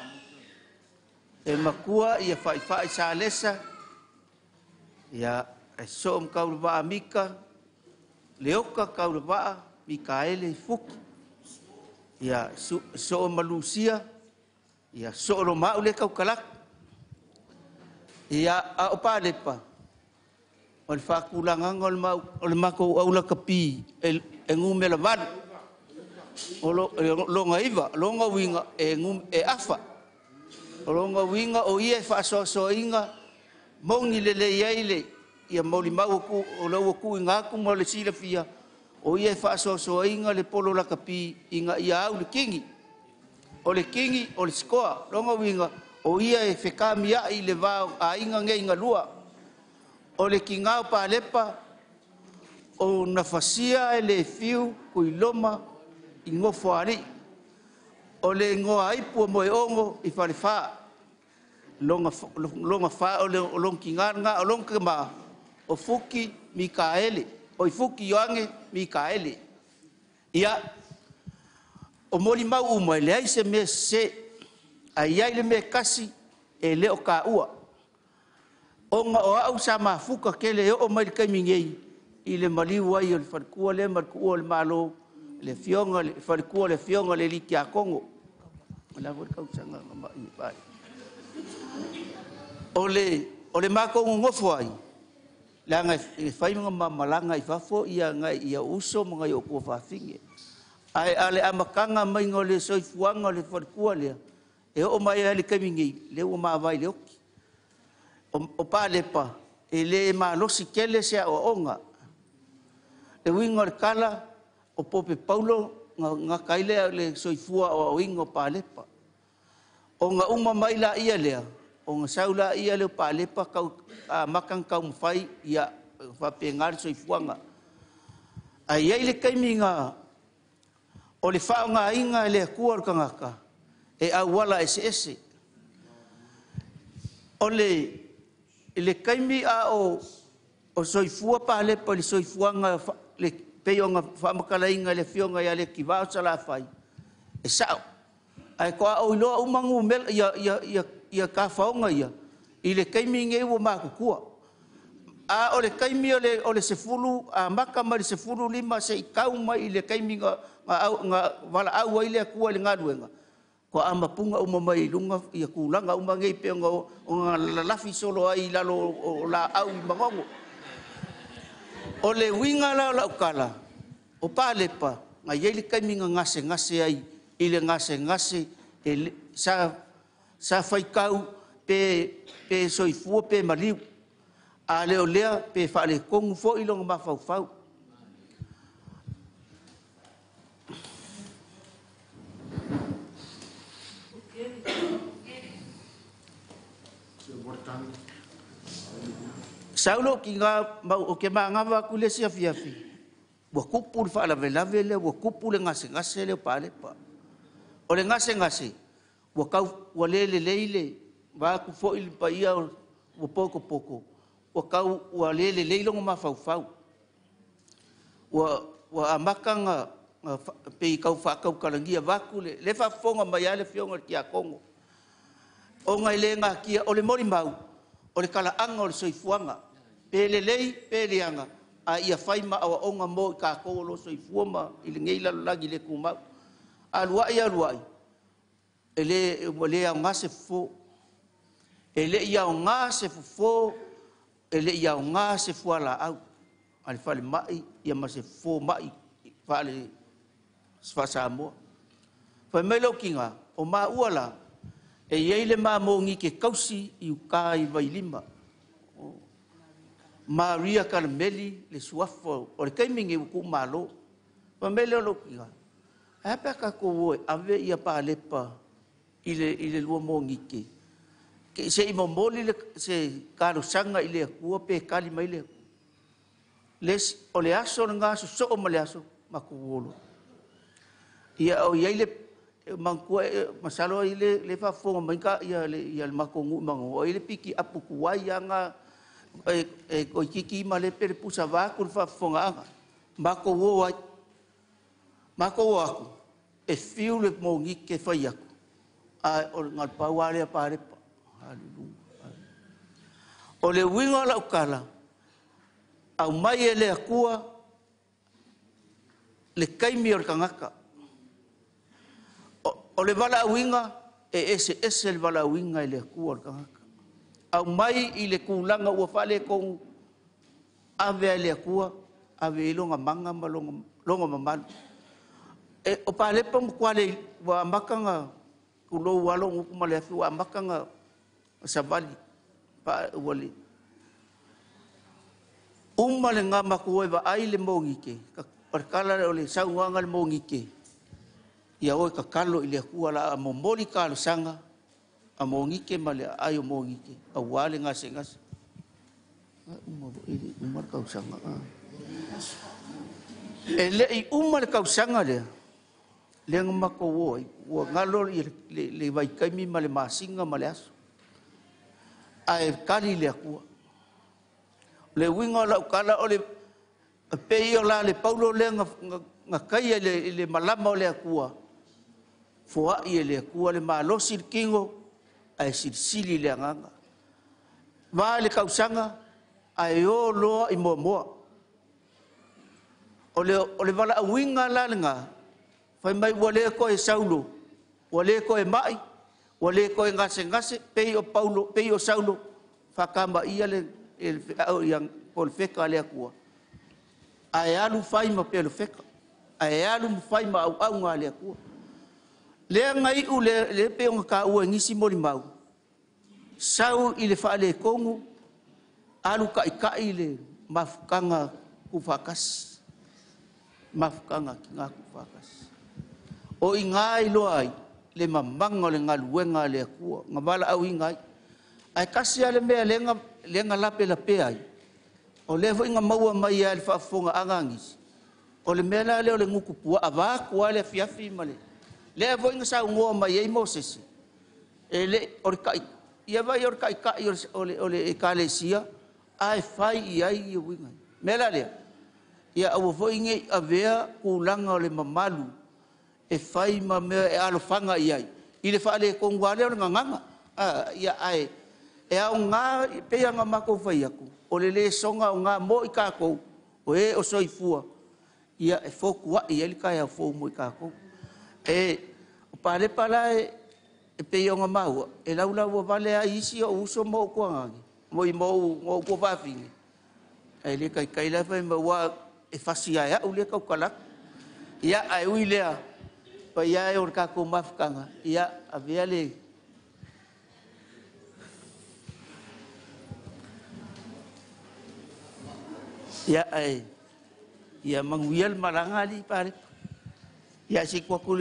E makua ia whaiwhai sa lesa, ia e soo Kaulavaa Mika, Leoka Kaulavaa, Mikaele Fuki. Ia soo Malusia, ia soo lo mau le kaukalaku. Ia a o palepa, o le whakulanganga o le mako aula kapi e ngumela valu. O longa iwa, longa winga e afa. O longa winga o ia e whaasoasoainga, mauni le le iai le, ia mauli mau o lau aku i ngāku ma le silafia, o ia e whaasoasoainga le polo lakapi inga ia au le kingi. O le kingi o le sikoa, longa winga, o ia e whekamia i le vao a inga nge inga lua. O le kingao palepa, o nafasia e le fiu kuiloma i ngofo ali. O le ngoa aipu o moe ongo i whalewha. Longa wha o le long kinga o long kema o Fuki Mikaele. O i Fuki Ioange Mikaele. Ia, o moli mau uma le ai se me se, ai ai le me kasi e leo ka ua. Onga o au sa mafuka ke le o mai le kaimi ngei i le maliu ai o le whalikua le malikua o le malo le fionga le whalikua le fionga le liki a Kongo. O la voi kausanga nga mai i pai. O le mako ngofo ai. Le anga e whainga ma malanga i whafo ia ngai ia uso mo ngai o kua whawhinge. Ai ale amakanga mai ngō le soifuanga le whalikua lea. E o mai ai le kaimi ngei le ua maavai le oki. O palepa, e le malosi kele se o onga. Le winga o le kala, o Pope Paulo, ngā kailea le soifua o winga o palepa. O ngā uma mai la ia lea, o ngā sau la ia le o palepa kau, a makang kau mwhai ia whape ngā le soifuanga. Ai ai le kaimi ngā, o le whao ngā inga e le akua o le kangaka, e awala ese ese. O le le kaimi a o soifua palepa le soifuanga le peionga whamakalainga le fionga ia le kiwao salawhai. E sao. Ai koa o iloa umangu mel ia ka whaonga ia. I le kaimi nge ua makukua. A o le taimi o le 10 amata mai le 15 se'i tau mai i le taimi na valaau ai le Atua i le galuega, ua amapuga uma mai i luga ia tulaga uma nei pei ona lalafi solo ai i lalo o laau i Manono. O le uiga la o lau tala, o Palepa, na i ai le taimi na gasegase ai i le gasegase sa faitau pe soifua pe maliu. A le o lea pe faaletonu foi lona mafaufau. Saulo ki ngā mau o ke māngava aku le sia fiafi. Ua kupu le faalavelave lea, ua kupu le gasegase lea o Palepa. O le gasegase, ua tau, ua le lelei le vaatu foi le paia ua poko poko, ua tau, ua le lelei longa mafaufau. Ua amata na pei tau faatautalagia vaatu le faafofoga mai a le afioga i le Tiakono. Ona e le natia, o le molimau, o le talaaga o le soifuaga. Pe lelei, pe leaga, a ia fai ma aoaoga mo i tatou o lo o soifua ma i lenei lalolagi le tumau. Alu ai, alu ai, e le, ua le aoga se fofo. E le i aoga se fofo, e le i aoga se fualaau a le falemai ia ma se fofo mai faale faa-Samoa. Fai mai lau tina, o maua la, e iai le mamogi ke kausi i uka i Vailima. Maria Kalameli le suafa o le taimi nei ua tuumalo. Fai mai lea o lou tina, ae a pe a tatou o e ave ia Palepa i le lua mogike. Ke se i momoli le, se talosaga i le Atua pe kali mai le Atua. O le aso lena sosoo ma le aso matou olo. Ia o iai le manatua, masalo ai le faafofoga mai ka ia le matou nuu i Manono, o iai le piki apu tuai lava e toeitiiti ma le pele pusa vaeatu le faafofogaaga. Matou o ai. Matou o atu, e fiu le mogike fai atu. Ae o le galupau lava lea Palepa. Haleluia. O le uiga o lau tala, aumai e le Atua le taimi o le tagata. O le valaauina, e eseese le valaauina e le Atua o le tagata. Aumai i le tulaga ua faaletonu, ave ai le Atua, ave i longa maga ma longa mamalu. E, o Palepa ma kuale, ua amata na tulou alo ngutu ma le afi, ua amata na savali. Pa, ua le. Uma le ngā matua e vaai le mogike, o le kala o le saunoaga le mogike, ia oe kakalo i le Atua la a momoli talosaga a mogike ma le aai o mogike, auā le gasegase. Uma foi le uma le tausaga. E lei uma le tausaga lea, lea na matou o ai, ua galo i le vaitaimi ma le masina ma le aso. Ae kali le Atua. Le uiga o lau tala o le pei o la le Paulo lea na kaia i le malama o le Atua, foai e le Atua le malosi le tino, ae silisili le agaga. Va le tausaga, ae o loa i muamua. O le valaauina la lena, fai mai ua le toe Saulo, ua le toe mai, ua le toe gasegase, pei o Paulo, pei o Saulo, whakama ia le ia po le feka le Atua. Ae alu fai ma pelo feka. Ae alu fai ma au au ngā le Atua. Lea ngai u le pe o ngā ua ngisi moli mau. Sau i le whaale kongu, alu kai kai le mafukanga kuwhakasi. Mafukanga ki ngā kuwhakasi. O i ngā iloa ai, le mamanga o le ngaluenga le Atua, ngā wala au i ngai. Ai kasi ale mea lenga lape lape ai. O lea foi ngā maua mai ai le faafofoga agangisi. O le mea la lea o le nguku pua, a vaaku a le afiafi ma le. Lea foi ngā saungoa mai ai Mosese. E le, o le kai, ia vai o le kai kai o le ekalesia, ae fai i ai i uiga. Mea la lea, ia aua foi ngei avea kūlanga o le mamalu e fai ma mea e alofanga i ai. I le whaale kongu a lea o le nganganga. Ia ae, e au ngā, pe anga mako whai aku. O le lē soga ogā mo i tatou o e o soifua ia e fotua'i ai le taeao fou mo i tatou. E o Palepa la e pei ona maua, e laulauavale ai isi ou uso ma ou tuagane, mo i mo ou tuafafine, ae le taitai la fai mai ua e fasi ae au lea tautala atu. Ia, ae ui lea, paia e o le tatou mafutaga, ia, avea le Ia, ae ia manuia le malaga alii Palepa. Ia, se i tuu atu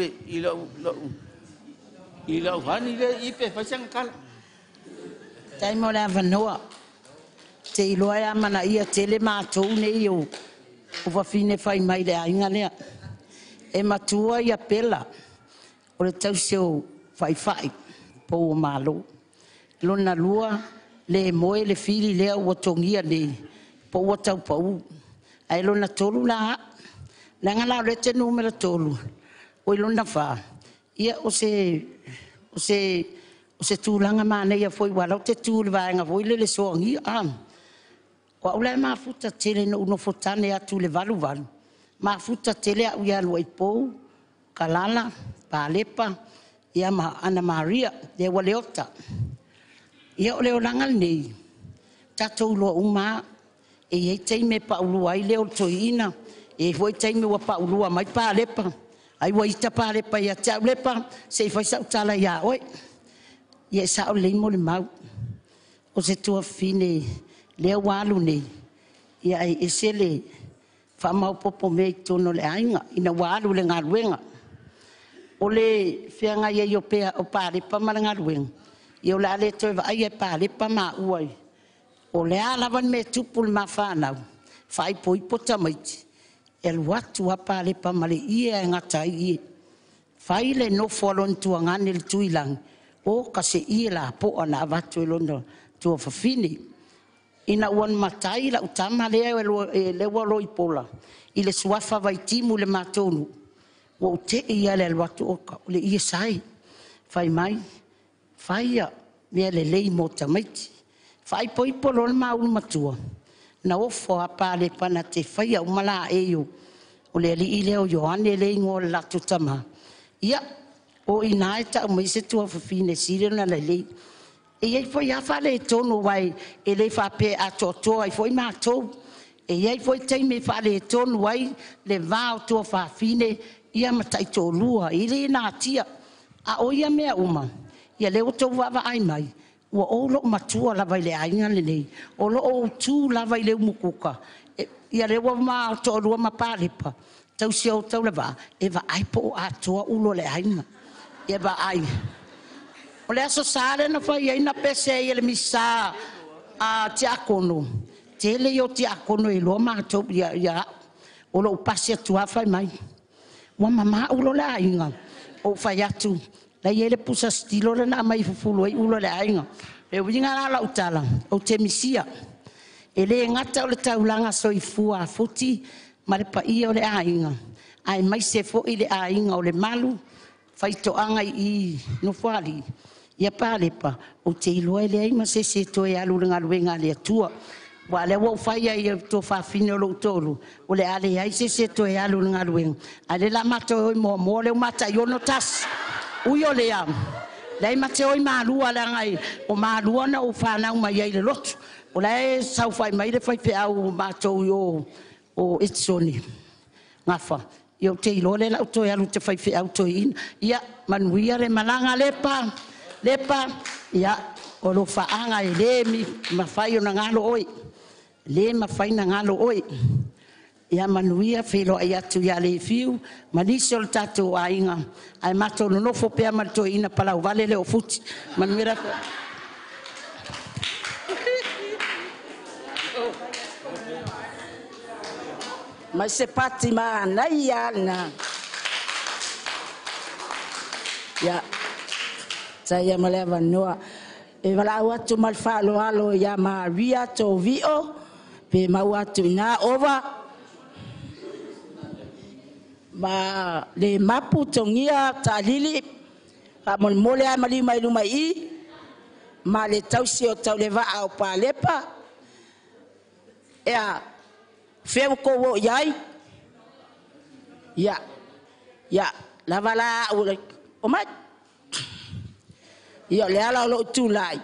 i lau hani lea i pe fai sana tala. Tai mo le avanoa. Te iloa e amanaia tele matou nei o wawhine whai mai le ainga lea. E matua ia pela o le tause o whaiwhai po o malo. Lona lua le moe le fili lea ua tongia nei po ua taupau. Ai lona tolu la leaga la o le te numera tolu o i lona wha. Ia o se tūlanga māneia foi wa lau te tū le vaenga foi le le soangia. O au lai mafuta tele no unofotane atu le valu valu. Mafuta tele au ia lua i pou, Kalala, Palepa, ia ma Ana Maria, le ua leota. Ia o le olanga nei, tatou loa uma, e iei teime paulua ai leo toiina, e foi teime ua paulua mai Palepa, ai ua ita Palepa ia te au lepa, se i fai sau tala ia oe. Ia e sao lei mo le mau. O se tuafine lea ua alu nei, ia ai ese le whaamaupopo mea i tōno le ainga, ina ua alu le ngaluenga. O le whianga ia i o pea o Palepa ma le ngaluenga, ia o le ale toe vaai e Palepa ma uai. O le a lava me tupu le mawhanau, whaipo ipo tamaiti, e luatu a Palepa ma le ia e ngata i e. Whai le nofo alon tuangane le tuilang, o ka se ia la poa na avatu e lona tua whawhine. Ina uan matai la utama lea e lewa loi pola, i le suafa vaitimu le matonu, ua ute ia le aluatu oka, o le ia sai, whai mai, whaia mea le lei mō tamaiti. Whai poipo lo le maulu matua, na ofo a Palepa na te whaia umala e yo, o le ali i leo Ioane le ingoa le latu tama. Ia, o ina e tau mai se tua whawhine sire na le lei. E iei foi a whale e tonu wai e le whape a toatoa i foi mātou. E iei foi teime whale e tonu wai le vāo tua whawhine ia matai tōlua i le nā tia. A o ia mea uma, ia leo tau wawa ai mai, ua o lo matua lava i le ainga le nei, o lo o tū lava i le umukuka. Ia leo mā tōlua ma Palepa, tau sia o tau lava, e wa ai po o atoa ulo le ainga. Ia wa ai. O le aso sāre na whai ai na pese ai le misa a tiakono. Tele i o tiakono e loa mātou ia o lo upasi atu a whai mai. Ua mama ulo le ainga. O whai atu. Lai ele pusa stilo le na mai fufulu ai ulo le ainga. E winga la la utala. O te misia. E le ngata o le taulanga soifua a futi ma le paia o le ainga. Ai mai se fo i le ainga o le malu. Whaitoanga i nofoali. Ia Palepa, o te iloa ele ai ma se se toe alu le ngaluenga le atua. Wa le ua whaia i tō whawhine o lou tolu. O le ale ai se se toe alu le ngaluenga. A le la mato oi moa moa le umata i ono tas. Ui o le am. Lei mate oi maalua le ngai. O maalua na o whanau mai ai le lotu. O le sau whai mai le whai pe au mātou i o Etsoni. Ngawha. Ia o te iloa le lau toe alu te whai fe au toe ina. Ia, manuia le malanga lepa. Lepa, ia, o lo whaanga e le mi mawhai o na ngalo oi. Le mawhai na ngalo oi. Ia manuia whiloa i atu ia le whiu. Manisi o le tātou ainga. Ai mātou nonofo pea ma le toe ina palau vale le o futi. Manuia rako. Mai se pati mānai ana. Ia, taia ma le avanoa. E walau atu ma le whaaloalo ia Maria tō vio, pe mau atu ina ova. Ma le mapu tongia tālili, ka molemole ai mali mai luma i, ma le tausi o tau le vaa o Palepa, Ea fea ua tou o i ai? Ia, ia, lava la au o mai. Ia o le ala o lou tulai,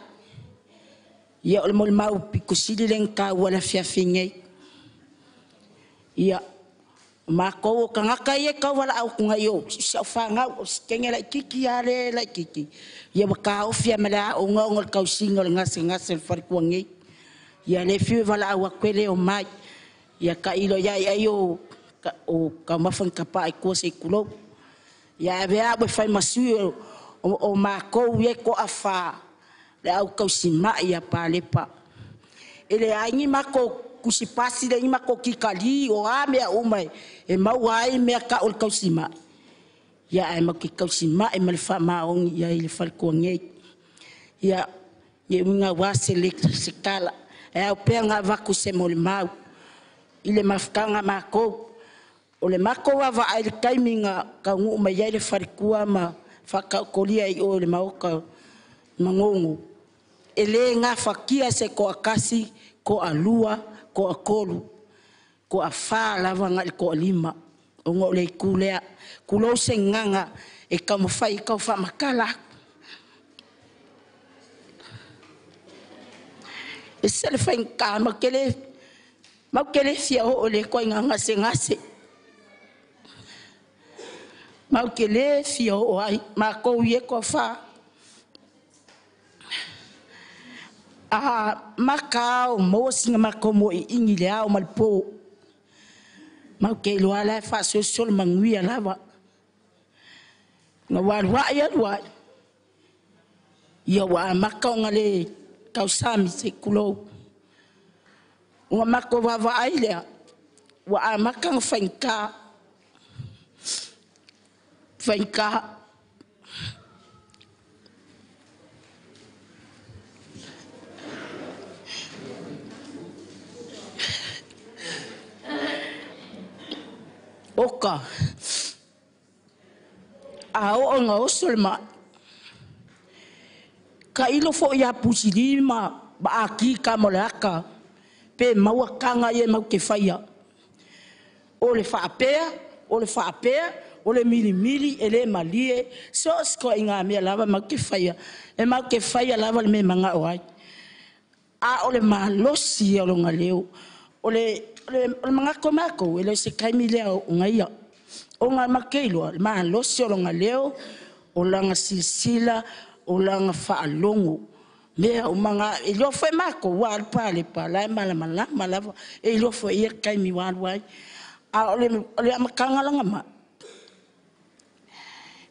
ia o le molimau pito sili lea ona taua i le afiafi nei. Ia, o matou o tagata ia e tauvalaau atu nei o si au fanau, o si teine laitiiti lava lea e laitiiti, ia ua taofi lava ma le aoga ona o le tausiga o le gasegase o le faletua nei. Ia lea e fiu e valaau atu e le omai. Ia tailo i ai ai o taumafa ni tapaa i tua se i tulou. Ia ave au e fai ma sui o matou ia e toafa le au tausimai ia Palepa. E leai ni matou tusipasi, leai ni matou titali, o a mea uma e maua ai mea tau o le tausimai. Ia ae matou te tausimai ma le faamaoni i ai i le faletua nei. Ia, ne i uiga ua se se tala, e ao pea ona avatu se molimau i le mafutaga a matou. O le matou vaavaai i le taimi na taunuu mai ai le faletua ma faataotolia i o i le maota Manono, e le gafatia se toatasi, toalua, toatolu, toafa lava agai i le toalima, ona o le itu lea. Tulou se gagana e taumafai e tau faamatala atu. E ese le faigata, matou te le fia oo i lea ituaiga gasegase. Matou te le fia oo ai, matou ia e toafa. A maka ao maua sina matou mo'i'iga i le ao ma le po. Matou te iloa la e faasolisoli manuia lava. Na ua alu ai alu ai, ia ua amata ona le tausami se i tulou. Ua matou vaavaai lea, ua amata ona faigata, faigata. Oka, a oo ina oso le mai, tailo foi ia Pusili ma Akika ma le ata, pe maua taga ia matou te faia. O le faapea, o le faapea, o le milimili e le malie, so o se ituaiga mea lava matou te faia, e matou te faia lava le mea e manao ai. A o le malosi ia o lona leo, o le manatu o matou, e le o se taimi lea o ia. Ona matou te iloa, le malosi o lona leo, o lana silasila, o lana faalogo. Mea uma na, e iloa foi matou, ua alu Palepa, la e malamalama lava, e iloa foi ia le taimi ua alu ai. A o le amataga lana mai,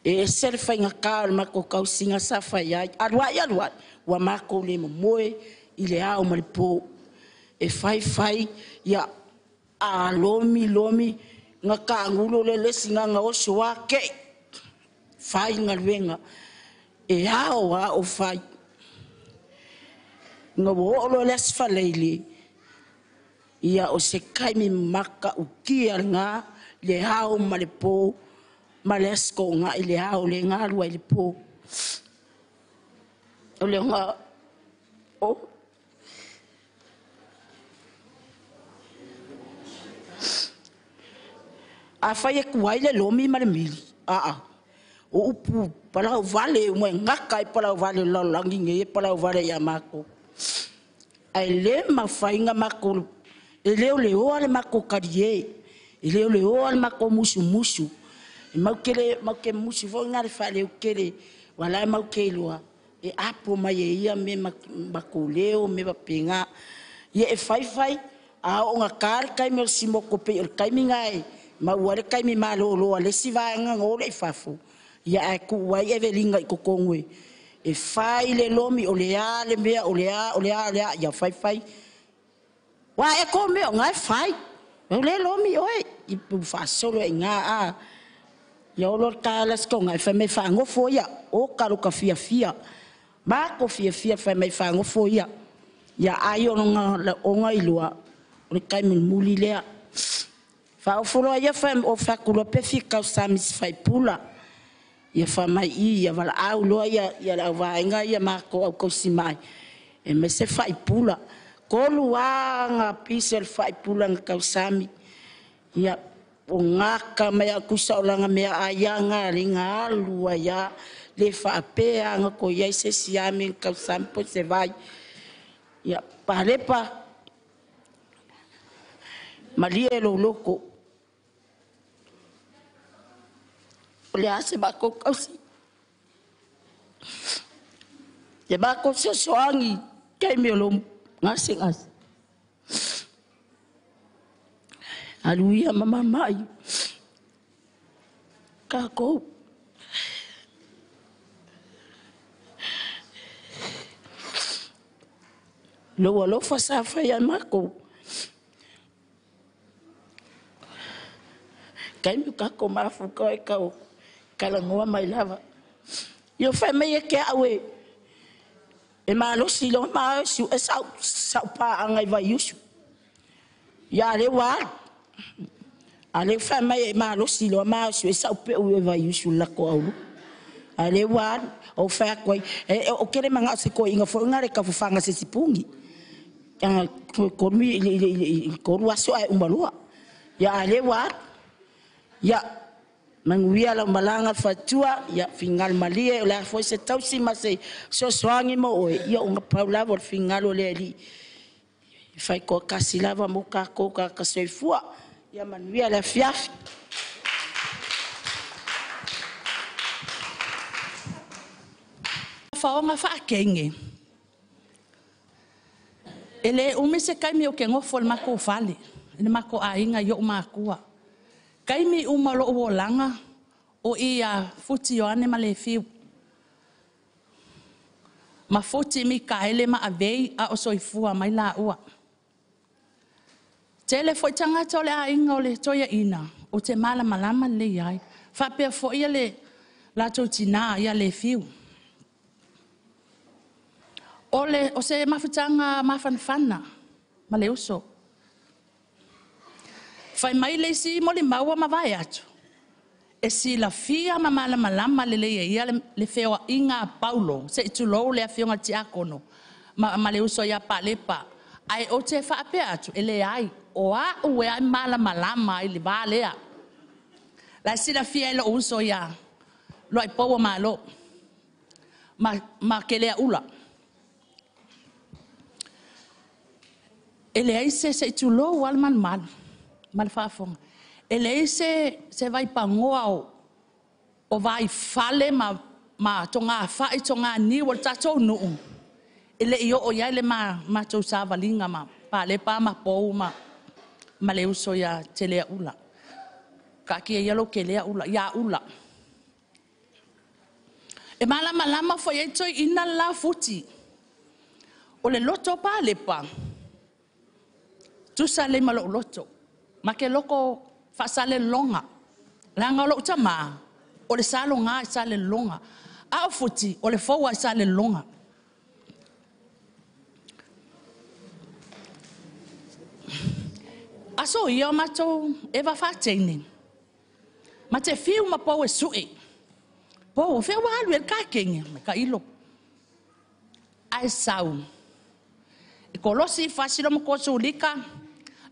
e ese le faigata o le matou tausiga sa fai ai. Alu ai, alu ai, ua matou le momoe i le ao ma le po. E fai fai, ia, a lomi lomi, na tagulo le lesi gaga oso a kei. Fai galuega, e ao a o fai. Nga ua oo loa le aso Faraile, ia o se taimi matautia lena, le ao ma le po, ma le aso togai le ao le galua i le po. O le ona o a fai e tuai le lomi ma le mili, aa, o upu palau vale, uma e gata ai palau vale o le lalolagi nei e palau vale ia matou. Ae le mafai ona matou, e le o le oa le matou talie, e le o le oa le matou musumusu. E mau te musu foi nga le faaleutele, ua la e mau te iloa, e apo mai e ia me matou leo me faapena. Ia e fai fai, a oo ina ta le taimi o le simoko pei o le taimi na e maua ai le taimi malolo a le isi vaega na o lea i fafo, ia ae tuu ai Evelina i totonu e fai le lomi o le a le mea, o le a, o le a, o le a, ia fai fai. Ua e ko mea o nga e fai, o le lomi oe, i pu faasolo e ngā a. Ia olo le tāla se tonga, e fai mai whaangofo ia, o ka lo ka fiafia. Mako fiafia fai mai whaangofo ia. Ia ai o nga onga iloa, o le taimi muli lea. Whaofolo ia fai o whakulo pe fi kau sami si fai pula. Ia fai mai i, ia wala au loa ia, ia le au vaenga ia mako au kausi mai. E me se fai pula. Tolu lava pisi o le faipula na tausami. Ia, o gata mai au tusa o lana meaai lava na lea na alu ai lava, le faapea na toe i ai se isi ami na tausami po o se vai. Ia, Palepa, malie lou loto. O le a se matou tausi? Te matou fesoasoani taimi o lou gasegase. Alu ia ma mamai tatou. Lou alofa sa fai ia matou. Taimi o tatou mafuta e tau talanoa mai lava. Ia fai mai e te au e malosi loa ma su'e sa'u paaga i Vaiusu. Ia a lea ua alu. A lea fai mai e malosi loa ma su'e sa'u pe'u i Vaiusu le latou aulu. A lea ua alu. Ou fai atu ai, o kele mana'o se toeaina foi lena le taufafaga se sipuni. I 3 aso ae uma loa. Ia a lea ua alu. Ia manuia lau malaga faletua, ia finagalo malie o le a foi se tausi ma se fesoasoani mo oe, ia ona pau lava o le finagalo o le Alii. E fai toatasi lava mo tatou tagata soifua. Ia manuia le afiafi. Faoga faakenge. E le umi se taimi o ke ngofo le mako fale, le mako aiga i o makua. Taimi uma lou olaga o ia Futi Ioane ma le fiu. Ma Futi Mikaele ma avei a o soifua mai la ua. Tele foi tagata o le aiga o le toeaina o te malamalama lelei ai. Faapea foi le latou tina ia le fiu. O le o se mafutaga mafanafana ma le uso. Fai mai le isi mo le maua ma vae atu. E silafia ma malamalama lelei e ia le feoaiga a Paulo se i tulou le afioga i le tiakono ma le uso ia Palepa. Ae ou te faapea atu, e leai, o au e ai malamalama ai le va lea. La silafia e lou uso ia Luaipou o Malo ma Keleaula. E leai se i tulou lava le malumalu ma le faafofoga. E leai se vaipagoa o vaifale ma togafai, toganiu o le tatou nuu, e le i oo i ai le matou savaliga ma Palepa ma Pou ma le uso ia Teleaula. Taatia ia lou Keleaula, ia Ula. E malamalama foi ai toeaina le la Futi. O le loto o Palepa, tusa lelei ma lou loto. Ma ke loko faasalelologa. Leaga o lou tamā, o le saloga i salelologa. A o Futi, o le foua i salelologa. Aso ia o matou eva faateine. Ma te fiu ma pou e sue. Pou, o fea ua alu e le kakenge, mai ka ilo. Ae sau. E kolosi fasilo ma kosulika,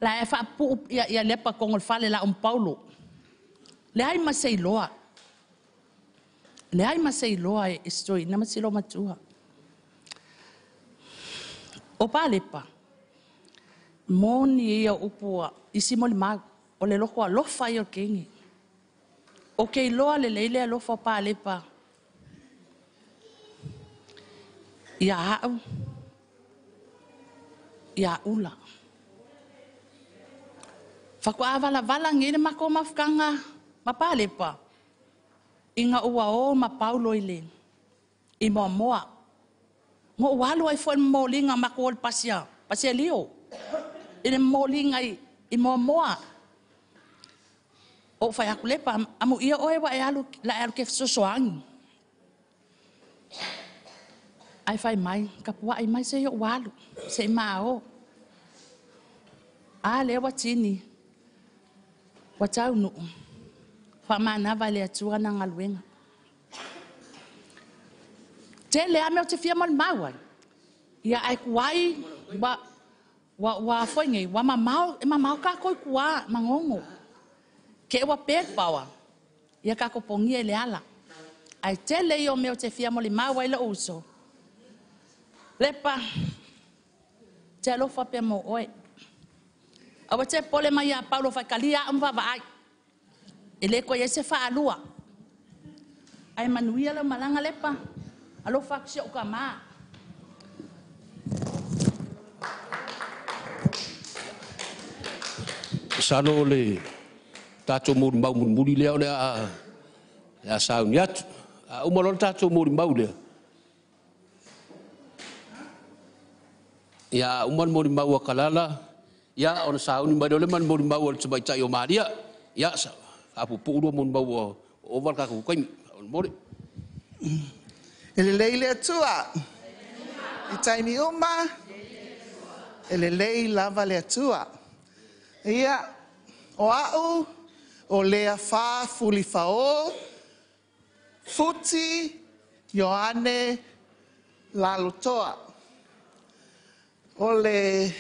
la e faapu'u ia lepa kongo le fale la Paulo. Leai ma se iloa. Leai ma se iloa e stoina ma silo matua. O Palepa, moni ia upu isi mo le mau, o le loko alofa ia o kenge. O ke iloa le leile alofa o Palepa. Ia au, ia ula. Fakoa vala vala ngene mako mafukanga ma Palepa. Inga ua o ma Paulo ile i moamoa. Ngo walu ai foi molinga mako ol pasia, pasia lio. Ile molinga i moamoa. O fai aku lepa amu ia oe wa e alu la e alu ke fesoasoani. Ai fai mai kapua'i mai se i o'u alu se i maō. A lea ua tini ua taunu'u faamanava e le Atua na galuega. Tele lava mea ou te fia molimau ai. Ia ae tuai ua Ua ua foi nei, ua mamao, e mamao kākou i tua Magogo. Ke ua pe le paoa, ia kākou pogia i le ala. Ae tele ia o mea ou te fia molimau ai lou uso. Lepa, te alofa pea mo oe. Aua te popole mai ia Paulo faitalia au ma vaavaai. E le toe i ai se faalua. Ae manuia lau malaga Lepa. Alofa atu si ou tama. Masalo o le tatou molimau mulimuli lea o le a sauni atu. A uma loa le tatou molimau lea, ia a uma le molimau a Kalala, ia ona sauni mai lea o le ma le molimau a le tamaitai o Maria. Ia, faapuupuu lua molimau ua ova le tatou taimi. Faamolemole. E lelei le Atua i taimi uma, e lelei lava le Atua. Ia, o au, o Lea Fa Fulifao, Futi Ioane Lalotoa. O le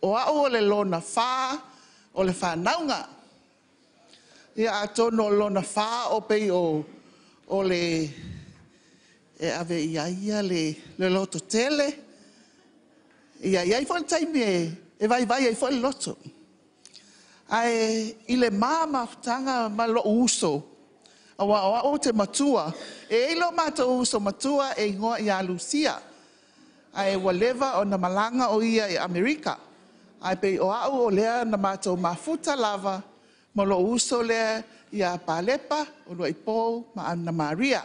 o au o le lona fa o le whanauga. Ia atonu o lona fa o pei o le e ave ia ia le loto tele. Ia iai foi le taimi e vaivai ai foi le loto. Ae i le mafutaga ma lou uso, aua o au te matua, e i lo matou uso matua e ingoa ia Lucia. Ae ua leva ona malaga o ia i Amerika. Ae pei o au o lea na matou mafuta lava ma lou uso lea ia Palepa, o Luaipou ma Anna Maria.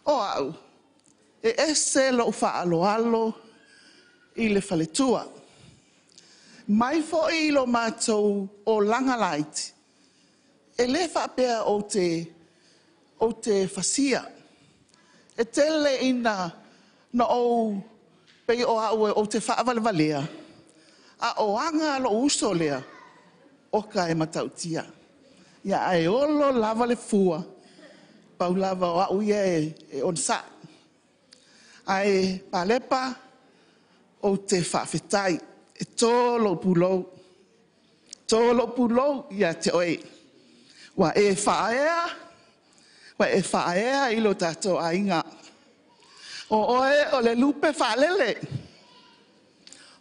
O au, e ese lou faaloalo i le faletua. Mai foi i lo matou olaga laiti, e le faapea o te fasia. E tele ina na ou pei o au o te faavalevalea, a o aga lou uso lea, o ka e matautia. Ia ae olo lava le fua, pau lava o au ia e onasai. Ae Palepa, o te faafetai, e tō lou pulou ia te oe. Ua e faaea i lo tatou aiga. O oe o le lupe faalele.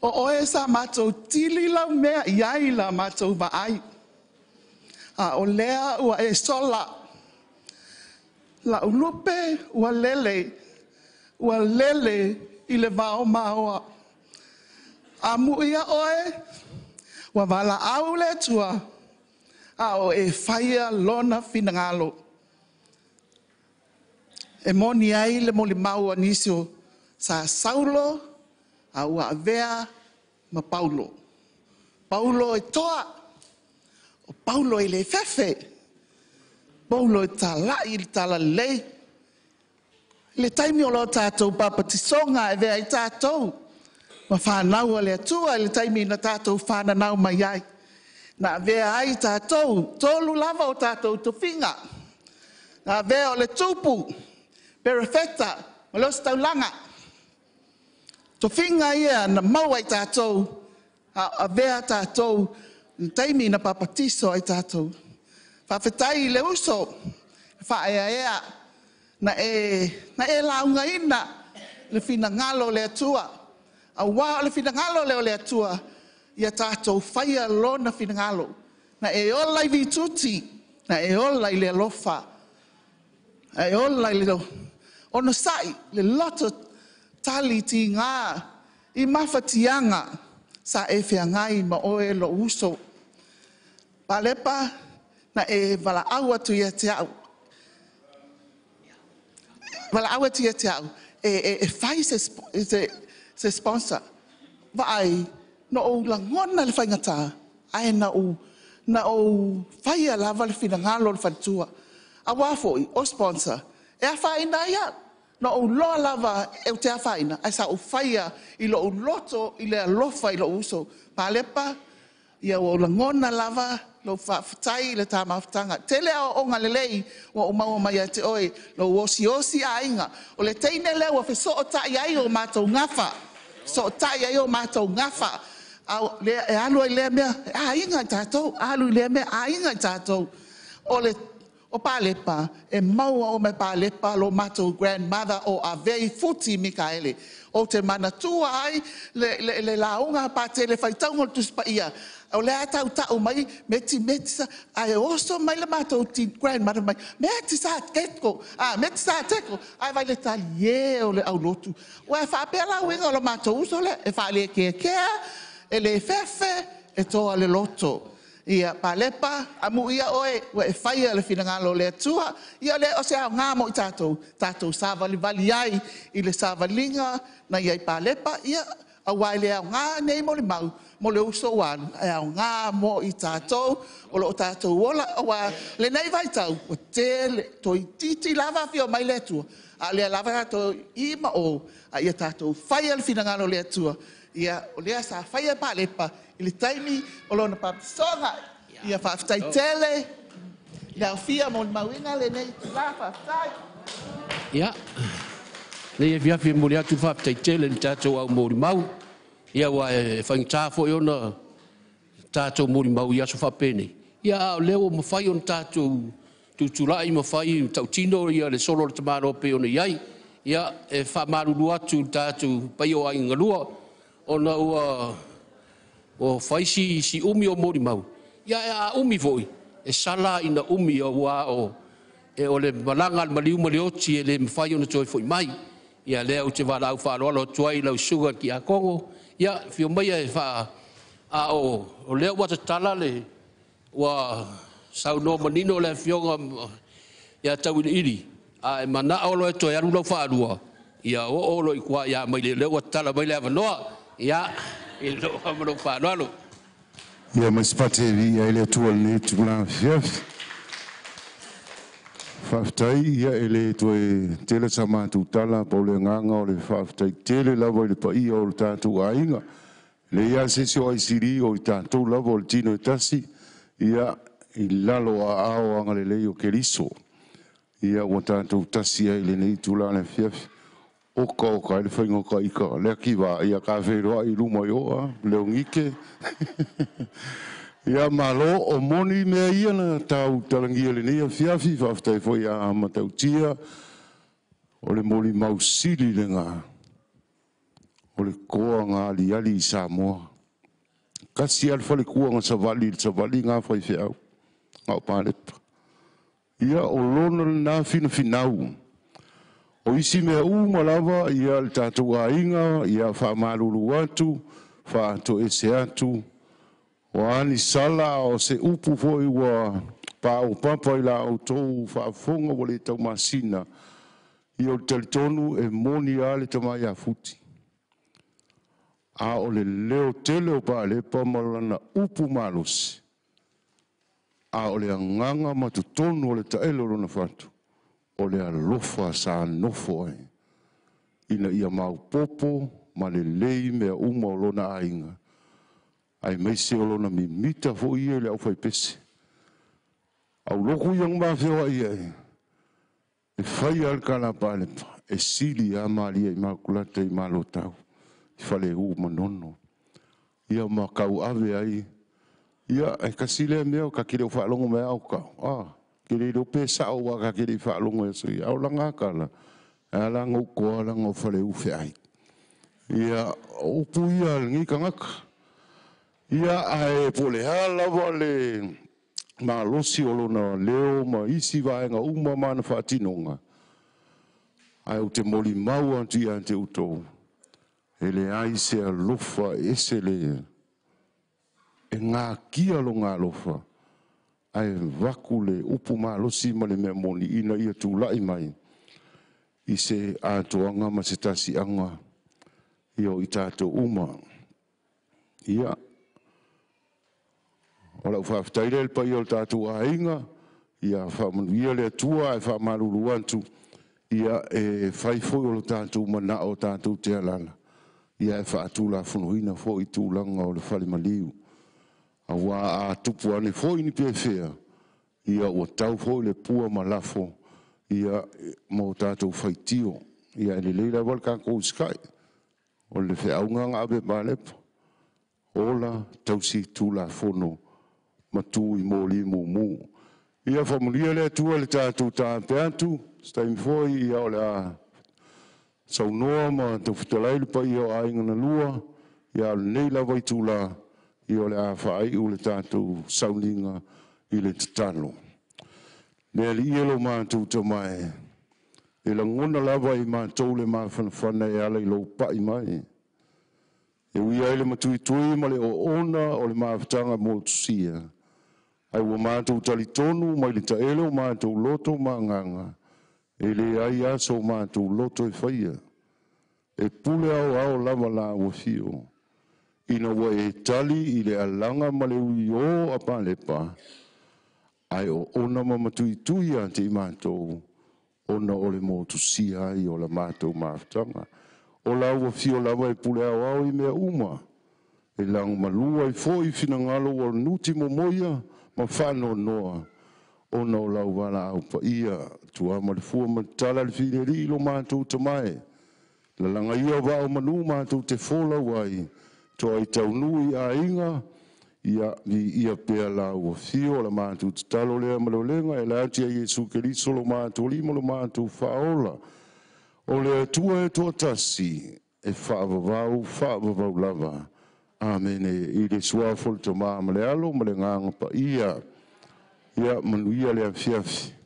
O oe sa matou tili lau mea iai la matou vaai. A o lea ua e sola. Lau lupe ua lele i le vao maoa. A mui a oe, ua valaau le Atua, a o e whaia lona finagalo. E moni ai le molimau a nisi o sa Saulo, a ua avea ma Paulo. Paulo e toa, o Paulo e le fefe, Paulo e talai i le talalelei. Le taimi o lo tātou papatisoga e vea i tātou, ma whanau a le Atua i le taimi na tātou whananau mai ai. Na avea ai tātou, tolu lava o tātou tofiga. Na avea o le tupu, perefeta, ma le ositaulaga. Tofiga ia na maua i tātou, a avea tātou, le taimi na papatiso ai tātou. Faafetai i le uso, whaeaea, na e laungaina le finagalo le Atua. Aua o le finagalo leo le Atua, ia tātou whaia lona finagalo. Na e ola i vituti, na e ola i le alofa, na e ola i le onosai, le loto tali ti ngā, i mawhatianga, sa e whiangai ma oe lo uso. Palepa, na e valaau atu ia te au. Valaau atu ia te au, e whai se sponsor. Vaai, no o langona le whaingata, ae na o whaia lava le finagalo le whaletua. A wā foi, o sponsor, e a whaina ia, na o loa lava e o te a whaina, ai sa o whaia i lo o loto, i le alofa i lo uso. Palepa, ia o langona lava, lo whaafatai le tā mafutanga. Tele ao o ngā lelei, wa o maua mai a te oe, lo osi osi a inga. O le teine lea ua whesoo tai ai o mātou ngawha. So tai ai o mātou ngawha. Au lea e alu ai lea mea, e aiga i tatou, alu i lea mea, aiga i tatou. O le o Palepa, e maua o me Palepa lo matou grandmother o Avei Futi Mikaele. O te manatua ai le launga pa tele faitauga o le Tusi Paia. O lea tau tau mai, meti meti sa, ai oso mai le matou ti grandmother mai, meti sa teko, a meti sa teko, ai vai le tali ye o le aulotu. Ua e whaapea la uiga o le matou uso le, e whaale ke kea, e le fefe, e toa le loto. Ia, Palepa, amu ia oe, ua e whaia le finangalo le atua, ia le o se au ngā mo i tātou, tātou sāvalivali ai, i le sāvalinga, na ia i Palepa, ia, a wai le au ngā nei mo le mau, mo le uso walu, e au ngā mo i tātou, o lo o tātou ola, o wā, le nei vai tau, o te le, toi titi lava whio mai le atua, a lea lava tātou i ma o, a ia tātou whaia le finangalo le atua, ia, o lea sa whaia Palepa, i le taimi o lona papisonga, ia whaaftai tele, le aufia mo le mauinga le nei tula whaaftai. Ia, nei e fiafi mo le atu whaaftai tele ni tātou au mōri mau, ia ua e whaingitā foi ona tātou mōri mau i aso whapene. Ia a o leo mawhai ona tātou tutulai mawhai tautino ia le solo le tamaro pe ona iai. Ia e whamaruru atu tātou pai o ai ngalua ona ua o whai si umi o mōri mau. Ia e a umi foi, e sala ina umi o ua o e o le malanga al maliu ma le oti e le mwhai ona toi foi mai. Ia lea u te wala au whaaloalo tuai lau suga ki a Kongo. Ia whio mai e wha a o lea ua tatala le ua saunoa manino le fioga ia tau ili. A e mana olo e toi alu lau whaalua. Ia o olo i kua ia mai le lea ua tatala mai le awanoa. Ia i lo amano whaaloalo. Ia mai spate vi ia le atua le tupula fiafi. Whaaftai ia e le toe tele sa mātou tala pau le nganga o le whaaftai tele lava i le paia o le tātou aiga. Le ia sesi o aisiri o i tātou lava o le tino e tasi, ia i lalo a ao anga le lei o Keriso. Ia ua tātou tasi ai le nei tula le fiafi. Oka oka e le whainga ka ika. Lea kiwa ia ka wheroa i luma i oa, leo ngike. Ia malo o moni mea ia na tau talangia le nei a fiafi, whaaftai foi a matautia, o le moli mausili le ngā, o le koa ngā aliali i Samoa. Kasi al whale kua ngā savali, savali ngā whai whiau, ngā o Palepa. Ia o lona le nā whina whinau. O isi mea uma lava, ia le tātou ainga, ia whaamalulu atu, whaato ese atu, o ani sala o se upu foi ua pa o papa i la au tō whaafonga wa le tau masina. Ia o le talitonu e moni a le tamai a futi. A o le leo tele o Palepa ma lana upu malosi. A o le anganga ma totonu o le taele o lona fatu. O le alofa sa nofo ai. Ina ia maupopo ma le lei mea uma o lona aiga. Ai meise o lona mimita fo ia le au whai pese. Au loku ia ngā ia e. E whai al kala Palepa. E sili a malia i makulata i malotau. I whale u manono. Ia makau ave ai. Ia e kasi lea mea o ka kere o whaalongo mea au kau. Ah, kere i rope sa o waka kere i whaalongo e sui. Au langa kala. A langa ukoa langa o whale u wheai. Ia upu ia ngi kangaka. Ia ae pole ha lava le malosi o lona leo ma isi vaenga uma mana whaatinonga. Ae o te moli mau atu ia te utou. E le ai se alofa ese le e ngā kia lo ngā alofa. Ae vaku le upu malosi ma le mea moni ina ia tūlai mai. I se atoanga ma se tasi anga ia o i tātou uma. Ia o lau whaaftai le pai o le tātou ainga, ia whaamanuia le atua e whaamalulu atu, ia e whai foi o le tātou mana o tātou te alala. Ia e whaatula funuhina foi tūlanga o le whale maliu. A wā a tupu ane foi ni pewhea, ia ua tau foi le pua malafo, ia mō tātou whaitio. Ia e le leila wal kākou skai, o le wheaunga ngā awe malepa. Ola tausi tulafono ma tu i moli mumu. Ia faamanuia le Atua i le tatou taape atu, se taimi foi ia o le a saunoa ma taufitalai le paia o aiga na lua, ia o lenei lava itula, ia o le a faaiu le tatou sauniga i le tatalo. Le Alii e lo matou tamae, e lagona lava i matou le mafanafana e ala i lou pai mai. E ui ai le matuitui ma le oona o le mafutaga motusia, ai ua matou talitonu mai le taele o matou loto ma agaga, e leai aso o matou loto e faia. E pule ao ao lava la ua fio. Ina ua e tali i le alaga ma le ui o a palepa, ai o ona ma matuitui a te i matou, ona o le motusia ai o la matou mafutaga. O la ua fio lava e pule ao ao i mea uma. E lago malua i foi finagalo ua nuti momoia ma whaanonoa. Ona o lau wala au pa ia, tua ma le fua ma tala le whireri lo mātou tamae. La langa ia wa o manu mātou te fōlau ai, toa i taunui a inga, ia ni ia pea la ua fio la mātou te talo lea ma le olenga, e la ati a Iesu Keriso lo mātou lima lo mātou whaola. O le Atua e toa tasi, e whaavavau, whaavavau lava. Amene, i le suafo le tama ma le alo ma le nganga pa ia. Ia manuia le afiafi.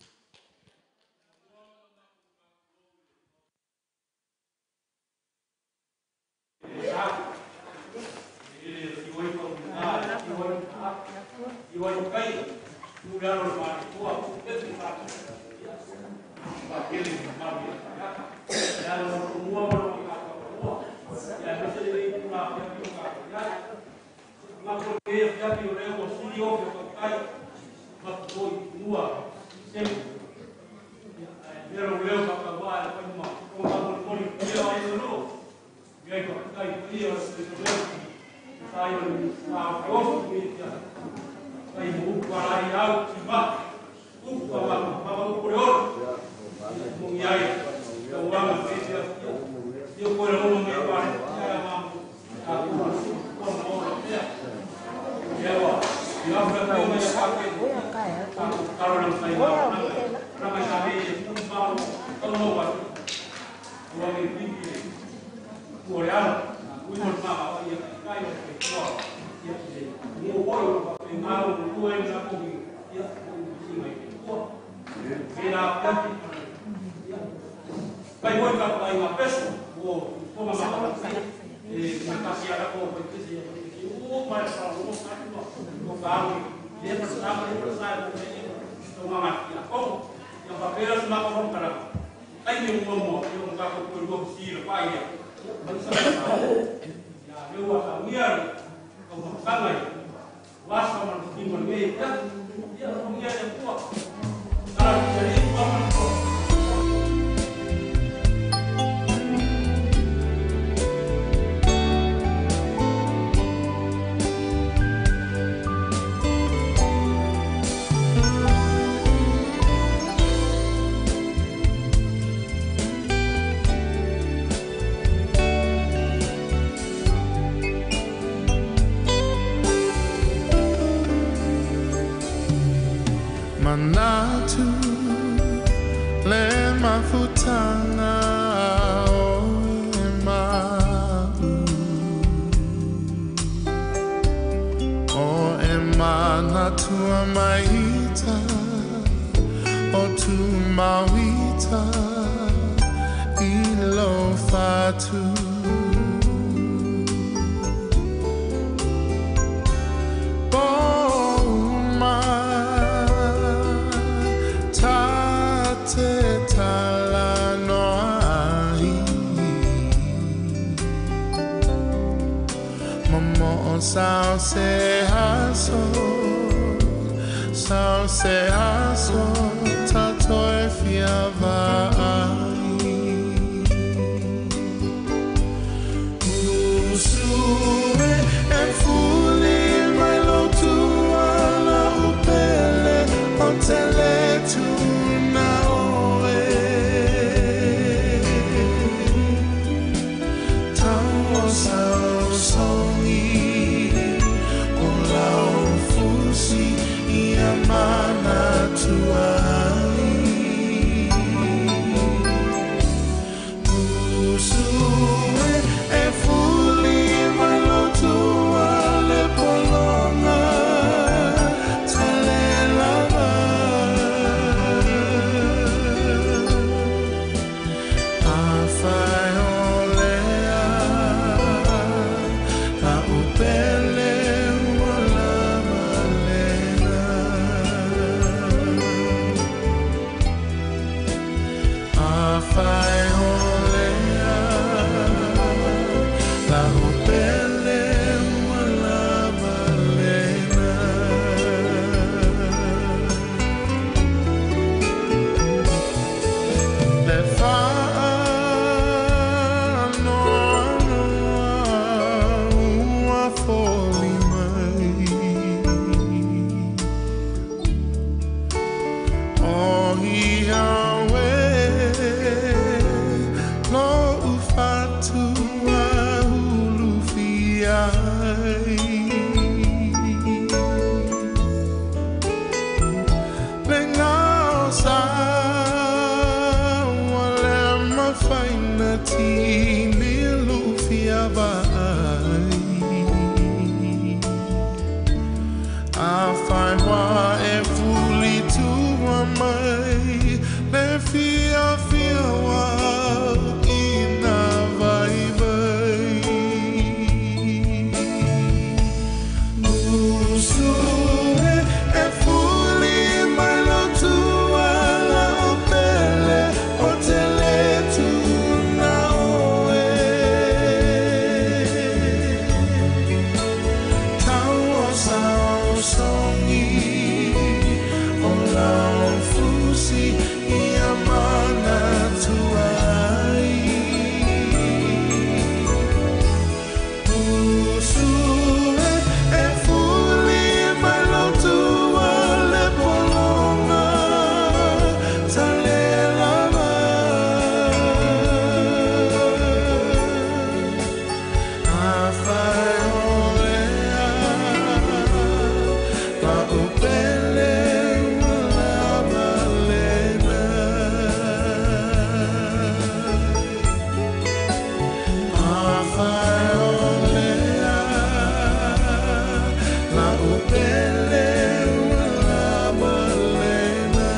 Manatu le mafutanga o e mau o e manatua maita o tu mauita i lo fatu. Sao se aso, sao se aso, tato e fiava ai. Usue e fuli mai lo tua la upele o tele tu na oe. Tau sao songi. Afai olea lau pele ua lava lena. Le faanoanoa ua foli mai, o ia oe lo'u fatu ulufia ai. Le gaosa ua le mafai na tini lufia vaai. Afai ua e fulitua mai le fiafia ua i nā vaivai. Usu e, e fuli mai lou tua lau pele o te lē tuuna oe. Tau o saosaogi o lau fusi ia manatua ai. Usu e, e fuli mai lou tua le pologa talelava. Afai olea lau pele ua lava lena. Afai olea lau pele ua lava lena.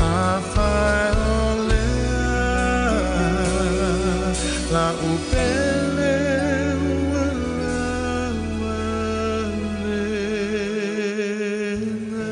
Afai olea lau pele ua lava lena.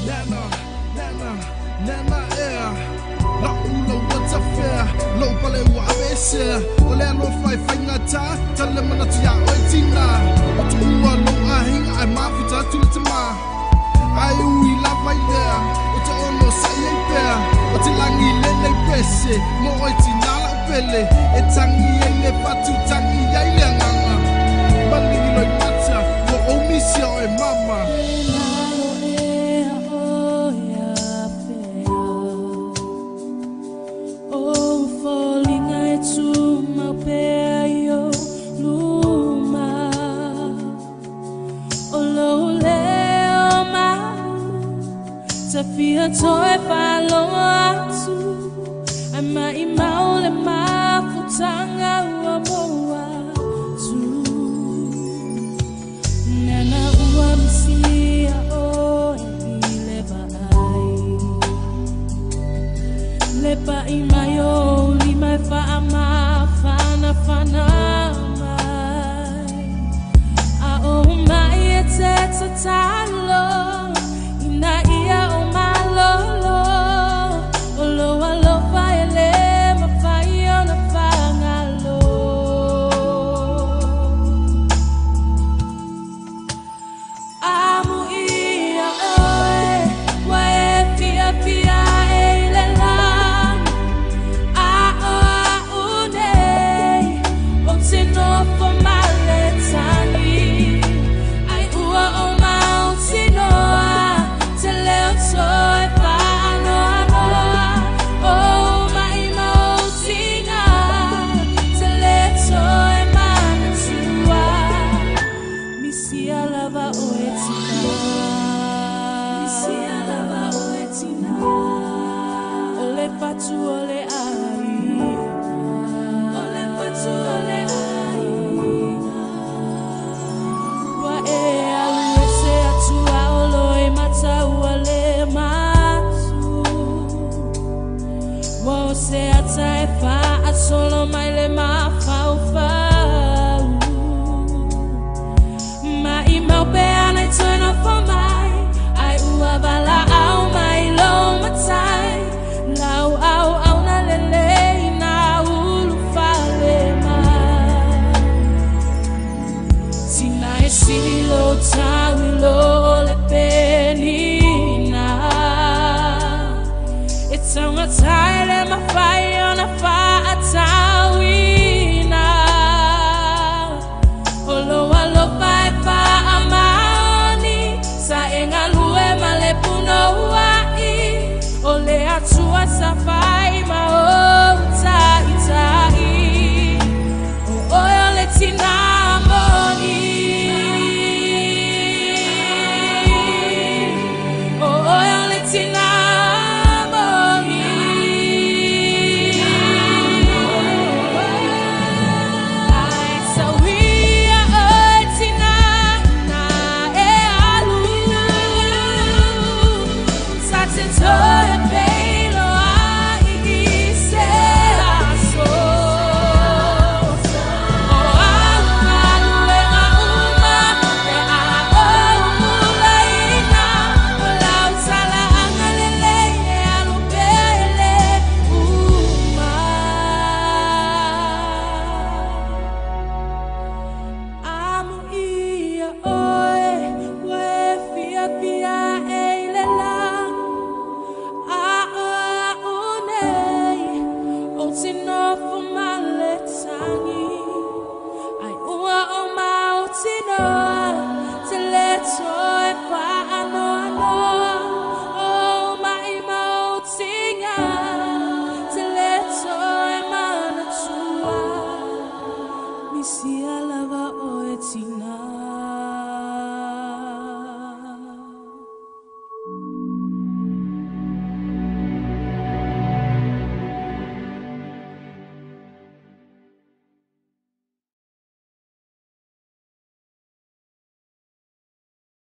Nana, nana, nana ea. La'u lau watafea, lou pale ua aveesea. O le alofa e faigata, tale manatu iā oe tina. O tuua lou aiga ae mafuta atu le tamā. Ai ui lava i lea, o te ono sa'i ai pea. O te lagi lenei pese, mo oe tina la'u pele. E tangi ai le fatu, tangi ai le agaga. Maligi loi mata, ua ou misia oe mama. Fia toe whaloa atu ai mai mau le mafutanga ua moa tu. Nana ua misia oe i le vaai. Le pa'i mai o lima e whaamawhanawhana mai. A o mai e te tatalo ina ia o malolo. O lo alofa e le mawhai o na whangalo. Amu ia oe, wa e fia fia e i le lani. A o a unei, o te nofo male tani. Ai ua o mau tino. fatu o le aiga. O le fatu o le aiga. Ua e alu ese atu a olo e mataua le matu. Ua o se ata e faasolo mai le mafaufau. Ma i mau pea nei toe nofo mai, ai ua valaau mai lou matai. Lau au au na lelei na ulufale mai. Tina e sili lo tau i lo le penina. E taugata e le mafai ona faatauina. O lou alofa e faamaoni, sa e galue ma le punouai. O le Atua sa fai ma ou taitai. O oe o le tina moni. O oe o le tina moni. Ai sauia oe tina na e alu. Sa te toe